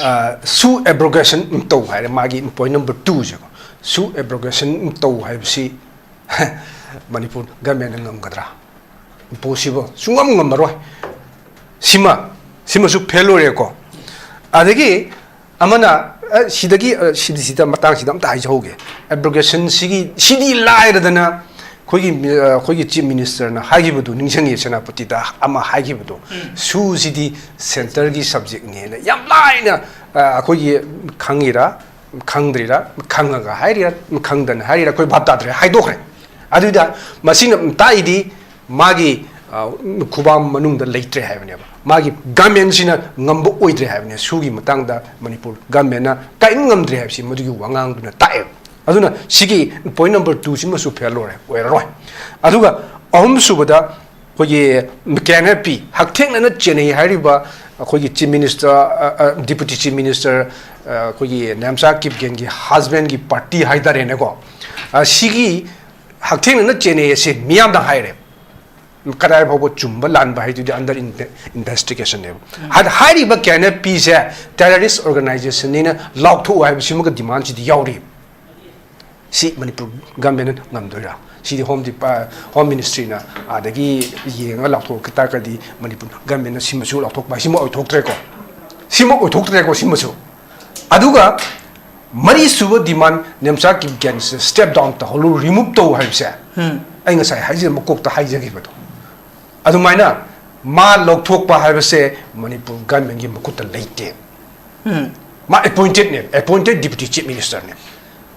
ꯑ, ꯁꯨ ꯑꯦꯕ꯭ꯔꯣꯒꯦꯁꯟ ꯇꯧ ꯍꯥꯏꯔꯦ, ꯃꯥꯒꯤ ꯄꯣꯏꯟꯠ ꯅꯝꯕꯔ ꯇꯨꯁꯦꯀꯣ꯫ ꯁꯨ ꯑꯦꯕ꯭ꯔꯣꯒꯦꯁꯟ ꯇꯧ ꯍꯥꯏꯕꯁꯤ ꯃꯅꯤꯄꯨꯔ ꯒꯚꯔꯟꯃꯦꯟꯠꯅ ꯉꯝꯒꯗ꯭ꯔꯥ? ꯏꯝꯄꯣꯁꯤꯕꯜ, ꯁꯨꯡꯉꯝ ꯉꯝꯃꯔꯣꯏ꯫ ꯁꯤꯃ, ꯁꯤꯃꯁꯨ ꯐꯦꯜ ꯑꯣꯏꯔꯦꯀꯣ꯫ ꯑꯗꯒꯤ ꯑꯃꯅ, ꯑ, ꯁꯤꯗꯒꯤ, ꯑ, ꯁꯤꯗꯤ, ꯁꯤꯗ ꯃꯇꯥꯡꯁꯤꯗ ꯑꯝꯇ ꯍꯥꯏꯖꯍꯧꯒꯦ꯫ ꯑꯦꯕ꯭ꯔꯣꯒꯦꯁꯟꯁꯤꯒꯤ, ꯁꯤꯗꯤ ꯂꯥꯏꯔꯗꯅ ꯑꯩꯈꯣꯏꯒꯤ ꯃꯤ-, ꯑ, ꯑꯩꯈꯣꯏꯒꯤ ꯆꯤꯐ ꯃꯤꯅꯤꯁꯇꯔꯅ ꯍꯥꯏꯈꯤꯕꯗꯨ ꯅꯤꯡꯁꯤꯡꯉꯤ, ꯁꯦꯅꯥꯄꯇꯤꯗ ꯑꯃ ꯍꯥꯏꯈꯤꯕꯗꯣ, ꯎꯝ꯫ ꯁꯨꯁꯤꯗꯤ ꯁꯦꯟꯇꯔꯒꯤ ꯁꯕꯖꯦꯛꯅꯦꯅ ꯌꯥꯝ ꯂꯥꯏꯅ, ꯑ, ꯑꯩꯈꯣꯏꯒꯤ ꯈꯪꯉꯤꯔꯥ, ꯈꯪꯗ꯭ꯔꯤꯔꯥ, ꯈꯪꯉꯒ ꯍꯥꯏꯔꯤꯔꯥ, ꯈꯪꯗꯅ ꯍꯥꯏꯔꯤꯔꯥ, ꯑꯩꯈꯣꯏ ꯚꯥꯞ ꯇꯥꯗ꯭ꯔꯦ, ꯍꯥꯏꯗꯣꯛꯈ꯭ꯔꯦ꯫ ꯑꯗꯨꯗ ꯃꯁꯤꯅ ꯇꯥꯛꯏꯗꯤ ꯃꯥꯒꯤ, ꯑ, ꯈꯨꯕꯥꯝ ꯃꯅꯨꯡꯗ ꯂꯩꯇ꯭ꯔꯦ ꯍꯥꯏꯕꯅꯦꯕ꯫ ꯃꯥꯒꯤ government ꯁꯤꯅ ꯉꯝꯕ ꯑꯣꯏꯗ꯭ꯔꯦ ꯍꯥꯏꯕꯅꯦ꯫ ꯁꯨꯒꯤ ꯃꯇꯥꯡꯗ ꯃꯅꯤꯄꯨꯔ government ꯅ ꯀꯔꯤꯝ ꯉꯝꯗ꯭ꯔꯦ ꯍꯥꯏꯕꯁꯤ ꯃꯗꯨꯒꯤ ꯋꯥꯉꯥꯡꯗꯨꯅ ꯇꯥꯛꯑꯦꯕ꯫ ꯑꯗꯨꯅ ꯁꯤꯒꯤ point number two ꯁꯤꯃꯁꯨ fail ꯑꯣꯏꯔꯦ, ꯑꯣꯏꯔꯔꯣꯏ꯫ ꯑꯗꯨꯒ ꯑꯍꯨꯝꯁꯨꯕꯗ ꯑꯩꯈꯣꯏꯒꯤ ꯀꯦ ꯑꯦꯟ ꯑꯦꯐ ꯄꯤ ꯍꯛꯊꯦꯡꯅꯅ ꯆꯦꯟꯅꯩ ꯍꯥꯏꯔꯤꯕ ꯑꯩꯈꯣꯏꯒꯤ chief minister, ꯑ, ꯑ, deputy chief minister, ꯑ, ꯑꯩꯈꯣꯏꯒꯤ ꯅꯦꯝꯆꯥ ꯀꯤꯞꯒꯦꯟꯒꯤ husband ꯒꯤ party ꯍꯥꯏꯇꯥꯔꯦꯅꯦꯀꯣ, ꯑ, ꯁꯤꯒꯤ ꯍꯛꯊꯦꯡꯅꯅ ꯆꯦꯟꯅꯩ ꯑꯁꯤ ꯃꯤꯌꯥꯝꯗ ꯍꯥꯏꯔꯦ꯫ ꯀꯗꯥꯏ ꯐꯥꯎꯕ ꯆꯨꯝꯕ ꯂꯥꯟꯕ ꯍꯥꯏꯗꯨꯗꯤ under inve-, investigation ꯅꯦꯕ꯫ ꯍꯥꯏ-, ꯍꯥꯏꯔꯤꯕ ꯀꯦ ꯑꯦꯟ ꯑꯦꯐ ꯄꯤ ꯁꯦ terrorist organization ꯅꯤꯅ ꯂꯥꯎꯊꯣꯛꯎ ꯍꯥꯏꯕꯁꯤꯃꯒ demand ꯁꯤꯗꯤ ꯌꯥꯎꯔꯤ꯫ ꯁꯤ ꯃꯅꯤꯄꯨꯔ government ꯅ ꯉꯝꯗꯣꯏꯔꯥ? ꯁꯤꯗꯤ Home Dep-, ꯑ, Home Ministry ꯅ ꯑꯗꯒꯤ ꯌꯦꯡꯉꯒ ꯂꯥꯎꯊꯣꯛꯈꯤ ꯇꯥꯔꯒꯗꯤ ꯃꯅꯤꯄꯨꯔ government ꯅ ꯁꯤꯃꯁꯨ ꯂꯥꯎꯊꯣꯛꯄ ꯍꯥꯏꯁꯤꯃ ꯑꯣꯏꯊꯣꯛꯇ꯭ꯔꯦꯀꯣ꯫ ꯁꯤꯃ ꯑꯣꯏꯊꯣꯛꯇ꯭ꯔꯦꯀꯣ, ꯁꯤꯃꯁꯨ꯫ ꯑꯗꯨꯒ ꯃꯔꯤꯁꯨꯕ demand Nemcha ꯀꯤꯞꯒꯦꯟꯁꯦ step down ꯇꯧꯍꯜꯂꯨ, remove ꯇꯧ ꯍꯥꯏꯕꯁꯦ꯫ ꯑꯩ ꯉꯁꯥꯏ ꯍꯥꯏꯖ-, ꯃꯀꯣꯛꯇ ꯍꯥꯏꯖꯈꯤꯕꯗꯣ꯫ ꯑꯗꯨꯃꯥꯏꯅ ꯃꯥ ꯂꯧꯊꯣꯛꯄ ꯍꯥꯏꯕꯁꯦ ꯃꯅꯤꯄꯨꯔ government ꯀꯤ ꯃꯈꯨꯠꯇ ꯂꯩꯇꯦ꯫ ꯎꯝ꯫ ꯃꯥ appointed ꯅꯦ, appointed deputy chief minister ꯅꯦ꯫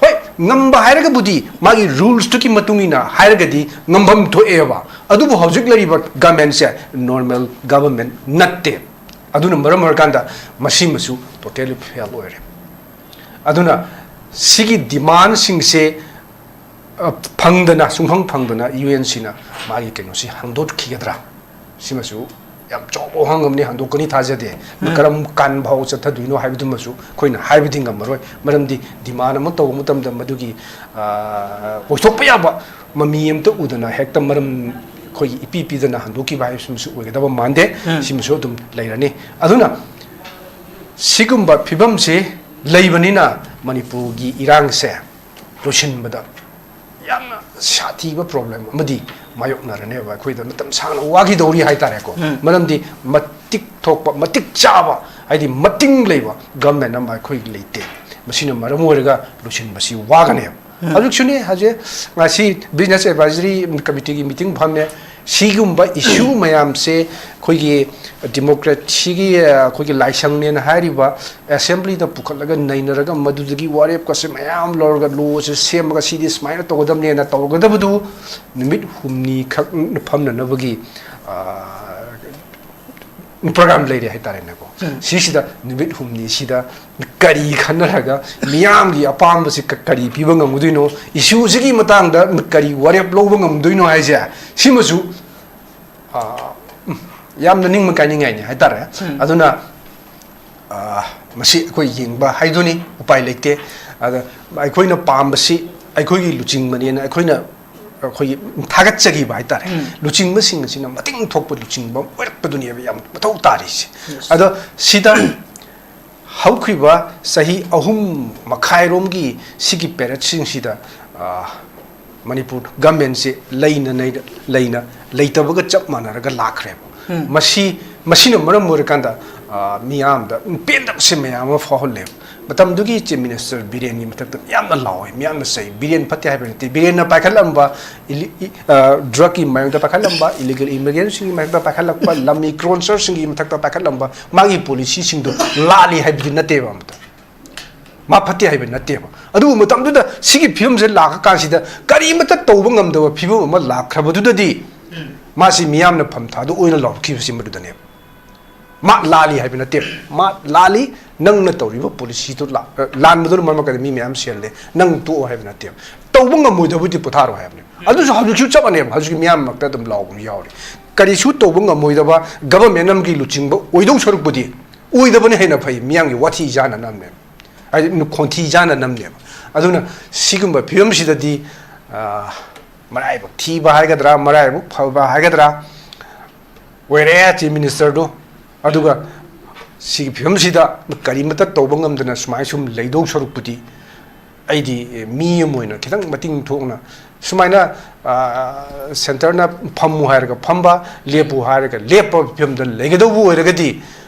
ꯍꯣꯏ, ꯉꯝꯕ ꯍꯥꯏꯔꯒꯕꯨꯗꯤ ꯃꯥꯒꯤ rules ꯇꯨꯒꯤ ꯃꯇꯨꯡ ꯏꯟꯅ ꯍꯥꯏꯔꯒꯗꯤ ꯉꯝꯐꯝ ꯊꯣꯛꯑꯦꯕ꯫ ꯑꯗꯨꯕꯨ ꯍꯧꯖꯤꯛ ꯂꯩꯔꯤꯕ government ꯁꯦ normal government ꯅꯠꯇꯦ꯫ ꯑꯗꯨꯅ ꯃꯔꯝ ꯑꯣꯏꯔꯀꯥꯟꯗ ꯃꯁꯤꯃꯁꯨ totally fail ꯑꯣꯏꯔꯦ꯫ ꯑꯗꯨꯅ ꯁꯤꯒꯤ demand ꯁꯤꯡꯁꯦ, ꯑ, ꯐꯪꯗꯅ, ꯁꯨꯡꯐꯪ ꯐꯪꯗꯅ U N C ꯅ ꯃꯥꯒꯤ ꯀꯩꯅꯣꯁꯤ ꯍꯥꯡꯗꯣꯛꯈꯤꯒꯗ꯭ꯔꯥ? ꯁꯤꯃꯁꯨ ꯌꯥꯝ ꯆꯥꯎꯕ ꯋꯥꯍꯪ ꯑꯃꯅꯤ, ꯍꯥꯡꯗꯣꯛꯀꯅꯤ ꯊꯥꯖꯗꯦ꯫ ꯎꯝ꯫ ꯀꯔꯝ ꯀꯥꯟ ꯐꯥꯎ ꯆꯠꯊꯗꯣꯏꯅꯣ ꯍꯥꯏꯕꯗꯨꯃꯁꯨ ꯑꯩꯈꯣꯏꯅ ꯍꯥꯏꯕꯗꯤ ꯉꯝꯃꯔꯣꯏ꯫ ꯃꯔꯝꯗꯤ demand ꯑꯃ ꯇꯧꯕ ꯃꯇꯝꯗ ꯃꯗꯨꯒꯤ, ꯑ, ꯑꯣꯏꯊꯣꯛꯄ ꯌꯥꯕ ꯃꯃꯤ ꯑꯃꯇ ꯎꯗꯅ ꯍꯦꯛꯇ ꯃꯔꯝ ꯑꯩꯈꯣꯏꯒꯤ ꯏꯄꯤ ꯄꯤꯗꯅ ꯍꯥꯡꯗꯣꯛꯈꯤꯕ ꯍꯥꯏꯕꯁꯤꯃꯁꯨ ꯑꯣꯏꯒꯗꯕ ꯃꯥꯟꯗꯦ꯫ ꯎꯝ꯫ ꯁꯤꯃꯁꯨ ꯑꯗꯨꯝ ꯂꯩꯔꯅꯤ꯫ ꯑꯗꯨꯅ ꯁꯤꯒꯨꯝꯕ ꯐꯤꯕꯝꯁꯤ ꯂꯩꯕꯅꯤꯅ ꯃꯅꯤꯄꯨꯔꯒꯤ ꯏꯔꯥꯡꯁꯦ ꯂꯣꯏꯁꯤꯟꯕꯗ ꯌꯥꯝꯅ ꯁꯥꯊꯤꯕ problem ꯑꯃꯗꯤ ꯃꯥꯌꯣꯛꯅꯔꯅꯦꯕ꯫ ꯑꯩꯈꯣꯏꯗ ꯃꯇꯝ ꯁꯥꯡꯅ ꯋꯥꯈꯤꯗꯧꯔꯤ ꯍꯥꯏꯇꯥꯔꯦꯀꯣ꯫ ꯎꯝ꯫ ꯃꯔꯝꯗꯤ ꯃꯇꯤꯛ ꯊꯣꯛꯄ, ꯃꯇꯤꯛ ꯆꯥꯕ, ꯍꯥꯏꯗꯤ ꯃꯇꯤꯡ ꯂꯩꯕ government ꯑꯃ ꯑꯩꯈꯣꯏꯒꯤ ꯂꯩꯇꯦ꯫ ꯃꯁꯤꯅ ꯃꯔꯝ ꯑꯣꯏꯔꯒ ꯂꯣꯏꯁꯤꯟꯕꯁꯤ ꯋꯥꯒꯅꯦꯕ꯫ ꯎꯝ꯫ ꯍꯧꯖꯤꯛꯁꯨꯅꯤ, ꯍꯧꯖꯤꯛ ꯉꯁꯤ Business Advisory Committee ꯒꯤ meeting ꯐꯝꯃꯦ꯫ ꯁꯤꯒꯨꯝꯕ issue ꯃꯌꯥꯝꯁꯦ ꯑꯩꯈꯣꯏꯒꯤ democracy ꯒꯤ, ꯑ, ꯑꯩꯈꯣꯏꯒꯤ ꯂꯥꯏꯁꯪꯅꯦꯅ ꯍꯥꯏꯔꯤꯕ assembly ꯗ ꯄꯨꯈꯠꯂꯒ ꯅꯩꯅꯔꯒ ꯃꯗꯨꯗꯒꯤ ꯋꯥꯔꯦꯞꯀꯁꯦ ꯃꯌꯥꯝ ꯂꯧꯔꯒ law ꯁꯦ ꯁꯦꯝꯃꯒ ꯁꯤꯗꯤ ꯁꯨꯃꯥꯏꯅ ꯇꯧꯒꯗꯕꯅꯦꯅ ꯇꯧꯒꯗꯕꯗꯨ ꯅꯨꯃꯤꯠ ꯍꯨꯝꯅꯤ ꯈꯛ ꯐꯝꯅꯅꯕꯒꯤ, ꯑ, program ꯂꯩꯔꯦ ꯍꯥꯏꯇꯥꯔꯦꯅꯦꯀꯣ꯫ ꯎꯝ꯫ ꯁꯤꯁꯤꯗ ꯅꯨꯃꯤꯠ ꯍꯨꯝꯅꯤꯁꯤꯗ ꯀꯔꯤ ꯈꯟꯅꯔꯒ ꯃꯤꯌꯥꯝꯒꯤ ꯑꯄꯥꯝꯕꯁꯤ ꯀ-, ꯀꯔꯤ ꯄꯤꯕ ꯉꯝꯒꯗꯣꯏꯅꯣ, issue ꯁꯤꯒꯤ ꯃꯇꯥꯡꯗ ꯀꯔꯤ ꯋꯥꯔꯦꯞ ꯂꯧꯕ ꯉꯝꯗꯣꯏꯅꯣ ꯍꯥꯏꯁꯦ, ꯁꯤꯃꯁꯨ, ꯑ, ꯎꯝ, ꯌꯥꯝꯅ ꯅꯤꯡꯕ ꯀꯥꯏꯅꯤꯡꯉꯥꯏꯅꯤ ꯍꯥꯏꯇꯥꯔꯦ꯫ ꯎꯝ꯫ ꯑꯗꯨꯅ, ꯑ, ꯃꯁꯤ ꯑꯩꯈꯣꯏ ꯌꯦꯡꯕ ꯍꯥꯏꯗꯨꯅꯤ, ꯎꯄꯥꯏ ꯂꯩꯇꯦ꯫ ꯑꯗ ꯑꯩꯈꯣꯏꯅ ꯄꯥꯝꯕꯁꯤ ꯑꯩꯈꯣꯏꯒꯤ ꯂꯨꯆꯤꯡꯕꯅꯦꯅ ꯑꯩꯈꯣꯏꯅ, ꯑꯩꯈꯣꯏꯒꯤ ꯊꯥꯒꯠꯆꯈꯤꯕ ꯍꯥꯏꯇꯥꯔꯦ꯫ ꯎꯝ꯫ ꯂꯨꯆꯤꯡꯕꯁꯤꯡ ꯑꯁꯤꯅ ꯃꯇꯤꯡ ꯊꯣꯛꯄ ꯂꯨꯆꯤꯡꯕ ꯑꯣꯏꯔꯛꯄꯗꯨꯅꯦꯕ ꯌꯥꯝ ꯃꯊꯧ ꯇꯥꯔꯤꯁꯦ꯫ Yes꯫ ꯑꯗꯣ ꯁꯤꯗ ꯍꯧꯈꯤꯕ ꯆꯍꯤ ꯑꯍꯨꯝ ꯃꯈꯥꯏꯔꯣꯝꯒꯤ ꯁꯤꯒꯤ period ꯁꯤꯡꯁꯤꯗ, ꯑ, ꯃꯅꯤꯄꯨꯔ government ꯁꯦ ꯂꯩꯅ ꯅꯩ-, ꯂꯩꯅ ꯂꯩꯇꯕꯒ ꯆꯞ ꯃꯥꯟꯅꯔꯒ ꯂꯥꯛꯈ꯭ꯔꯦꯕ꯫ ꯎꯝ꯫ ꯃꯁꯤ, ꯃꯁꯤꯅ ꯃꯔꯝ ꯑꯣꯏꯔꯀꯥꯟꯗ, ꯑ, ꯃꯤꯌꯥꯝꯗ ꯄꯦꯟꯗꯕꯁꯦ ꯃꯌꯥꯝ ꯑꯃ ꯐꯥꯎꯍꯜꯂꯦꯕ꯫ ꯃꯇꯝꯗꯨꯒꯤ Chief Minister ꯕꯤꯔꯦꯟꯒꯤ ꯃꯊꯛꯇ ꯌꯥꯝꯅ ꯂꯥꯎꯋꯦ, ꯃꯤꯌꯥꯝꯅ ꯆꯩ꯫ ꯕꯤꯔꯦꯟ ꯐꯠꯇꯦ ꯍꯥꯏꯕ ꯅꯠꯇꯦ꯫ ꯕꯤꯔꯦꯟꯅ ꯄꯥꯏꯈꯠꯂꯝꯕ ꯏꯂꯤ-, ꯏ-, ꯑ, drug ꯀꯤ ꯃꯥꯌꯣꯛꯇ ꯄꯥꯏꯈꯠꯂꯝꯕ, illegal immigrant ꯁꯤꯡꯒꯤ ꯃꯥꯌꯣꯛꯇ ꯄꯥꯏꯈꯠꯂꯛꯄ, ꯂꯝꯃꯤ cronyster ꯁꯤꯡꯒꯤ ꯃꯊꯛꯇ ꯄꯥꯏꯈꯠꯂꯝꯕ ꯃꯥꯒꯤ policy ꯁꯤꯡꯗꯣ ꯂꯥꯜꯂꯤ ꯍꯥꯏꯕꯗꯤ ꯅꯠꯇꯦꯕ ꯑꯃꯇ꯫ ꯃꯥ ꯐꯠꯇꯦ ꯍꯥꯏꯕ ꯅꯠꯇꯦꯕ꯫ ꯑꯗꯨꯕꯨ ꯃꯇꯝꯗꯨꯗ ꯁꯤꯒꯤ ꯐꯤꯕꯝꯁꯦ ꯂꯥꯛꯑꯀꯥꯟꯁꯤꯗ ꯀꯔꯤꯃꯠꯇ ꯇꯧꯕ ꯉꯝꯗꯕ ꯐꯤꯕꯝ ꯑꯃ ꯂꯥꯛꯈ꯭ꯔꯕꯗꯨꯗꯗꯤ ꯃꯥꯁꯤ ꯃꯤꯌꯥꯝꯅ ꯐꯝ ꯊꯥꯗꯣꯛꯑꯣꯏꯅ ꯂꯥꯎꯔꯛꯈꯤꯕꯁꯤ ꯃꯗꯨꯗꯅꯦꯕ꯫ ꯃꯥ ꯂꯥꯜꯂꯤ ꯍꯥꯏꯕ ꯅꯠꯇꯦ꯫ ꯃꯥ ꯂꯥꯜꯂꯤ, ꯅꯪꯅ ꯇꯧꯔꯤꯕ policy ꯗꯨ ꯂꯥ-, ꯑ, ꯂꯥꯟꯕꯗꯨꯅ ꯃꯔꯝ ꯑꯣꯏꯔꯒ ꯃꯤ ꯃꯌꯥꯝ ꯁꯤꯍꯜꯂꯦ, ꯅꯪ ꯇꯣꯛꯑꯣ ꯍꯥꯏꯕ ꯅꯠꯇꯦꯕ꯫ ꯇꯧꯕ ꯉꯝꯃꯣꯏꯗꯕꯗꯤ ꯄꯣꯊꯥꯔꯣ ꯍꯥꯏꯕꯅꯦ꯫ ꯑꯗꯨꯁꯨ ꯍꯧꯖꯤꯛꯁꯨ ꯆꯞ ꯃꯥꯟꯅꯩꯕ, ꯍꯧꯖꯤꯛꯀꯤ ꯃꯤꯌꯥꯝ ꯃꯔꯛꯇ ꯑꯗꯨꯝ ꯂꯥꯎꯕ ꯌꯥꯎꯔꯤ꯫ ꯀꯔꯤꯁꯨ ꯇꯧꯕ ꯉꯝꯃꯣꯏꯗꯕ government ꯑꯃꯒꯤ ꯂꯨꯆꯤꯡꯕ ꯑꯣꯏꯗꯧ ꯁꯔꯨꯛꯄꯨꯗꯤ, ꯑꯣꯏꯗꯕꯅ ꯍꯦꯟꯅ ꯐꯩ, ꯃꯤꯌꯥꯝꯒꯤ ꯋꯥꯊꯤ ꯆꯥꯅꯅꯕꯅꯦꯕ, ꯍꯥꯏꯗꯤ ꯈꯣꯟꯊꯤ ꯆꯥꯅꯅꯕꯅꯦꯕ꯫ ꯑꯗꯨꯅ ꯁꯤꯒꯨꯝꯕ ꯐꯤꯕꯝꯁꯤꯗꯗꯤ, ꯑ, ꯃꯔꯥꯏꯕꯛ ꯊꯤꯕ ꯍꯥꯏꯒꯗ꯭ꯔꯥ, ꯃꯔꯥꯏꯕꯛ ꯐꯕ ꯍꯥꯏꯒꯗ꯭ꯔꯥ, ꯑꯣꯏꯔꯦ Chief Minister ꯗꯨ꯫ ꯑꯗꯨꯒ ꯁꯤꯒꯤ ꯐꯤꯕꯝꯁꯤꯗ ꯀꯔꯤꯃꯠꯇ ꯇꯧꯕ ꯉꯝꯗꯅ ꯁꯨꯃꯥꯏꯅ ꯁꯨꯝ ꯂꯩꯗꯧ ꯁꯔꯨꯛꯄꯨꯗꯤ, ꯑꯩꯗꯤ ꯃꯤ ꯑꯃ ꯑꯣꯏꯅ ꯈꯤꯇꯪ ꯃꯇꯤꯡ ꯊꯣꯛꯅ ꯁꯨꯃꯥꯏꯅ, ꯑ, centre ꯅ ꯐꯝꯃꯨ ꯍꯥꯏꯔꯒ ꯐꯝꯕ, ꯂꯦꯞꯄꯨ ꯍꯥꯏꯔꯒ ꯂꯦꯞꯄ ꯐꯤꯕꯝꯗ ꯂꯩꯒꯗꯧꯕ ꯑꯣꯏꯔꯒꯗꯤ,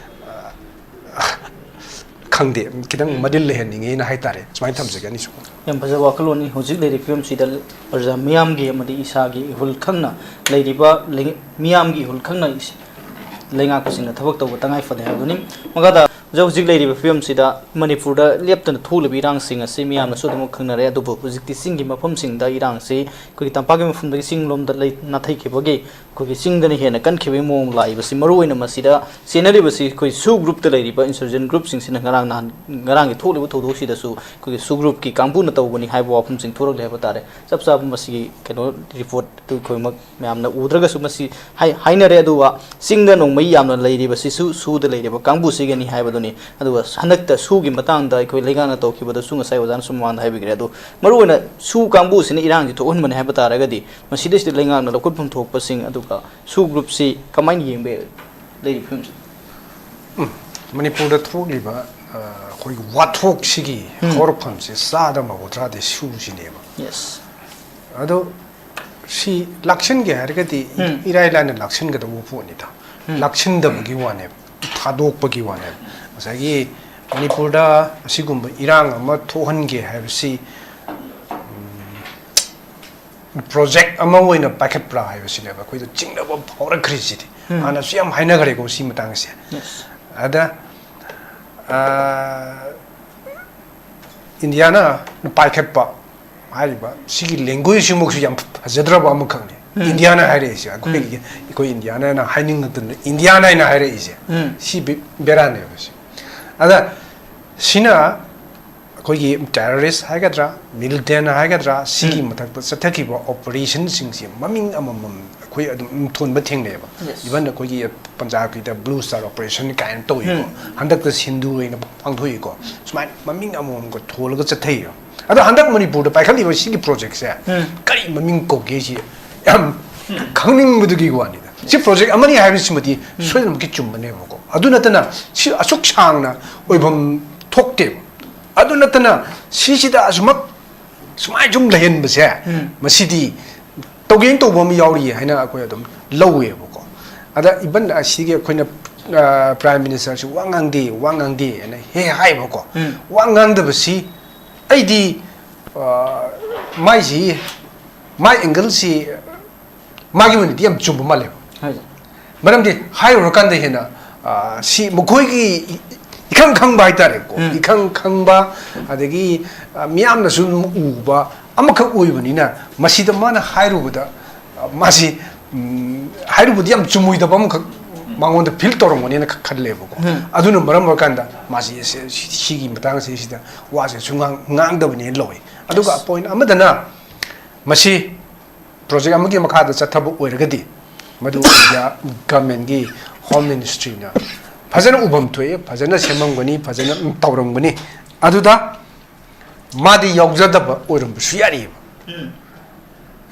ꯑ, ꯈꯪꯗꯦ, ꯈꯤꯇꯪ ꯃꯗꯤꯜ ꯂꯩꯍꯟꯅꯤꯡꯉꯦꯅ ꯍꯥꯏꯇꯥꯔꯦ꯫ ꯁꯨꯃꯥꯏꯅ ꯊꯝꯖꯒꯦ꯫ ꯑꯅꯤꯁꯨꯕ꯫ ꯌꯥꯝ ꯐꯖꯕ ꯋꯥꯈꯜꯂꯣꯟꯅꯤ꯫ ꯍꯧꯖꯤꯛ ꯂꯩꯔꯤꯕ ꯐꯤꯕꯝꯁꯤꯗ ꯄ꯭ꯔꯖꯥ ꯃꯤꯌꯥꯝꯒꯤ ꯑꯃꯗꯤ ꯏꯁꯥꯒꯤ ꯏꯍꯨꯜ ꯈꯪꯅ ꯂꯩꯔꯤꯕ ꯂꯩ-, ꯃꯤꯌꯥꯝꯒꯤ ꯏꯍꯨꯜ ꯈꯪꯅ ꯏꯁ-, ꯂꯩꯉꯥꯛꯄꯁꯤꯡꯅ ꯊꯕꯛ ꯇꯧꯕ ꯇꯉꯥꯏ ꯐꯗꯦ ꯍꯥꯏꯕꯗꯨꯅꯤ꯫ ꯃꯈꯥ ꯇꯥ-, ꯍꯧꯖꯤꯛ ꯍꯧꯖꯤꯛ ꯂꯩꯔꯤꯕ ꯐꯤꯕꯝꯁꯤꯗ ꯃꯅꯤꯄꯨꯔꯗ ꯂꯦꯞꯇꯅ ꯊꯣꯛꯂꯤꯕ ꯏꯔꯥꯡꯁꯤꯡ ꯑꯁꯤ ꯃꯤꯌꯥꯝꯅꯁꯨ ꯑꯗꯨꯃꯛ ꯈꯪꯅꯔꯦ꯫ ꯑꯗꯨꯕꯨ ꯍꯧꯖꯤꯛꯇꯤ ꯆꯤꯡꯒꯤ ꯃꯐꯝꯁꯤꯡꯗ ꯏꯔꯥꯡꯁꯤ ꯑꯩꯈꯣꯏꯒꯤ ꯇꯝꯄꯥꯛꯀꯤ ꯃꯐꯝꯗꯒꯤ ꯆꯤꯡꯂꯣꯝꯗ ꯂꯩ-, ꯅꯥꯊꯩꯈꯤꯕꯒꯤ ꯑꯩꯈꯣꯏꯒꯤ ꯆꯤꯡꯗꯅ ꯍꯦꯟꯅ ꯀꯟꯈꯤꯕꯒꯤ ꯃꯑꯣꯡ ꯂꯥꯛꯏꯕꯁꯤ꯫ ꯃꯔꯨꯑꯣꯏꯅ ꯃꯁꯤꯗ ꯆꯦꯟꯅꯔꯤꯕꯁꯤ ꯑꯩꯈꯣꯏ ꯁꯨ group ꯇ ꯂꯩꯔꯤꯕ insurgent group ꯁꯤꯡꯁꯤꯅ ꯉꯔꯥꯡ ꯅꯍꯥꯟ, ꯉꯔꯥꯡꯒꯤ ꯊꯣꯛꯂꯤꯕ ꯊꯧꯗꯣꯛꯁꯤꯗꯁꯨ ꯑꯩꯈꯣꯏꯒꯤ ꯁꯨ group ꯀꯤ ꯀꯥꯡꯕꯨꯅ ꯇꯧꯕꯅꯤ ꯍꯥꯏꯕ ꯋꯥꯐꯝꯁꯤꯡ ꯊꯣꯔꯛꯂꯦ ꯍꯥꯏꯕ ꯇꯥꯔꯦ꯫ ꯆꯞ ꯆꯥꯕ ꯃꯁꯤꯒꯤ ꯀꯩꯅꯣ report ꯇꯨ ꯑꯩꯈꯣꯏꯃꯛ ꯃꯌꯥꯝꯅ ꯎꯗ꯭ꯔꯒꯁꯨ ꯃꯁꯤ ꯍꯥꯏ-, ꯍꯥꯏꯅꯔꯦ꯫ ꯑꯗꯨꯒ ꯆꯤꯡꯗ ꯅꯣꯡꯃꯩ ꯌꯥꯝꯅ ꯂꯩꯔꯤꯕꯁꯤꯁꯨ ꯁꯨꯗ ꯂꯩꯔꯤꯕ ꯀꯥꯡꯕꯨꯁꯤꯒꯅꯤ ꯍꯥꯏꯕꯗꯨꯅꯤ꯫ ꯑꯗꯨꯒ ꯍꯟꯗꯛꯇ ꯁꯨꯒꯤ ꯃꯇꯥꯡꯗ ꯑꯩꯈꯣꯏ ꯂꯩꯉꯥꯛꯅ ꯇꯧꯈꯤꯕꯗꯁꯨ ꯉꯁꯥꯏ ꯑꯣꯖꯥꯅꯁꯨ ꯃꯃꯥꯡꯗ ꯍꯥꯏꯕꯤꯈ꯭ꯔꯦ꯫ ꯑꯗꯨ ꯃꯔꯨꯑꯣꯏꯅ ꯁꯨ ꯀꯥꯡꯕꯨꯁꯤꯅ ꯏꯔꯥꯡꯁꯤ ꯊꯣꯛꯍꯟꯕꯅꯤ ꯍꯥꯏꯕ ꯇꯥꯔꯒꯗꯤ ꯃꯁꯤꯗꯩꯁꯤꯗ ꯂꯩꯉꯥꯛꯅ ꯂꯧꯈꯠꯐꯝ ꯊꯣꯛꯄꯁꯤꯡ, ꯑꯗꯨꯒ ꯁꯨ group ꯁꯤ ꯀꯃꯥꯏꯅ ꯌꯦꯡꯕ ꯌꯥꯏ ꯂꯩꯔꯤꯕ ꯐꯤꯕꯝꯁꯤ? ꯎꯝ, ꯃꯅꯤꯄꯨꯔꯗ ꯊꯣꯛꯂꯤꯕ, ꯑ, ꯑꯩꯈꯣꯏꯒꯤ ꯋꯥꯊꯣꯛꯁꯤꯒꯤ ꯎꯝ꯫ ꯍꯧꯔꯛꯐꯝꯁꯦ ꯆꯥꯗ ꯃꯧꯗ꯭ꯔꯥꯗꯤ ꯁꯨꯁꯤꯅꯦꯕ꯫ Yes꯫ ꯑꯗꯣ ꯁꯤ ꯂꯥꯛꯁꯤꯟꯒꯦ ꯍꯥꯏꯔꯒꯗꯤ ꯎꯝ꯫ ꯏꯔꯥꯏ ꯂꯥꯏꯅ ꯂꯥꯛꯁꯤꯟꯒꯗꯧꯕ ꯄꯣꯠꯅꯤꯗ꯫ ꯎꯝ꯫ ꯂꯥꯛꯁꯤꯟꯗꯕꯒꯤ ꯋꯥꯅꯦꯕ, ꯊꯥꯗꯣꯛꯄꯒꯤ ꯋꯥꯅꯦꯕ꯫ ꯉꯁꯥꯏꯒꯤ ꯃꯅꯤꯄꯨꯔꯗ ꯑꯁꯤꯒꯨꯝꯕ ꯏꯔꯥꯡ ꯑꯃ ꯊꯣꯛꯍꯟꯒꯦ ꯍꯥꯏꯕꯁꯤ, ꯎꯝ, project ꯑꯃ ꯑꯣꯏꯅ ꯄꯥꯏꯈꯠꯄ꯭ꯔꯥ ꯍꯥꯏꯕꯁꯤꯅꯦꯕ ꯑꯩꯈꯣꯏꯗ ꯆꯤꯡꯅꯕ ꯐꯥꯎꯔꯛꯈ꯭ꯔꯤꯁꯤꯗꯤ꯫ ꯎꯝ꯫ ꯍꯥꯟꯅꯁꯨ ꯌꯥꯝ ꯍꯥꯏꯅꯈ꯭ꯔꯦꯀꯣ ꯁꯤ ꯃꯇꯥꯡꯁꯦ꯫ Yes꯫ ꯑꯗ, ꯑ, ꯏꯟꯗꯤꯌꯥꯅ ꯄꯥꯏꯈꯠꯄ ꯍꯥꯏꯔꯤꯕ ꯁꯤꯒꯤ language ꯁꯤꯃꯛꯁꯨ ꯌꯥꯝ ꯐꯖꯗ꯭ꯔꯕ ꯑꯃꯈꯛꯅꯤ꯫ ꯎꯝ꯫ ꯏꯟꯗꯤꯌꯥꯅ ꯍꯥꯏꯔꯛꯏꯁꯦ, ꯑꯩꯈꯣꯏꯒꯤ, ꯎꯝ꯫ ꯑꯩꯈꯣꯏ ꯏꯟꯗꯤꯌꯥꯅ ꯍꯥꯏꯅꯤꯡꯉꯛꯇꯅ ꯏꯟꯗꯤꯌꯥꯅ ꯍꯥꯏꯅ ꯍꯥꯏꯔꯛꯏꯁꯦ꯫ ꯎꯝ꯫ ꯁꯤ ꯕꯤ-, ꯕꯦꯔꯥꯅꯦꯕ ꯁꯤ꯫ ꯑꯗ ꯁꯤꯅ ꯑꯩꯈꯣꯏꯒꯤ terrorist ꯍꯥꯏꯒꯗ꯭ꯔꯥ, militant ꯍꯥꯏꯒꯗ꯭ꯔꯥ, ꯁꯤꯒꯤ ꯎꯝ꯫ ꯃꯊꯛꯇ ꯆꯠꯊꯈꯤꯕ operation ꯁꯤꯡꯁꯦ ꯃꯃꯤꯡ ꯑꯃꯃꯝ ꯑꯩꯈꯣꯏ ꯑꯗꯨꯝ ꯊꯣꯟꯕ ꯊꯦꯡꯅꯩꯑꯕ꯫ Yes꯫ Even ꯑꯩꯈꯣꯏꯒꯤ ꯄꯟꯖꯥꯕꯀꯤꯗ Blue Star Operation ꯀꯥꯏꯅ ꯇꯧꯏꯀꯣ꯫ ꯎꯝ꯫ ꯍꯟꯗꯛꯇ ꯁꯤꯟꯙꯨ ꯑꯣꯏꯅ ꯄꯥꯡꯊꯣꯛꯏꯀꯣ꯫ ꯁꯨꯃꯥꯏꯅ ꯃꯃꯤꯡ ꯑꯃꯃꯝꯒ ꯊꯣꯜꯂꯒ ꯆꯠꯊꯩꯌꯦꯕ꯫ ꯑꯗꯣ ꯍꯟꯗꯛ ꯃꯅꯤꯄꯨꯔꯗ ꯄꯥꯏꯈꯠꯂꯤꯕ ꯁꯤꯒꯤ project ꯁꯦ ꯎꯝ꯫ ꯀꯔꯤ ꯃꯃꯤꯡ ꯀꯧꯒꯦ ꯁꯤ ꯌꯥꯝ ꯎꯝ꯫ ꯈꯪꯅꯤꯡꯕꯗꯨꯒꯤ ꯋꯥꯅꯤꯗ꯫ ꯁꯤ project ꯑꯃꯅꯤ ꯍꯥꯏꯕꯁꯤꯃꯗꯤ ꯎꯝ꯫ ꯁꯣꯏꯗꯅꯃꯛꯀꯤ ꯆꯨꯝꯕꯅꯦꯕꯀꯣ꯫ ꯑꯗꯨ ꯅꯠꯇꯅ ꯁꯤ ꯑꯁꯨꯛ ꯁꯥꯡꯅ ꯑꯣꯏꯐꯝ ꯊꯣꯛꯇꯦꯕ꯫ ꯑꯗꯨ ꯅꯠꯇꯅ ꯁꯤꯁꯤꯗ ꯑꯁꯨꯃꯛ ꯁꯨꯃꯥꯏꯅ ꯁꯨꯝ ꯂꯩꯍꯟꯕꯁꯦ, ꯎꯝ꯫ ꯃꯁꯤꯗꯤ ꯇꯧꯒꯦꯅ ꯇꯧꯕ ꯑꯃ ꯌꯥꯎꯔꯤ ꯍꯥꯏꯅ ꯑꯩꯈꯣꯏ ꯑꯗꯨꯝ ꯂꯧꯋꯦꯕꯀꯣ꯫ ꯑꯗ even ꯑꯁꯤꯒꯤ ꯑꯩꯈꯣꯏꯅ ꯄ꯭ꯔꯥꯏꯝ ꯃꯤꯅꯤꯁꯇꯔꯁꯤ ꯋꯥ ꯉꯥꯡꯗꯦ, ꯋꯥ ꯉꯥꯡꯗꯦ ꯍꯥꯏꯅ ꯍꯦꯛ ꯍꯥꯏꯕꯀꯣ꯫ ꯎꯝ꯫ ꯋꯥ ꯉꯥꯡꯗꯕꯁꯤ ꯑꯩꯗꯤ, ꯑ, ꯃꯥꯏꯁꯤ, ꯃꯥꯏ ꯑꯦꯡꯒꯜꯁꯤ ꯃꯥꯒꯤ ꯑꯣꯏꯅꯗꯤ ꯌꯥꯝ ꯆꯨꯝꯕ ꯃꯥꯜꯂꯦꯕ꯫ ꯍꯣꯏ꯫ ꯃꯔꯝꯗꯤ ꯍꯥꯏꯔꯨꯔꯀꯥꯟꯗ ꯍꯦꯟꯅ, ꯑ, ꯁꯤ ꯃꯈꯣꯏꯒꯤ ꯏ-, ꯏꯈꯪ ꯈꯪꯕ ꯍꯥꯏꯇꯥꯔꯦꯀꯣ꯫ ꯎꯝ꯫ ꯏꯈꯪ ꯈꯪꯕ, ꯑꯗꯒꯤ, ꯑ, ꯃꯤꯌꯥꯝꯅꯁꯨ ꯑꯗꯨꯝ ꯎꯕ ꯑꯃꯈꯛ ꯑꯣꯏꯕꯅꯤꯅ, ꯃꯁꯤꯗ ꯃꯥꯅ ꯍꯥꯏꯔꯨꯕꯗ, ꯑ, ꯃꯥꯁꯤ, ꯎꯝ, ꯍꯥꯏꯔꯨꯕꯗꯤ ꯌꯥꯝ ꯆꯨꯝꯃꯣꯏꯗꯕ ꯑꯃꯈꯛ ꯃꯉꯣꯟꯗ ꯐꯤꯜ ꯇꯧꯔꯝꯒꯅꯦꯅ ꯈ-, ꯈꯜꯂꯦꯕꯀꯣ꯫ ꯎꯝ꯫ ꯑꯗꯨꯅ ꯃꯔꯝ ꯑꯣꯏꯔꯀꯥꯟꯗ ꯃꯥꯁꯤ ꯁꯤ-, ꯁꯤ-, ꯁꯤꯒꯤ ꯃꯇꯥꯡꯁꯤ ꯁꯤꯗ ꯋꯥꯁꯦ ꯁꯨꯡꯉꯥꯡ ꯉꯥꯡꯗꯕꯅꯦꯅ ꯂꯧꯋꯤ꯫ ꯑꯗꯨꯒ ꯄꯣꯏꯟ ꯑꯃꯗꯅ ꯃꯁꯤ ꯄ꯭ꯔꯣꯖꯦꯛ ꯑꯃꯒꯤ ꯃꯈꯥꯗ ꯆꯠꯊꯕ ꯑꯣꯏꯔꯒꯗꯤ, ꯃꯗꯨ ꯏꯟꯗꯤꯌꯥ ꯒꯚꯔꯟꯃꯦꯟꯒꯤ ꯍꯣꯝ ꯃꯤꯅꯤꯁꯇ꯭ꯔꯤꯅ ꯐꯖꯅ ꯎꯐꯝ ꯊꯣꯛꯑꯦ, ꯐꯖꯅ ꯁꯦꯝꯃꯝꯒꯅꯤ, ꯐꯖꯅ ꯇꯧꯔꯝꯒꯅꯤ꯫ ꯑꯗꯨꯗ ꯃꯥꯗꯤ ꯌꯥꯎꯖꯗꯕ ꯑꯣꯏꯔꯝꯕꯁꯨ ꯌꯥꯔꯤꯑꯕ꯫ ꯎꯝ꯫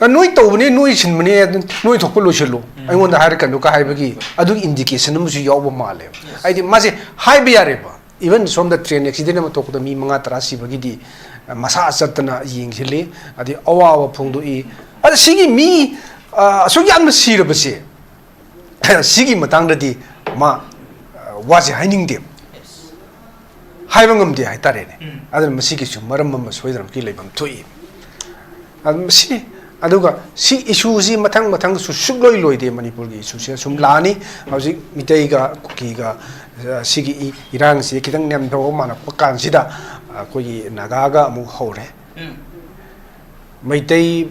"ꯑ, ꯅꯣꯏ ꯇꯧꯕꯅꯤ, ꯅꯣꯏ ꯁꯤꯟꯕꯅꯤ, ꯑꯗꯨ ꯅꯣꯏ ꯊꯣꯛꯄ ꯂꯣꯏꯁꯤꯜꯂꯨ, ꯎꯝ꯫ ꯑꯩꯉꯣꯟꯗ ꯍꯥꯏꯔꯛꯀꯅꯨ" ꯀ ꯍꯥꯏꯕꯒꯤ ꯑꯗꯨꯒꯤ ꯏꯟꯗꯤꯀꯦꯁꯟ ꯑꯃꯁꯨ ꯌꯥꯎꯕ ꯃꯥꯜꯂꯦꯕ꯫ Yes꯫ ꯍꯥꯏꯗꯤ ꯃꯥꯁꯦ ꯍꯥꯏꯕ ꯌꯥꯔꯦꯕ꯫ ꯏꯚꯟ ꯁꯣꯝꯗ ꯇ꯭ꯔꯦꯟ ꯑꯦꯛꯁꯤꯗꯦꯟ ꯑꯃ ꯊꯣꯛꯄꯗ ꯃꯤ ꯃꯉꯥ ꯇꯔꯥ ꯁꯤꯕꯒꯤꯗꯤ, ꯑ, ꯃꯁꯥ ꯆꯠꯇꯅ ꯌꯦꯡꯁꯤꯜꯂꯤ, ꯑꯗꯩ ꯑꯋꯥꯕ ꯐꯣꯡꯗꯣꯛꯏ꯫ ꯑꯗ ꯁꯤꯒꯤ ꯃꯤ, ꯑ, ꯑꯁꯨꯛ ꯌꯥꯝꯅ ꯁꯤꯔꯕꯁꯦ, ꯁꯤꯒꯤ ꯃꯇꯥꯡꯗꯗꯤ ꯃꯥ, ꯑ, ꯋꯥꯁꯦ ꯍꯥꯏꯅꯤꯡꯗꯦꯕ꯫ ꯍꯥꯏꯕ ꯉꯝꯗꯦ ꯍꯥꯏꯇꯥꯔꯦꯅꯦ꯫ ꯎꯝ꯫ ꯑꯗꯨꯅ ꯃꯁꯤꯒꯤꯁꯨ ꯃꯔꯝ ꯑꯃ ꯁꯣꯏꯗꯅꯃꯛꯀꯤ ꯂꯩꯐꯝ ꯊꯣꯛꯏ꯫ ꯑꯗꯨꯝ ꯁꯤ, ꯑꯗꯨꯒ ꯁꯤ ꯏꯁꯨꯁꯤ ꯃꯊꯪ ꯃꯊꯪꯁꯨ ꯁꯨꯛꯂꯣꯏ ꯂꯣꯏꯗꯦ꯫ ꯃꯅꯤꯄꯨꯔꯒꯤ ꯏꯁꯨꯁꯦ ꯁꯨꯝ ꯂꯥꯛꯑꯅꯤ꯫ ꯍꯧꯖꯤꯛ ꯃꯤꯇꯩꯒ ꯀꯨꯀꯤꯒ, ꯑ, ꯁꯤꯒꯤ ꯏ-, ꯏꯔꯥꯡꯁꯤ ꯈꯤꯇꯪ ꯅꯦꯝꯊꯕ ꯃꯥꯜꯂꯛꯄ ꯀꯥꯟꯁꯤꯗ ꯑꯩꯈꯣꯏꯒꯤ ꯅꯥꯒꯥꯒ ꯑꯃꯨꯛ ꯍꯧꯔꯦ꯫ ꯎꯝ꯫ ꯃꯩꯇꯩ,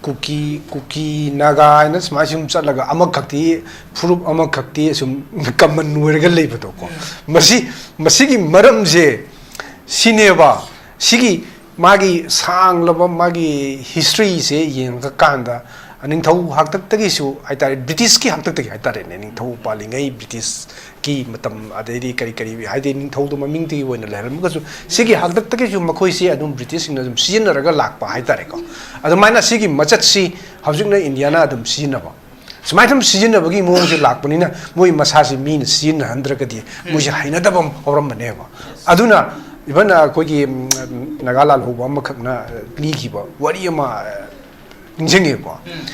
ꯀꯨꯀꯤ, ꯀꯨꯀꯤ, ꯅꯥꯒꯥ ꯍꯥꯏꯅ ꯁꯨꯃꯥꯏꯅ ꯁꯨꯝ ꯆꯠꯂꯒ ꯑꯃꯈꯛꯇꯤ, ꯐꯨꯔꯨꯞ ꯑꯃꯈꯛꯇꯤ ꯁꯨꯝ ꯀꯃꯟ ꯑꯣꯏꯔꯒ ꯂꯩꯕꯗꯣꯀꯣ꯫ ꯎꯝ꯫ ꯃꯁꯤ, ꯃꯁꯤꯒꯤ ꯃꯔꯝꯁꯦ ꯁꯤꯅꯦꯕ꯫ ꯁꯤꯒꯤ ꯃꯥꯒꯤ ꯁꯥꯡꯂꯕ ꯃꯥꯒꯤ ꯍꯤꯁꯇ꯭ꯔꯤꯁꯦ ꯌꯦꯡꯉꯀꯥꯟꯗ ꯅꯤꯡꯊꯧ ꯍꯥꯛꯇꯛꯇꯒꯤꯁꯨ ꯍꯥꯏꯇꯥꯔꯦ, ꯕ꯭ꯔꯤꯇꯤꯁꯀꯤ ꯍꯥꯛꯇꯛꯇꯒꯤ ꯍꯥꯏꯇꯥꯔꯦꯅꯦ, ꯅꯤꯡꯊꯧ ꯄꯥꯜꯂꯤꯉꯩ ꯕ꯭ꯔꯤꯇꯤꯁ ꯀꯤ ꯃꯇꯝ, ꯑꯗꯩꯗꯤ ꯀꯔꯤ ꯀꯔꯤ ꯍꯥꯏꯗꯤ ꯅꯤꯡꯊꯧꯗꯣ ꯃꯃꯤꯡꯗꯒꯤ ꯑꯣꯏꯅ ꯂꯩꯔꯝꯃꯒꯁꯨ, ꯁꯤꯒꯤ ꯍꯥꯛꯇꯛꯇꯒꯤꯁꯨ ꯃꯈꯣꯏꯁꯤ ꯑꯗꯨꯝ ꯕ꯭ꯔꯤꯇꯤꯁꯁꯤꯡꯅ ꯑꯗꯨꯝ ꯁꯤꯖꯤꯟꯅꯔꯒ ꯂꯥꯛꯄ ꯍꯥꯏꯇꯥꯔꯦꯀꯣ꯫ ꯑꯗꯨꯃꯥꯏꯅ ꯁꯤꯒꯤ ꯃꯆꯠꯁꯤ ꯍꯧꯖꯤꯛꯅ ꯏꯟꯗꯤꯌꯥꯅ ꯑꯗꯨꯝ ꯁꯤꯖꯤꯟꯅꯕ, ꯁꯨꯃꯥꯏꯅ ꯁꯨꯝ ꯁꯤꯖꯤꯟꯅꯕꯒꯤ ꯃꯑꯣꯡꯁꯦ ꯂꯥꯛꯄꯅꯤꯅ, ꯃꯣꯏ ꯃꯁꯥꯁꯤ ꯃꯤꯅ ꯁꯤꯖꯤꯟꯅꯍꯟꯗ꯭ꯔꯒꯗꯤ ꯃꯣꯏꯁꯦ ꯍꯩꯅꯗꯕ ꯑꯃ ꯐꯥꯎꯔꯝꯕꯅꯦꯕ꯫ ꯑꯗꯨꯅ ꯏꯚꯟ ꯑꯩꯈꯣꯏꯒꯤ, ꯎꯝ, ꯅꯥꯒꯥ ꯂꯥꯜꯍꯧꯕ ꯑꯃꯈꯛꯅ ꯂꯤꯈꯤꯕ ꯋꯥꯔꯤ ꯑꯃ ꯅꯤꯡꯁꯤꯡꯉꯦꯀꯣ꯫ ꯎꯝ꯫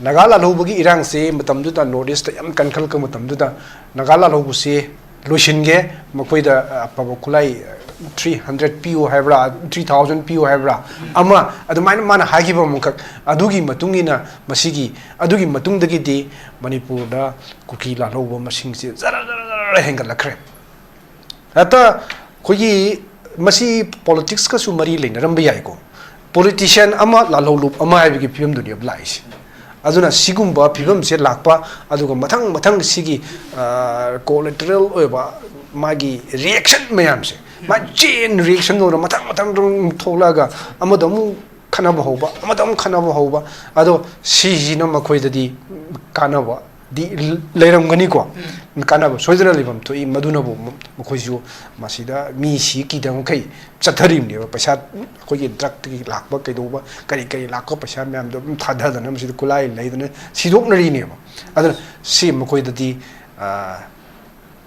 ꯅꯥꯒꯥ ꯂꯥꯜꯍꯧꯕꯒꯤ ꯏꯔꯥꯡꯁꯦ ꯃꯇꯝꯗꯨꯗ North East ꯇ ꯌꯥꯝ ꯀꯟꯈꯠꯂꯛꯄ ꯃꯇꯝꯗꯨꯗ ꯅꯥꯒꯥ ꯂꯥꯜꯍꯧꯕꯁꯦ ꯂꯣꯏꯁꯤꯟꯒꯦ, ꯃꯈꯣꯏꯗ ꯑꯐꯕ ꯈꯨꯠꯂꯥꯏ three hundred ꯄꯤꯌꯨ ꯍꯥꯏꯕ꯭ꯔꯥ, three thousand ꯄꯤꯌꯨ ꯍꯥꯏꯕ꯭ꯔꯥ, ꯑꯃ ꯑꯗꯨꯃꯥꯏꯅ ꯃꯥꯅ ꯍꯥꯏꯈꯤꯕ ꯑꯃꯈꯛ, ꯑꯗꯨꯒꯤ ꯃꯇꯨꯡ ꯏꯟꯅ ꯃꯁꯤꯒꯤ, ꯑꯗꯨꯒꯤ ꯃꯇꯨꯡꯗꯒꯤꯗꯤ ꯃꯅꯤꯄꯨꯔꯗ ꯀꯨꯀꯤ ꯂꯥꯜꯍꯧꯕ ꯃꯁꯤꯡꯁꯦ ꯖꯔ ꯖꯔ ꯖꯔ ꯍꯦꯟꯒꯠꯂꯛꯈ꯭ꯔꯦ꯫ ꯍꯦꯛꯇ ꯑꯩꯈꯣꯏꯒꯤ ꯃꯁꯤ politics ꯀꯁꯨ ꯃꯔꯤ ꯂꯩꯅꯔꯝꯕ ꯌꯥꯏꯀꯣ꯫ Politician ꯑꯃ, ꯂꯥꯜꯍꯧꯂꯨꯞ ꯑꯃ ꯍꯥꯏꯕꯒꯤ ꯐꯤꯕꯝꯗꯨꯅꯦꯕ ꯂꯥꯛꯏꯁꯦ꯫ ꯑꯗꯨꯅ ꯁꯤꯒꯨꯝꯕ ꯐꯤꯕꯝꯁꯦ ꯂꯥꯛꯄ, ꯑꯗꯨꯒ ꯃꯊꯪ ꯃꯊꯪ ꯁꯤꯒꯤ, ꯑ, collateral ꯑꯣꯏꯕ ꯃꯥꯒꯤ reaction ꯃꯌꯥꯝꯁꯦ, ꯃꯥ chain reaction ꯑꯣꯏꯅ ꯃꯊꯪ ꯃꯊꯪ ꯑꯗꯨꯝ ꯊꯣꯛꯂꯛꯑꯒ ꯑꯃꯗ ꯑꯃꯨꯛ ꯈꯠꯅꯕ ꯍꯧꯕ, ꯑꯃꯗ ꯑꯃꯨꯛ ꯈꯠꯅꯕ ꯍꯧꯕ꯫ ꯑꯗꯣ ꯁꯤꯁꯤꯅ ꯃꯈꯣꯏꯗꯗꯤ ꯀꯥꯟꯅꯕꯗꯤ ꯂꯩꯔꯝꯒꯅꯤꯀꯣ꯫ ꯀꯥꯟꯅꯕ ꯁꯣꯏꯗꯅ ꯂꯩꯐꯝ ꯊꯣꯛꯏ꯫ ꯃꯗꯨꯅꯕꯨ ꯃꯈꯣꯏꯁꯨ ꯃꯁꯤꯗ ꯃꯤ ꯁꯤ ꯀꯤꯗꯕ ꯃꯈꯩ ꯆꯠꯊꯔꯤꯕꯅꯦꯕ꯫ ꯄꯩꯁꯥ, ꯑꯩꯈꯣꯏꯒꯤ drug ꯇꯒꯤ ꯂꯥꯛꯄ ꯀꯩꯗꯧꯕ, ꯀꯔꯤ ꯀꯔꯤ ꯂꯥꯛꯄ ꯄꯩꯁꯥ ꯃꯌꯥꯝꯗꯣ ꯑꯗꯨꯝ ꯊꯥꯗꯗꯅ ꯃꯁꯤꯗ ꯈꯨꯠꯂꯥꯏ ꯂꯩꯗꯅ ꯁꯤꯗꯣꯛꯅꯔꯤꯅꯦꯕ꯫ ꯑꯗꯨꯅ ꯁꯤ ꯃꯈꯣꯏꯗꯗꯤ, ꯑ,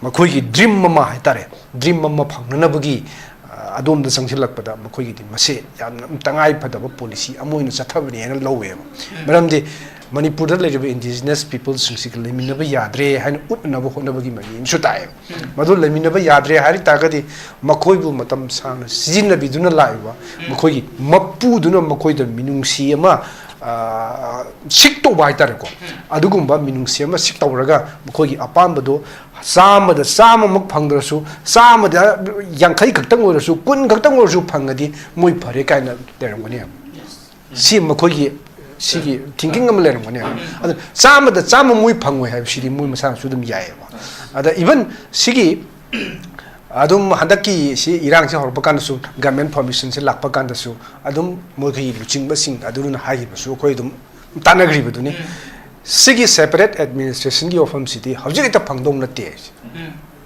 ꯃꯈꯣꯏꯒꯤ dream ꯑꯃ ꯍꯥꯏꯇꯥꯔꯦ, dream ꯑꯃ ꯐꯪꯅꯅꯕꯒꯤ, ꯑ, ꯑꯗꯣꯝꯗ ꯆꯪꯁꯤꯜꯂꯛꯄꯗ ꯃꯈꯣꯏꯒꯤꯗꯤ ꯃꯁꯤ ꯌꯥꯝꯅ ꯇꯉꯥꯏ ꯐꯗꯕ policy ꯑꯃ ꯑꯣꯏꯅ ꯆꯠꯊꯕꯅꯦꯅ ꯂꯧꯋꯦꯕ꯫ ꯃꯔꯝꯗꯤ ꯃꯅꯤꯄꯨꯔꯗ ꯂꯩꯔꯤꯕ indigenous people ꯁꯤꯡꯁꯤꯒ ꯂꯩꯃꯤꯟꯅꯕ ꯌꯥꯗ꯭ꯔꯦ ꯍꯥꯏꯅ ꯎꯠꯅꯅꯕ ꯍꯣꯠꯅꯕꯒꯤ ꯃꯃꯤ ꯑꯃꯁꯨ ꯇꯥꯛꯑꯦꯕ꯫ ꯃꯗꯨ ꯂꯩꯃꯤꯟꯅꯕ ꯌꯥꯗ꯭ꯔꯦ ꯍꯥꯏ ꯇꯥꯔꯒꯗꯤ ꯃꯈꯣꯏꯕꯨ ꯃꯇꯝ ꯁꯥꯡꯅ ꯁꯤꯖꯤꯟꯅꯕꯤꯗꯨꯅ ꯂꯥꯛꯏꯕ ꯃꯈꯣꯏꯒꯤ ꯃꯄꯨꯗꯨꯅ ꯃꯈꯣꯏꯗ ꯃꯤꯅꯨꯡꯁꯤ ꯑꯃ, ꯑ, seek ꯇꯧꯕ ꯍꯥꯏꯇꯥꯔꯦꯀꯣ꯫ ꯑꯗꯨꯒꯨꯝꯕ ꯃꯤꯅꯨꯡꯁꯤ ꯑꯃ seek ꯇꯧꯔꯒ ꯃꯈꯣꯏꯒꯤ ꯑꯄꯥꯝꯕꯗꯣ ꯆꯥꯝꯃꯗ ꯆꯥꯝꯃꯃꯛ ꯐꯪꯗ꯭ꯔꯁꯨ, ꯆꯥꯝꯃꯗ ꯌꯥꯡꯈꯩ ꯈꯛꯇꯪ ꯑꯣꯏꯔꯁꯨ, ꯀꯨꯟ ꯈꯛꯇꯪ ꯑꯣꯏꯔꯁꯨ ꯐꯪꯉꯗꯤ ꯃꯣꯏ ꯐꯔꯦ ꯀꯥꯏꯅ ꯂꯩꯔꯝꯒꯅꯤ꯫ ꯁꯤ ꯃꯈꯣꯏꯒꯤ, ꯁꯤꯒꯤ thinking ꯑꯃ ꯂꯩꯔꯝꯒꯅꯤ꯫ ꯑꯗꯨ ꯆꯥꯝꯃꯗ ꯆꯥꯝꯃ ꯃꯣꯏ ꯐꯪꯉꯣꯏ ꯍꯥꯏꯕꯁꯤꯗꯤ ꯃꯣꯏ ꯃꯁꯥꯅꯁꯨ ꯑꯗꯨꯝ ꯌꯥꯏꯑꯕ꯫ ꯑꯗ even ꯁꯤꯒꯤ ꯑꯗꯨꯝ ꯍꯟꯗꯛꯀꯤ ꯁꯤ ꯏꯔꯥꯡꯁꯤ ꯍꯧꯔꯛꯄ ꯀꯥꯟꯗꯁꯨ, government formation ꯁꯤ ꯂꯥꯛꯄ ꯀꯥꯟꯗꯁꯨ ꯑꯗꯨꯝ ꯃꯣꯏꯒꯤ ꯂꯨꯆꯤꯡꯕꯁꯤꯡ ꯑꯗꯨꯅ ꯍꯥꯏꯈꯤꯕꯁꯨ ꯑꯩꯈꯣꯏ ꯑꯗꯨꯝ ꯇꯥꯟꯅꯈ꯭ꯔꯤꯕꯗꯨꯅꯤ꯫ ꯁꯤꯒꯤ separate administration ꯒꯤ ꯋꯥꯐꯝꯁꯤꯗꯤ ꯍꯧꯖꯤꯛ ꯍꯦꯛꯇ ꯐꯪꯗꯧ ꯅꯠꯇꯦ꯫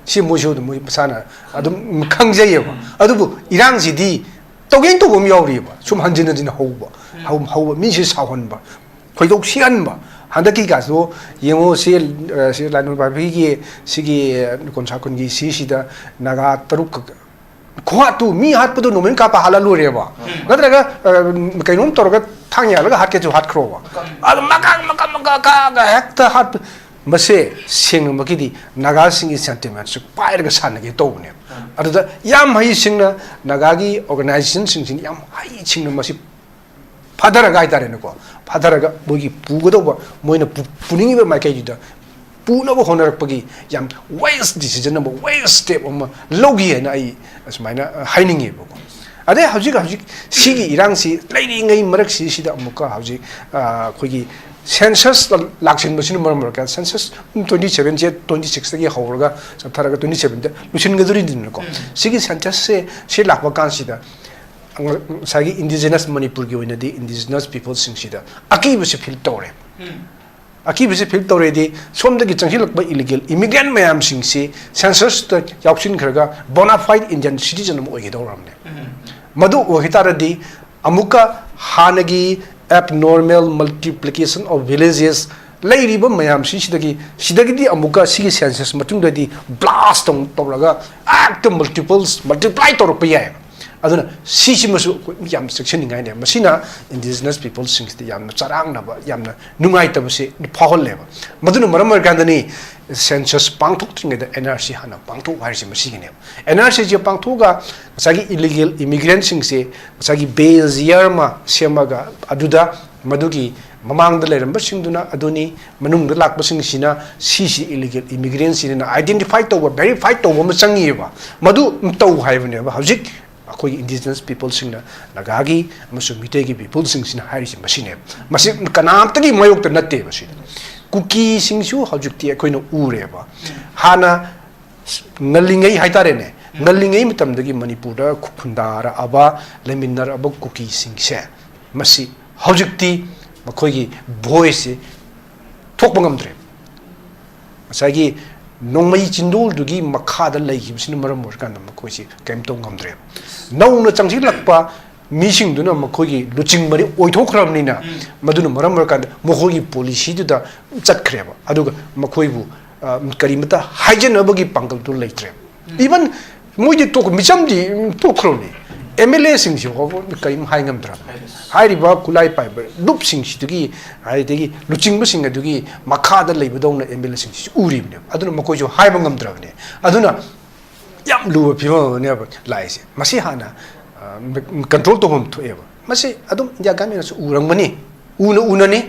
ꯁꯤ ꯃꯣꯏꯁꯨ ꯑꯗꯨꯝ ꯃꯣꯏ ꯃꯁꯥꯅ ꯑꯗꯨꯝ ꯈꯪꯖꯩꯌꯦꯕ꯫ ꯑꯗꯨꯕꯨ ꯏꯔꯥꯡꯁꯤꯗꯤ ꯇꯧꯒꯦꯅ ꯇꯧꯕ ꯑꯃ ꯌꯥꯎꯔꯤꯑꯕ꯫ ꯁꯨꯝ ꯍꯟꯖꯤꯟ ꯍꯟꯖꯤꯟ ꯍꯧꯕ, ꯍꯧ-, ꯍꯧꯕ, ꯃꯤꯁꯦ ꯁꯥꯎꯍꯟꯕ, ꯈꯣꯏꯗꯧ ꯁꯤꯍꯟꯕ꯫ ꯍꯟꯗꯛꯀꯤ ꯀꯥꯁꯨ ꯌꯦꯡꯉꯣ, ꯁꯤ, ꯑ, ꯁꯤ ꯂꯥꯏꯅꯣꯟ ꯄꯥꯝꯕꯤꯒꯤ ꯁꯤꯒꯤ ꯀꯣꯟꯁꯥ ꯈꯨꯟꯒꯤ ꯁꯤꯁꯤꯗ ꯅꯥꯒꯥ ꯇꯔꯨꯛ ꯈꯛ-, ꯈꯨꯍꯥꯠꯇꯨ, ꯃꯤ ꯍꯥꯠꯄꯗꯣ ꯅꯣꯡꯃꯩ ꯀꯥꯞꯄ ꯍꯥꯠꯂ ꯂꯣꯏꯔꯦꯕ꯫ ꯅꯠꯇ꯭ꯔꯒ, ꯑ, ꯀꯩꯅꯣꯝ ꯇꯧꯔꯒ ꯈꯥꯡ ꯌꯥꯜꯂꯒ ꯍꯥꯠꯀꯦꯁꯨ ꯍꯥꯠꯈ꯭ꯔꯣꯕ꯫ ꯑꯗꯨ ꯃꯀꯥ ꯃꯀꯥ ꯃꯀꯥ ꯀꯛꯑꯒ ꯍꯦꯛꯇ ꯍꯥꯠꯄ꯫ ꯃꯁꯦ ꯁꯦꯡꯅꯃꯛꯀꯤꯗꯤ ꯅꯥꯒꯥꯁꯤꯡꯒꯤ sentimentꯁꯨ ꯄꯥꯏꯔꯒ ꯁꯥꯟꯅꯒꯦ ꯇꯧꯕꯅꯦꯕ꯫ ꯑꯗꯨꯗ ꯌꯥꯝ ꯍꯩꯁꯤꯡꯅ ꯅꯥꯒꯥꯒꯤ organizationꯁꯤꯡꯁꯤꯅ ꯌꯥꯝ ꯍꯩꯁꯤꯡꯅ ꯃꯁꯤ ꯐꯥꯊꯔꯒ ꯍꯥꯏꯇꯥꯔꯦꯅꯦꯀꯣ, ꯐꯥꯊꯔꯒ ꯃꯣꯏꯒꯤ ꯄꯨꯒꯗꯧꯕ, ꯃꯣꯏꯅ ꯄꯨ-, ꯄꯨꯅꯤꯡꯉꯤꯕ ꯃꯥꯏꯀꯩꯗꯨꯗ ꯄꯨꯅꯕ ꯍꯣꯠꯅꯔꯛꯄꯒꯤ ꯌꯥꯝ wise decision ꯑꯃ, wise step ꯑꯃ ꯂꯧꯈꯤ ꯍꯥꯏꯅ ꯑꯩ ꯑꯁꯨꯃꯥꯏꯅ, ꯑ, ꯍꯥꯏꯅꯤꯡꯉꯦꯕꯀꯣ꯫ ꯑꯗꯩ ꯍꯧꯖꯤꯛ, ꯍꯧꯖꯤꯛ ꯁꯤꯒꯤ ꯏꯔꯥꯡꯁꯤ ꯂꯩꯔꯤꯉꯩ ꯃꯔꯛꯁꯤꯁꯤꯗ ꯑꯃꯨꯛꯀ ꯍꯧꯖꯤꯛ, ꯑ, ꯑꯩꯈꯣꯏꯒꯤ census ꯂꯥꯛꯁꯤꯟꯕꯁꯤꯅ ꯃꯔꯝ ꯑꯣꯏꯔꯒ, census twenty sevenꯁꯦ twenty sixꯇꯒꯤ ꯍꯧꯔꯒ ꯆꯠꯊꯔꯒ twenty sevenꯗ ꯂꯣꯏꯁꯤꯟꯒꯗꯣꯔꯤꯅꯤꯗꯅꯀꯣ꯫ ꯁꯤꯒꯤ censusꯁꯦ, ꯁꯤ ꯂꯥꯛꯄ ꯀꯥꯟꯁꯤꯗ ꯉꯁꯥꯏꯒꯤ indigenous ꯃꯅꯤꯄꯨꯔꯒꯤ ꯑꯣꯏꯅꯗꯤ indigenous peopleꯁꯤꯡꯁꯤꯗ ꯑꯀꯤꯕꯁꯤ feel ꯇꯧꯔꯦ꯫ ꯑꯀꯤꯕꯁꯤ feel ꯇꯧꯔꯦꯗꯤ, ꯁꯣꯝꯗꯒꯤ ꯆꯪꯁꯤꯜꯂꯛꯄ illegal immigrant ꯃꯌꯥꯝꯁꯤꯡꯁꯤ censusꯇ ꯌꯥꯎꯁꯤꯟꯈ꯭ꯔꯒ bona fide Indian citizen ꯑꯃ ꯑꯣꯏꯒꯗꯧꯔꯕꯅꯦ꯫ ꯃꯗꯨ ꯑꯣꯏꯈꯤ ꯇꯥꯔꯗꯤ ꯑꯃꯨꯛꯀ ꯍꯥꯟꯅꯒꯤ abnormal multiplication of villages ꯂꯩꯔꯤꯕ ꯃꯌꯥꯝꯁꯤꯡꯁꯤꯗꯒꯤ, ꯁꯤꯗꯒꯤꯗꯤ ꯑꯃꯨꯛꯀ ꯁꯤꯒꯤ census ꯃꯇꯨꯡꯗꯗꯤ blast ꯑꯃꯨꯛ ꯇꯧꯔꯒ ꯍꯦꯛꯇ multiples, multiply ꯇꯧꯔꯛꯄ ꯌꯥꯏ꯫ ꯑꯗꯨꯅ ꯁꯤꯁꯤꯃꯁꯨ ꯑꯩꯈꯣꯏ ꯌꯥꯝ ꯆꯦꯛꯁꯤꯟꯅꯤꯡꯉꯥꯏꯅꯦ꯫ ꯃꯁꯤꯅ indigenous peopleꯁꯤꯡꯁꯤꯗ ꯌꯥꯝꯅ ꯆꯔꯥꯡꯅꯕ, ꯌꯥꯝꯅ ꯅꯨꯡꯉꯥꯏꯇꯕꯁꯦ ꯐꯥꯎꯍꯜꯂꯦꯕ꯫ ꯃꯗꯨꯅ ꯃꯔꯝ ꯑꯣꯏꯔꯀꯥꯟꯗꯅꯤ census ꯄꯥꯡꯊꯣꯛꯇ꯭ꯔꯤꯉꯩꯗ NRC ꯍꯥꯟꯅ ꯄꯥꯡꯊꯣꯛꯎ ꯍꯥꯏꯔꯤꯁꯦ ꯃꯁꯤꯒꯤꯅꯦꯕ꯫ NRCꯁꯦ ꯄꯥꯡꯊꯣꯛꯑꯒ ꯉꯁꯥꯏꯒꯤ illegal immigrantꯁꯤꯡꯁꯦ ꯉꯁꯥꯏꯒꯤ base year ꯑꯃ ꯁꯦꯝꯃꯒ ꯑꯗꯨꯗ ꯃꯗꯨꯒꯤ ꯃꯃꯥꯡꯗ ꯂꯩꯔꯝꯕꯁꯤꯡꯗꯨꯅ ꯑꯗꯨꯅꯤ, ꯃꯅꯨꯡꯗ ꯂꯥꯛꯄꯁꯤꯡꯁꯤꯅ ꯁꯤꯁꯤ illegal immigrantꯁꯤꯅ identify ꯇꯧꯕ, verify ꯇꯧꯕ ꯑꯃ ꯆꯪꯉꯤꯑꯕ꯫ ꯃꯗꯨ ꯇꯧ ꯍꯥꯏꯕꯅꯦꯕ꯫ ꯍꯧꯖꯤꯛ ꯑꯩꯈꯣꯏꯒꯤ indigenous peopleꯁꯤꯡꯅ, ꯅꯥꯒꯥꯒꯤ ꯑꯃꯁꯨꯡ ꯃꯤꯇꯩꯒꯤ peopleꯁꯤꯡꯁꯤꯅ ꯍꯥꯏꯔꯤꯁꯦ ꯃꯁꯤꯅꯦꯕ꯫ ꯃꯁꯤ ꯀꯅꯥꯝꯇꯒꯤ ꯃꯥꯌꯣꯛꯇ ꯅꯠꯇꯦꯕ꯫ ꯁꯤꯗ ꯀꯨꯀꯤꯁꯤꯡꯁꯨ ꯍꯧꯖꯤꯛꯇꯤ ꯑꯩꯈꯣꯏꯅ ꯎꯔꯦꯕ꯫ ꯍꯥꯟꯅ ꯉꯜꯂꯤꯉꯩ ꯍꯥꯏꯇꯥꯔꯦꯅꯦ, ꯉꯜꯂꯤꯉꯩ ꯃꯇꯝꯗꯒꯤ ꯃꯅꯤꯄꯨꯔꯗ ꯈꯨ-, ꯈꯨꯟꯗꯥꯔꯛꯑꯕ, ꯂꯩꯃꯤꯟꯅꯔꯛꯑꯕ ꯀꯨꯀꯤꯁꯤꯡꯁꯦ, ꯃꯁꯤ ꯍꯧꯖꯤꯛꯇꯤ ꯃꯈꯣꯏꯒꯤ voiceꯁꯦ ꯊꯣꯛꯄ ꯉꯝꯗ꯭ꯔꯦ꯫ ꯉꯁꯥꯏꯒꯤ ꯅꯣꯡꯃꯩ ꯆꯤꯟꯗꯣꯜꯗꯨꯒꯤ ꯃꯈꯥꯗ ꯂꯩꯈꯤꯕꯁꯤꯅ ꯃꯔꯝ ꯑꯣꯏꯔꯀꯥꯟꯗ ꯃꯈꯣꯏꯁꯤ ꯀꯔꯤꯝ ꯇꯧ ꯉꯝꯗ꯭ꯔꯦꯕ꯫ ꯅꯧꯅ ꯆꯪꯁꯤꯜꯂꯛꯄ ꯃꯤꯁꯤꯡꯗꯨꯅ ꯃꯈꯣꯏꯒꯤ ꯂꯨꯆꯤꯡꯕꯗꯤ ꯑꯣꯏꯊꯣꯛꯈ꯭ꯔꯕꯅꯤꯅ, ꯃꯗꯨꯅ ꯃꯔꯝ ꯑꯣꯏꯔꯀꯥꯟꯗ ꯃꯈꯣꯏꯒꯤ policyꯗꯨꯗ ꯆꯠꯈ꯭ꯔꯦꯕ꯫ ꯑꯗꯨꯒ ꯃꯈꯣꯏꯕꯨ, ꯑ, ꯀꯔꯤꯃꯇ ꯍꯥꯏꯖꯅꯕꯒꯤ ꯄꯥꯡꯒꯜꯗꯨ ꯂꯩꯇ꯭ꯔꯦꯕ꯫ Even ꯃꯣꯏꯗꯤ ꯇꯣꯛ-, ꯃꯤꯆꯝꯗꯤ ꯇꯣꯛꯈ꯭ꯔꯕꯅꯤ꯫ ꯑꯦꯝ ꯑꯦꯜ ꯑꯦꯁꯤꯡꯁꯤ ꯐꯥꯎꯕ ꯀꯔꯤꯝ ꯍꯥꯏ ꯉꯝꯗ꯭ꯔꯕꯅꯤ꯫ ꯍꯥꯏꯔꯤꯕ ꯈꯨꯠꯂꯥꯏ ꯄꯥꯏꯕ ꯂꯨꯞꯁꯤꯡꯁꯤꯗꯒꯤ, ꯑꯗꯒꯤ ꯂꯨꯆꯤꯡꯕꯁꯤꯡ ꯑꯗꯨꯒꯤ ꯃꯈꯥꯗ ꯂꯩꯕꯗꯧꯅ ꯑꯦꯝ ꯑꯦꯜ ꯑꯦꯁꯤꯡꯁꯤꯁꯨ ꯎꯔꯤꯕꯅꯦꯕ꯫ ꯑꯗꯨꯅ ꯃꯈꯣꯏꯁꯨ ꯍꯥꯏꯕ ꯉꯝꯗ꯭ꯔꯕꯅꯦ꯫ ꯑꯗꯨꯅ ꯌꯥꯝ ꯂꯨꯕ ꯐꯤꯕꯝ ꯑꯃꯅꯦꯕ ꯂꯥꯛꯏꯁꯦ꯫ ꯃꯁꯤ ꯍꯥꯟꯅ, ꯑ, ꯀꯟꯇ꯭ꯔꯣꯜ ꯇꯧꯐꯝ ꯊꯣꯛꯑꯦꯕ꯫ ꯃꯁꯤ ꯑꯗꯨꯝ ꯏꯟꯗꯤꯌꯥ ꯒꯃꯦꯟꯅꯁꯨ ꯎꯔꯝꯒꯅꯤ, ꯎꯅ ꯎꯅꯅꯤ,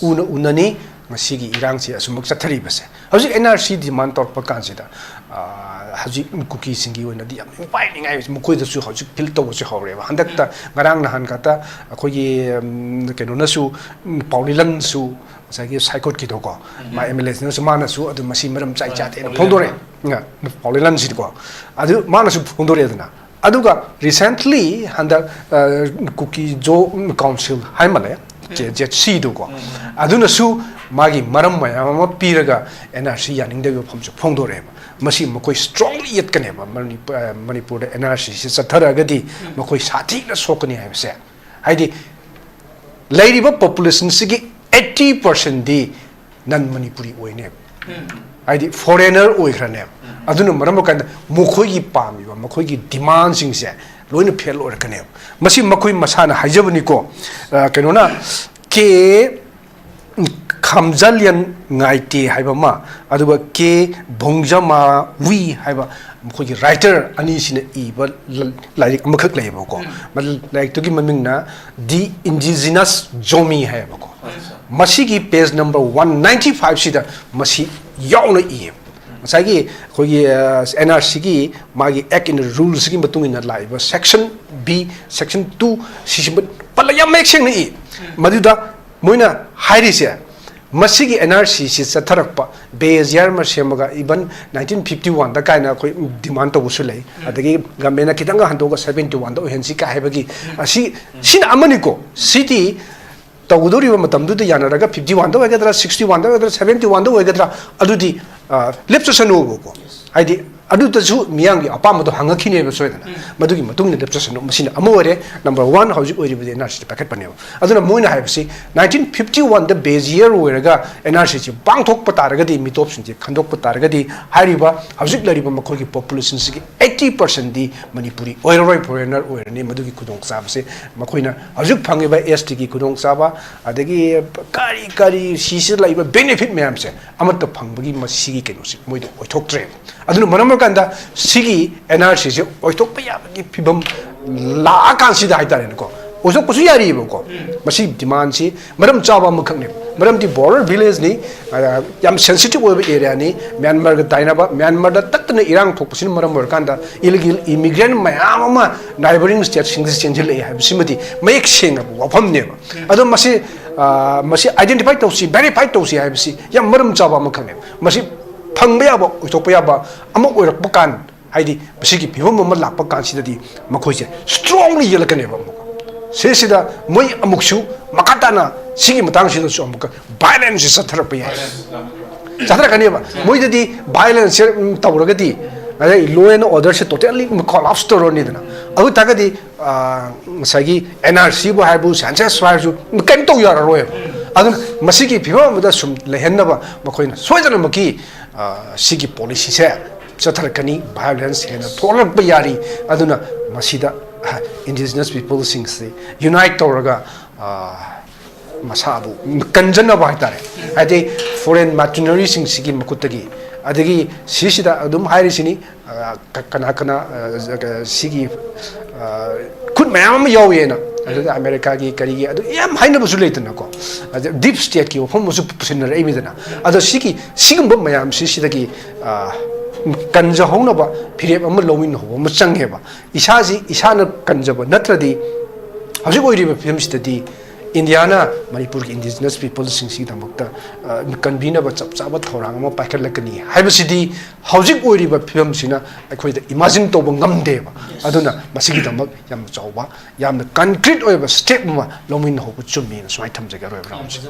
ꯎꯅ ꯎꯅꯅꯤ ꯉꯁꯤꯒꯤ ꯏꯔꯥꯡꯁꯤ ꯑꯁꯨꯝꯃꯛ ꯆꯠꯊꯔꯤꯕꯁꯦ꯫ ꯍꯧꯖꯤꯛ ꯑꯦꯟ ꯑꯥꯔ ꯁꯤ ꯗꯤꯃꯥꯟ ꯇꯧꯔꯛꯄ ꯀꯥꯟꯁꯤꯗ, ꯑ, ꯍꯧꯖꯤꯛ ꯀꯨꯀꯤꯁꯤꯡꯒꯤ ꯑꯣꯏꯅꯗꯤ ꯌꯥꯝ ꯅꯨꯡꯉꯥꯏꯅꯤꯡꯉꯥꯏ, ꯃꯈꯣꯏꯗꯁꯨ ꯍꯧꯖꯤꯛ ꯐꯤꯜ ꯇꯧꯕꯁꯨ ꯍꯧꯔꯦꯕ꯫ ꯍꯟꯗꯛꯇ ꯉꯔꯥꯡ ꯅꯍꯥꯟ ꯈꯛꯇ ꯑꯩꯈꯣꯏꯒꯤ, ꯎꯝ, ꯀꯩꯅꯣꯅꯁꯨ, ꯎꯝ, ꯄꯥꯎꯂꯤꯂꯟꯁꯨ, ꯉꯁꯥꯏꯒꯤ ꯁꯥꯏꯀꯣꯠꯀꯤꯗꯣꯀꯣ, ꯃꯥ ꯑꯦꯝ ꯑꯦꯜ ꯑꯦꯁꯤꯅꯁꯨ ꯃꯥꯅꯁꯨ ꯑꯗꯨ ꯃꯁꯤ ꯃꯔꯝ ꯆꯥꯏ ꯆꯥꯗꯦꯅ ꯐꯣꯡꯗꯣꯔꯛꯑꯦ꯫ ꯄꯥꯎꯂꯤꯂꯟꯁꯤꯗꯤꯀꯣ꯫ ꯑꯗꯨ ꯃꯥꯅꯁꯨ ꯐꯣꯡꯗꯣꯔꯛꯑꯦꯗꯅ꯫ ꯑꯗꯨꯒ recently ꯍꯟꯗꯛ, ꯑ, ꯀꯨꯀꯤ ꯖꯣ ꯀꯥꯎꯟꯁꯤꯜ ꯍꯥꯏꯃꯜꯂꯦ, ꯀꯦ ꯖꯦꯠ ꯁꯤꯗꯨꯀꯣ꯫ ꯑꯗꯨꯅꯁꯨ ꯃꯥꯒꯤ ꯃꯔꯝ ꯃꯌꯥꯝ ꯑꯃ ꯄꯤꯔꯒ ꯑꯦꯟ ꯑꯥꯔ ꯁꯤ ꯌꯥꯅꯤꯡꯗꯕꯒꯤ ꯋꯥꯐꯝꯁꯨ ꯐꯣꯡꯗꯣꯔꯛꯑꯦꯕ꯫ ꯃꯁꯤ ꯃꯈꯣꯏ strongly ꯌꯦꯠꯀꯅꯦꯕ꯫ ꯃꯅꯤꯄꯨ-, ꯑ, ꯃꯅꯤꯄꯨꯔꯗ ꯑꯦꯟ ꯑꯥꯔ ꯁꯤꯁꯤ ꯆꯠꯊꯔꯛꯑꯒꯗꯤ ꯃꯈꯣꯏ ꯁꯥꯊꯤꯅ ꯁꯣꯛꯀꯅꯤ ꯍꯥꯏꯕꯁꯦ꯫ ꯍꯥꯏꯗꯤ ꯂꯩꯔꯤꯕ populationꯁꯤꯒꯤ eighty percentꯗꯤ non Manipuri ꯑꯣꯏꯅꯦꯕ꯫ ꯍꯥꯏꯗꯤ foreigner ꯑꯣꯏꯈ꯭ꯔꯅꯦꯕ꯫ ꯑꯗꯨꯅ ꯃꯔꯝ ꯑꯣꯏꯔꯀꯥꯟꯗ ꯃꯈꯣꯏꯒꯤ ꯄꯥꯝꯃꯤꯕ, ꯃꯈꯣꯏꯒꯤ demandꯁꯤꯡꯁꯦ ꯂꯣꯏꯅ fail ꯑꯣꯏꯔꯛꯀꯅꯦꯕ꯫ ꯃꯁꯤ ꯃꯈꯣꯏ ꯃꯁꯥꯅ ꯍꯥꯏꯖꯕꯅꯤꯀꯣ꯫ ꯑ, ꯀꯩꯅꯣꯅ, ꯀꯦ ꯈꯥꯝꯖꯥꯂꯤꯌꯟ ꯉꯥꯏꯇꯦ ꯍꯥꯏꯕ ꯑꯃ, ꯑꯗꯨꯒ ꯀꯦ ꯚꯣꯡꯖꯃꯥꯋꯤ ꯍꯥꯏꯕ ꯃꯈꯣꯏꯒꯤ writer ꯑꯅꯤꯁꯤꯅ ꯏꯕ ꯂ-, ꯂꯥꯏꯔꯤꯛ ꯑꯃꯈꯛ ꯂꯩꯌꯦꯕꯀꯣ꯫ ꯃ-, ꯂꯥꯏꯔꯤꯛꯇꯨꯒꯤ ꯃꯃꯤꯡꯅ The Indigenous Zomi ꯍꯥꯏꯌꯦꯕꯀꯣ꯫ ꯃꯁꯤꯒꯤ page number one ninety fiveꯁꯤꯗ ꯃꯁꯤ ꯌꯥꯎꯅ ꯏꯌꯦꯕ꯫ ꯉꯁꯥꯏꯒꯤ ꯑꯩꯈꯣꯏꯒꯤ, ꯑ, ꯑꯦꯟ ꯑꯥꯔ ꯁꯤꯒꯤ ꯃꯥꯒꯤ act and ruleꯁꯤꯒꯤ ꯃꯇꯨꯡ ꯏꯟꯅ ꯂꯥꯛꯏꯕ section B, section two ꯁꯤꯁꯤꯃ ꯄꯜꯂ ꯌꯥꯝ ꯃꯌꯦꯛ ꯁꯦꯡꯅ ꯏ꯫ ꯃꯗꯨꯗ ꯃꯣꯏꯅ ꯍꯥꯏꯔꯤꯁꯦ, ꯃꯁꯤꯒꯤ ꯑꯦꯟ ꯑꯥꯔ ꯁꯤꯁꯤ ꯆꯠꯊꯔꯛꯄ, ꯕꯦꯖꯤꯌꯥꯔ ꯑꯃ ꯁꯦꯝꯃꯒ, even nineteen fifty oneꯗ ꯀꯥꯏꯅ ꯑꯩꯈꯣꯏ demand ꯇꯧꯕꯁꯨ ꯂꯩ, ꯑꯗꯒꯤ ꯒꯃꯦꯟꯅ ꯈꯤꯇꯪꯒ ꯍꯟꯗꯣꯛꯑꯒ seventy oneꯗ ꯑꯣꯏꯍꯟꯁꯤ ꯀꯥꯏ ꯍꯥꯏꯕꯒꯤ, ꯑꯁꯤ, ꯁꯤꯅ ꯑꯃꯅꯤꯀꯣ꯫ ꯁꯤꯗꯤ ꯇꯧꯒꯗꯧꯔꯤꯕ ꯃꯇꯝꯗꯨꯗ ꯌꯥꯅꯔꯒ fifty oneꯗ ꯑꯣꯏꯒꯗ꯭ꯔꯥ, sixty oneꯗ ꯑꯣꯏꯒꯗ꯭ꯔꯥ, seventy oneꯗ ꯑꯣꯏꯒꯗ꯭ꯔꯥ, ꯑꯗꯨꯗꯤ, ꯑ, ꯂꯦꯞꯆꯁꯅꯨꯕꯀꯣ꯫ ꯍꯥꯏꯗꯤ ꯑꯗꯨꯗꯁꯨ ꯃꯤꯌꯥꯝꯒꯤ ꯑꯄꯥꯝꯕꯗꯣ ꯍꯪꯉꯛꯈꯤꯅꯦꯕ ꯁꯣꯏꯗꯅ꯫ ꯃꯗꯨꯒꯤ ꯃꯇꯨꯡ ꯏꯟꯅ ꯆꯠꯁꯅꯨ꯫ ꯃꯁꯤꯅ ꯑꯃ ꯑꯣꯏꯔꯦ꯫ ꯅꯝꯕꯔ ꯋꯥꯟ, ꯍꯧꯖꯤꯛ ꯑꯣꯏꯔꯤꯕꯗꯤ ꯑꯦꯟ ꯑꯥꯔ ꯁꯤꯗ ꯄꯥꯏꯈꯠꯄꯅꯦꯕ꯫ ꯑꯗꯨꯅ ꯃꯣꯏꯅ ꯍꯥꯏꯕꯁꯤ, ꯅꯥꯏꯟꯇꯤꯟ ꯐꯤꯐꯇꯤ ꯋꯥꯟꯗ ꯕꯦꯁ ꯌꯔ ꯑꯣꯏꯔꯒ ꯑꯦꯟ ꯑꯥꯔ ꯁꯤꯁꯤ ꯄꯥꯡꯊꯣꯛꯄ ꯇꯥꯔꯒꯗꯤ, ꯃꯤꯇꯣꯞꯁꯤꯡꯁꯦ ꯈꯟꯗꯣꯛꯄ ꯇꯥꯔꯒꯗꯤ, ꯍꯥꯏꯔꯤꯕ ꯍꯧꯖꯤꯛ ꯂꯩꯔꯤꯕ ꯃꯈꯣꯏꯒꯤ ꯄꯣꯄꯨꯂꯦꯁꯟꯁꯤꯒꯤ ꯑꯩꯠꯇꯤ ꯄꯥꯔꯁꯦꯟꯗꯤ ꯃꯅꯤꯄꯨꯔꯤ ꯑꯣꯏꯔꯔꯣꯏ, ꯐꯣꯔꯦꯅꯔ ꯑꯣꯏꯔꯅꯤ꯫ ꯃꯗꯨꯒꯤ ꯈꯨꯗꯣꯡꯆꯥꯕꯁꯦ ꯃꯈꯣꯏꯅ ꯍꯧꯖꯤꯛ ꯐꯪꯉꯤꯕ ꯑꯦꯁ ꯇꯤꯒꯤ ꯈꯨꯗꯣꯡꯆꯥꯕ, ꯑꯗꯒꯤ ꯀꯔꯤ ꯀꯔꯤ ꯁꯤꯁꯤꯗ ꯂꯩꯕ ꯕꯦꯅꯤꯐꯤꯠ ꯃꯌꯥꯝꯁꯦ ꯑꯃꯠꯇ ꯐꯪꯕꯒꯤ ꯃꯁꯤꯒꯤ ꯀꯩꯅꯣꯁꯤ ꯃꯣꯏꯗ ꯑꯣꯏꯊꯣꯛꯇ꯭ꯔꯦꯕ꯫ ꯑꯗꯨꯅ ꯃꯔꯝ ꯑꯣꯏꯔꯀꯥꯟꯗ ꯁꯤꯒꯤ ꯑꯦꯟ ꯑꯥꯔ ꯁꯤꯁꯦ ꯑꯣꯏꯊꯣꯛꯄ ꯌꯥꯕꯒꯤ ꯐꯤꯕꯝ ꯂꯥꯛꯑꯀꯥꯟꯁꯤꯗ ꯍꯥꯏꯇꯥꯔꯦꯅꯦꯀꯣ, ꯑꯣꯏꯊꯣꯛꯄꯁꯨ ꯌꯥꯔꯤꯑꯕꯀꯣ꯫ ꯃꯁꯤ ꯗꯤꯃꯥꯟꯁꯤ ꯃꯔꯝ ꯆꯥꯕ ꯑꯃꯈꯛꯅꯦꯕ꯫ ꯃꯔꯝꯗꯤ ꯕꯣꯔꯗꯔ ꯚꯤꯂꯦꯖꯅꯤ, ꯑ, ꯌꯥꯝ ꯁꯦꯟꯁꯤꯇꯤꯚ ꯑꯣꯏꯕ ꯑꯦꯔꯤꯌꯥꯅꯤ꯫ ꯃ꯭ꯌꯥꯟꯃꯥꯔꯒ ꯇꯥꯏꯅꯕ, ꯃ꯭ꯌꯥꯟꯃꯥꯔꯗ ꯇꯠꯇꯅ ꯏꯔꯥꯡ ꯊꯣꯛꯄꯁꯤꯅ ꯃꯔꯝ ꯑꯣꯏꯔꯀꯥꯟꯗ ꯏꯂꯤꯒꯦꯜ ꯏꯃꯤꯒ꯭ꯔꯦꯟ ꯃꯌꯥꯝ ꯑꯃ ꯅꯥꯏꯕꯔꯤꯡ ꯁ꯭ꯇꯦꯠꯁꯤꯡꯗ ꯆꯦꯟꯁꯤꯜꯂꯛꯑꯦ ꯍꯥꯏꯕꯁꯤꯃꯗꯤ ꯃꯌꯦꯛ ꯁꯦꯡꯅ ꯋꯥꯐꯝꯅꯦꯕ꯫ ꯑꯗꯣ ꯃꯁꯤ, ꯑ, ꯃꯁꯤ ꯑꯥꯏꯗꯦꯟꯇꯤꯐꯥꯏ ꯇꯧꯁꯤ, ꯚꯦꯔꯤꯐꯥꯏ ꯇꯧꯁꯤ ꯍꯥꯏꯕꯁꯤ ꯌꯥꯝ ꯃꯔꯝ ꯆꯥꯕ ꯑꯃꯈꯛꯅꯦꯕ꯫ ꯃꯁꯤ ꯐꯪꯕ ꯌꯥꯕ, ꯑꯣꯏꯊꯣꯛꯄ ꯌꯥꯕ ꯑꯃ ꯑꯣꯏꯔꯛꯄ ꯀꯥꯟ, ꯍꯥꯏꯗꯤ ꯃꯁꯤꯒꯤ ꯐꯤꯕꯝ ꯑꯃ ꯂꯥꯛꯄ ꯀꯥꯟꯁꯤꯗꯗꯤ ꯃꯈꯣꯏꯁꯦ ꯁ꯭ꯇꯔꯣꯡꯂꯤ ꯌꯦꯜꯂꯛꯀꯅꯦꯕ꯫ ꯑꯃꯨꯛ ꯁꯤꯁꯤꯗ ꯃꯣꯏ ꯑꯃꯨꯛꯁꯨ ꯃꯈꯥ ꯇꯥꯅ ꯁꯤꯒꯤ ꯃꯇꯥꯡꯁꯤꯗꯁꯨ ꯑꯃꯨꯛꯀ ꯚꯥꯏꯂꯦꯟꯁꯁꯦ ꯆꯠꯊꯔꯛꯄ ꯌꯥꯏ꯫ ꯆꯠꯊꯔꯛꯀꯅꯦꯕ꯫ ꯃꯣꯏꯗꯗꯤ ꯚꯥꯏꯂꯦꯟꯁꯁꯦ, ꯎꯝ, ꯇꯧꯔꯒꯗꯤ, ꯑꯗꯩ ꯂꯣ ꯑꯦꯟ ꯑꯣꯔꯗꯔꯁꯦ ꯇꯣꯇꯦꯜꯂꯤ ꯀꯣꯂꯥꯞꯁ ꯇꯧꯔꯅꯤꯗꯅ꯫ ꯑꯗꯨ ꯑꯣꯏ ꯇꯥꯔꯒꯗꯤ, ꯑ, ꯉꯁꯥꯏꯒꯤ ꯑꯦꯟ ꯑꯥꯔ ꯁꯤꯕꯨ ꯍꯥꯏꯔꯕꯨ, ꯁꯦꯟꯁꯁ ꯍꯥꯏꯔꯁꯨ, ꯀꯔꯤꯝ ꯇꯧ ꯌꯥꯔꯔꯣꯏꯕ꯫ ꯑꯗꯨꯅ ꯃꯁꯤꯒꯤ ꯐꯤꯕꯝ ꯑꯃꯗ ꯁꯨꯝ ꯂꯩꯍꯟꯅꯕ ꯃꯈꯣꯏꯅ ꯁꯣꯏꯗꯅꯃꯛꯀꯤ, ꯑ, ꯁꯤꯒꯤ ꯄꯣꯂꯤꯁꯤꯁꯦ ꯆꯠꯊꯔꯛꯀꯅꯤ꯫ ꯚꯥꯏꯑꯣꯂꯦꯟꯁ ꯍꯦꯟꯅ ꯊꯣꯛꯂꯛꯄ ꯌꯥꯔꯤ꯫ ꯑꯗꯨꯅ ꯃꯁꯤꯗ, ꯑ, ꯏꯟꯗꯤꯖꯤꯅꯁ ꯄꯤꯄꯜꯁꯤꯡꯁꯤ ꯌꯨꯅꯥꯏꯠ ꯇꯧꯔꯒ, ꯑ, ꯃꯁꯥꯕꯨ ꯀꯟꯖꯅꯕ ꯍꯥꯏꯇꯥꯔꯦ, ꯍꯥꯏꯗꯤ ꯐꯣꯔꯦꯟ ꯃꯥꯔꯇꯤꯅꯔꯤꯁꯤꯡꯁꯤꯒꯤ ꯃꯈꯨꯠꯇꯒꯤ, ꯑꯗꯒꯤ ꯁꯤꯁꯤꯗ ꯑꯗꯨꯝ ꯍꯥꯏꯔꯤꯁꯤꯅꯤ, ꯑ, ꯀ-, ꯀꯅꯥ ꯀꯅꯥ, ꯑ, ꯖ-, ꯀ-, ꯁꯤꯒꯤ, ꯑ, ꯈꯨꯠ ꯃꯌꯥꯝ ꯑꯃ ꯌꯥꯎꯋꯦꯅ, ꯑꯗꯨꯗ ꯑꯃꯦꯔꯤꯀꯥꯒꯤ ꯀꯔꯤꯒꯤ ꯑꯗꯨ ꯌꯥꯝ ꯍꯥꯏꯅꯕꯁꯨ ꯂꯩꯗꯅꯀꯣ, ꯑꯗ ꯗꯤꯞ ꯁ꯭ꯇꯦꯠꯀꯤ ꯋꯥꯐꯝ ꯑꯃꯁꯨ ꯄꯨꯁꯤꯟꯅꯔꯛꯏꯃꯤꯗꯅ꯫ ꯑꯗꯣ ꯁꯤꯒꯤ, ꯁꯤꯒꯨꯝꯕ ꯃꯌꯥꯝꯁꯤ ꯁꯤꯗꯒꯤ, ꯑ, ꯀꯟꯖꯍꯧꯅꯕ ꯐꯤꯔꯦꯞ ꯑꯃ ꯂꯧꯃꯤꯟꯅꯍꯧꯕ ꯑꯃ ꯆꯪꯉꯦꯕ꯫ ꯏꯁꯥꯁꯤ ꯏꯁꯥꯅ ꯀꯟꯖꯕ ꯅꯠꯇ꯭ꯔꯗꯤ ꯍꯧꯖꯤꯛ ꯑꯣꯏꯔꯤꯕ ꯐꯤꯕꯝꯁꯤꯗꯗꯤ ꯏꯟꯗꯤꯌꯥꯅ ꯃꯅꯤꯄꯨꯔꯒꯤ ꯏꯟꯗꯤꯖꯤꯅꯁ ꯄꯤꯄꯜꯁꯤꯡꯁꯤꯒꯤꯗꯃꯛꯇ, ꯑ, ꯀꯟꯕꯤꯅꯕ ꯆꯞ ꯆꯥꯕ ꯊꯧꯔꯥꯡ ꯑꯃ ꯄꯥꯏꯈꯠꯂꯛꯀꯅꯤ ꯍꯥꯏꯕꯁꯤꯗꯤ ꯍꯧꯖꯤꯛ ꯑꯣꯏꯔꯤꯕ ꯐꯤꯕꯝꯁꯤꯅ ꯑꯩꯈꯣꯏꯗ ꯏꯃꯥꯖꯤꯟ ꯇꯧꯕ ꯉꯝꯗꯦꯕ꯫ ꯑꯗꯨꯅ ꯃꯁꯤꯒꯤꯗꯃꯛ ꯌꯥꯝꯅ ꯆꯥꯎꯕ, ꯌꯥꯝꯅ ꯀꯟꯀ꯭ꯔꯤꯠ ꯑꯣꯏꯕ ꯁ꯭ꯇꯦꯞ ꯑꯃ ꯂꯧꯃꯤꯟꯅꯍꯧꯕ ꯆꯨꯝꯃꯦꯅ ꯁꯨꯃꯥꯏꯅ ꯊꯝꯖꯒꯦ ꯑꯔꯣꯏꯕ ꯔꯥꯎꯟꯁꯦ꯫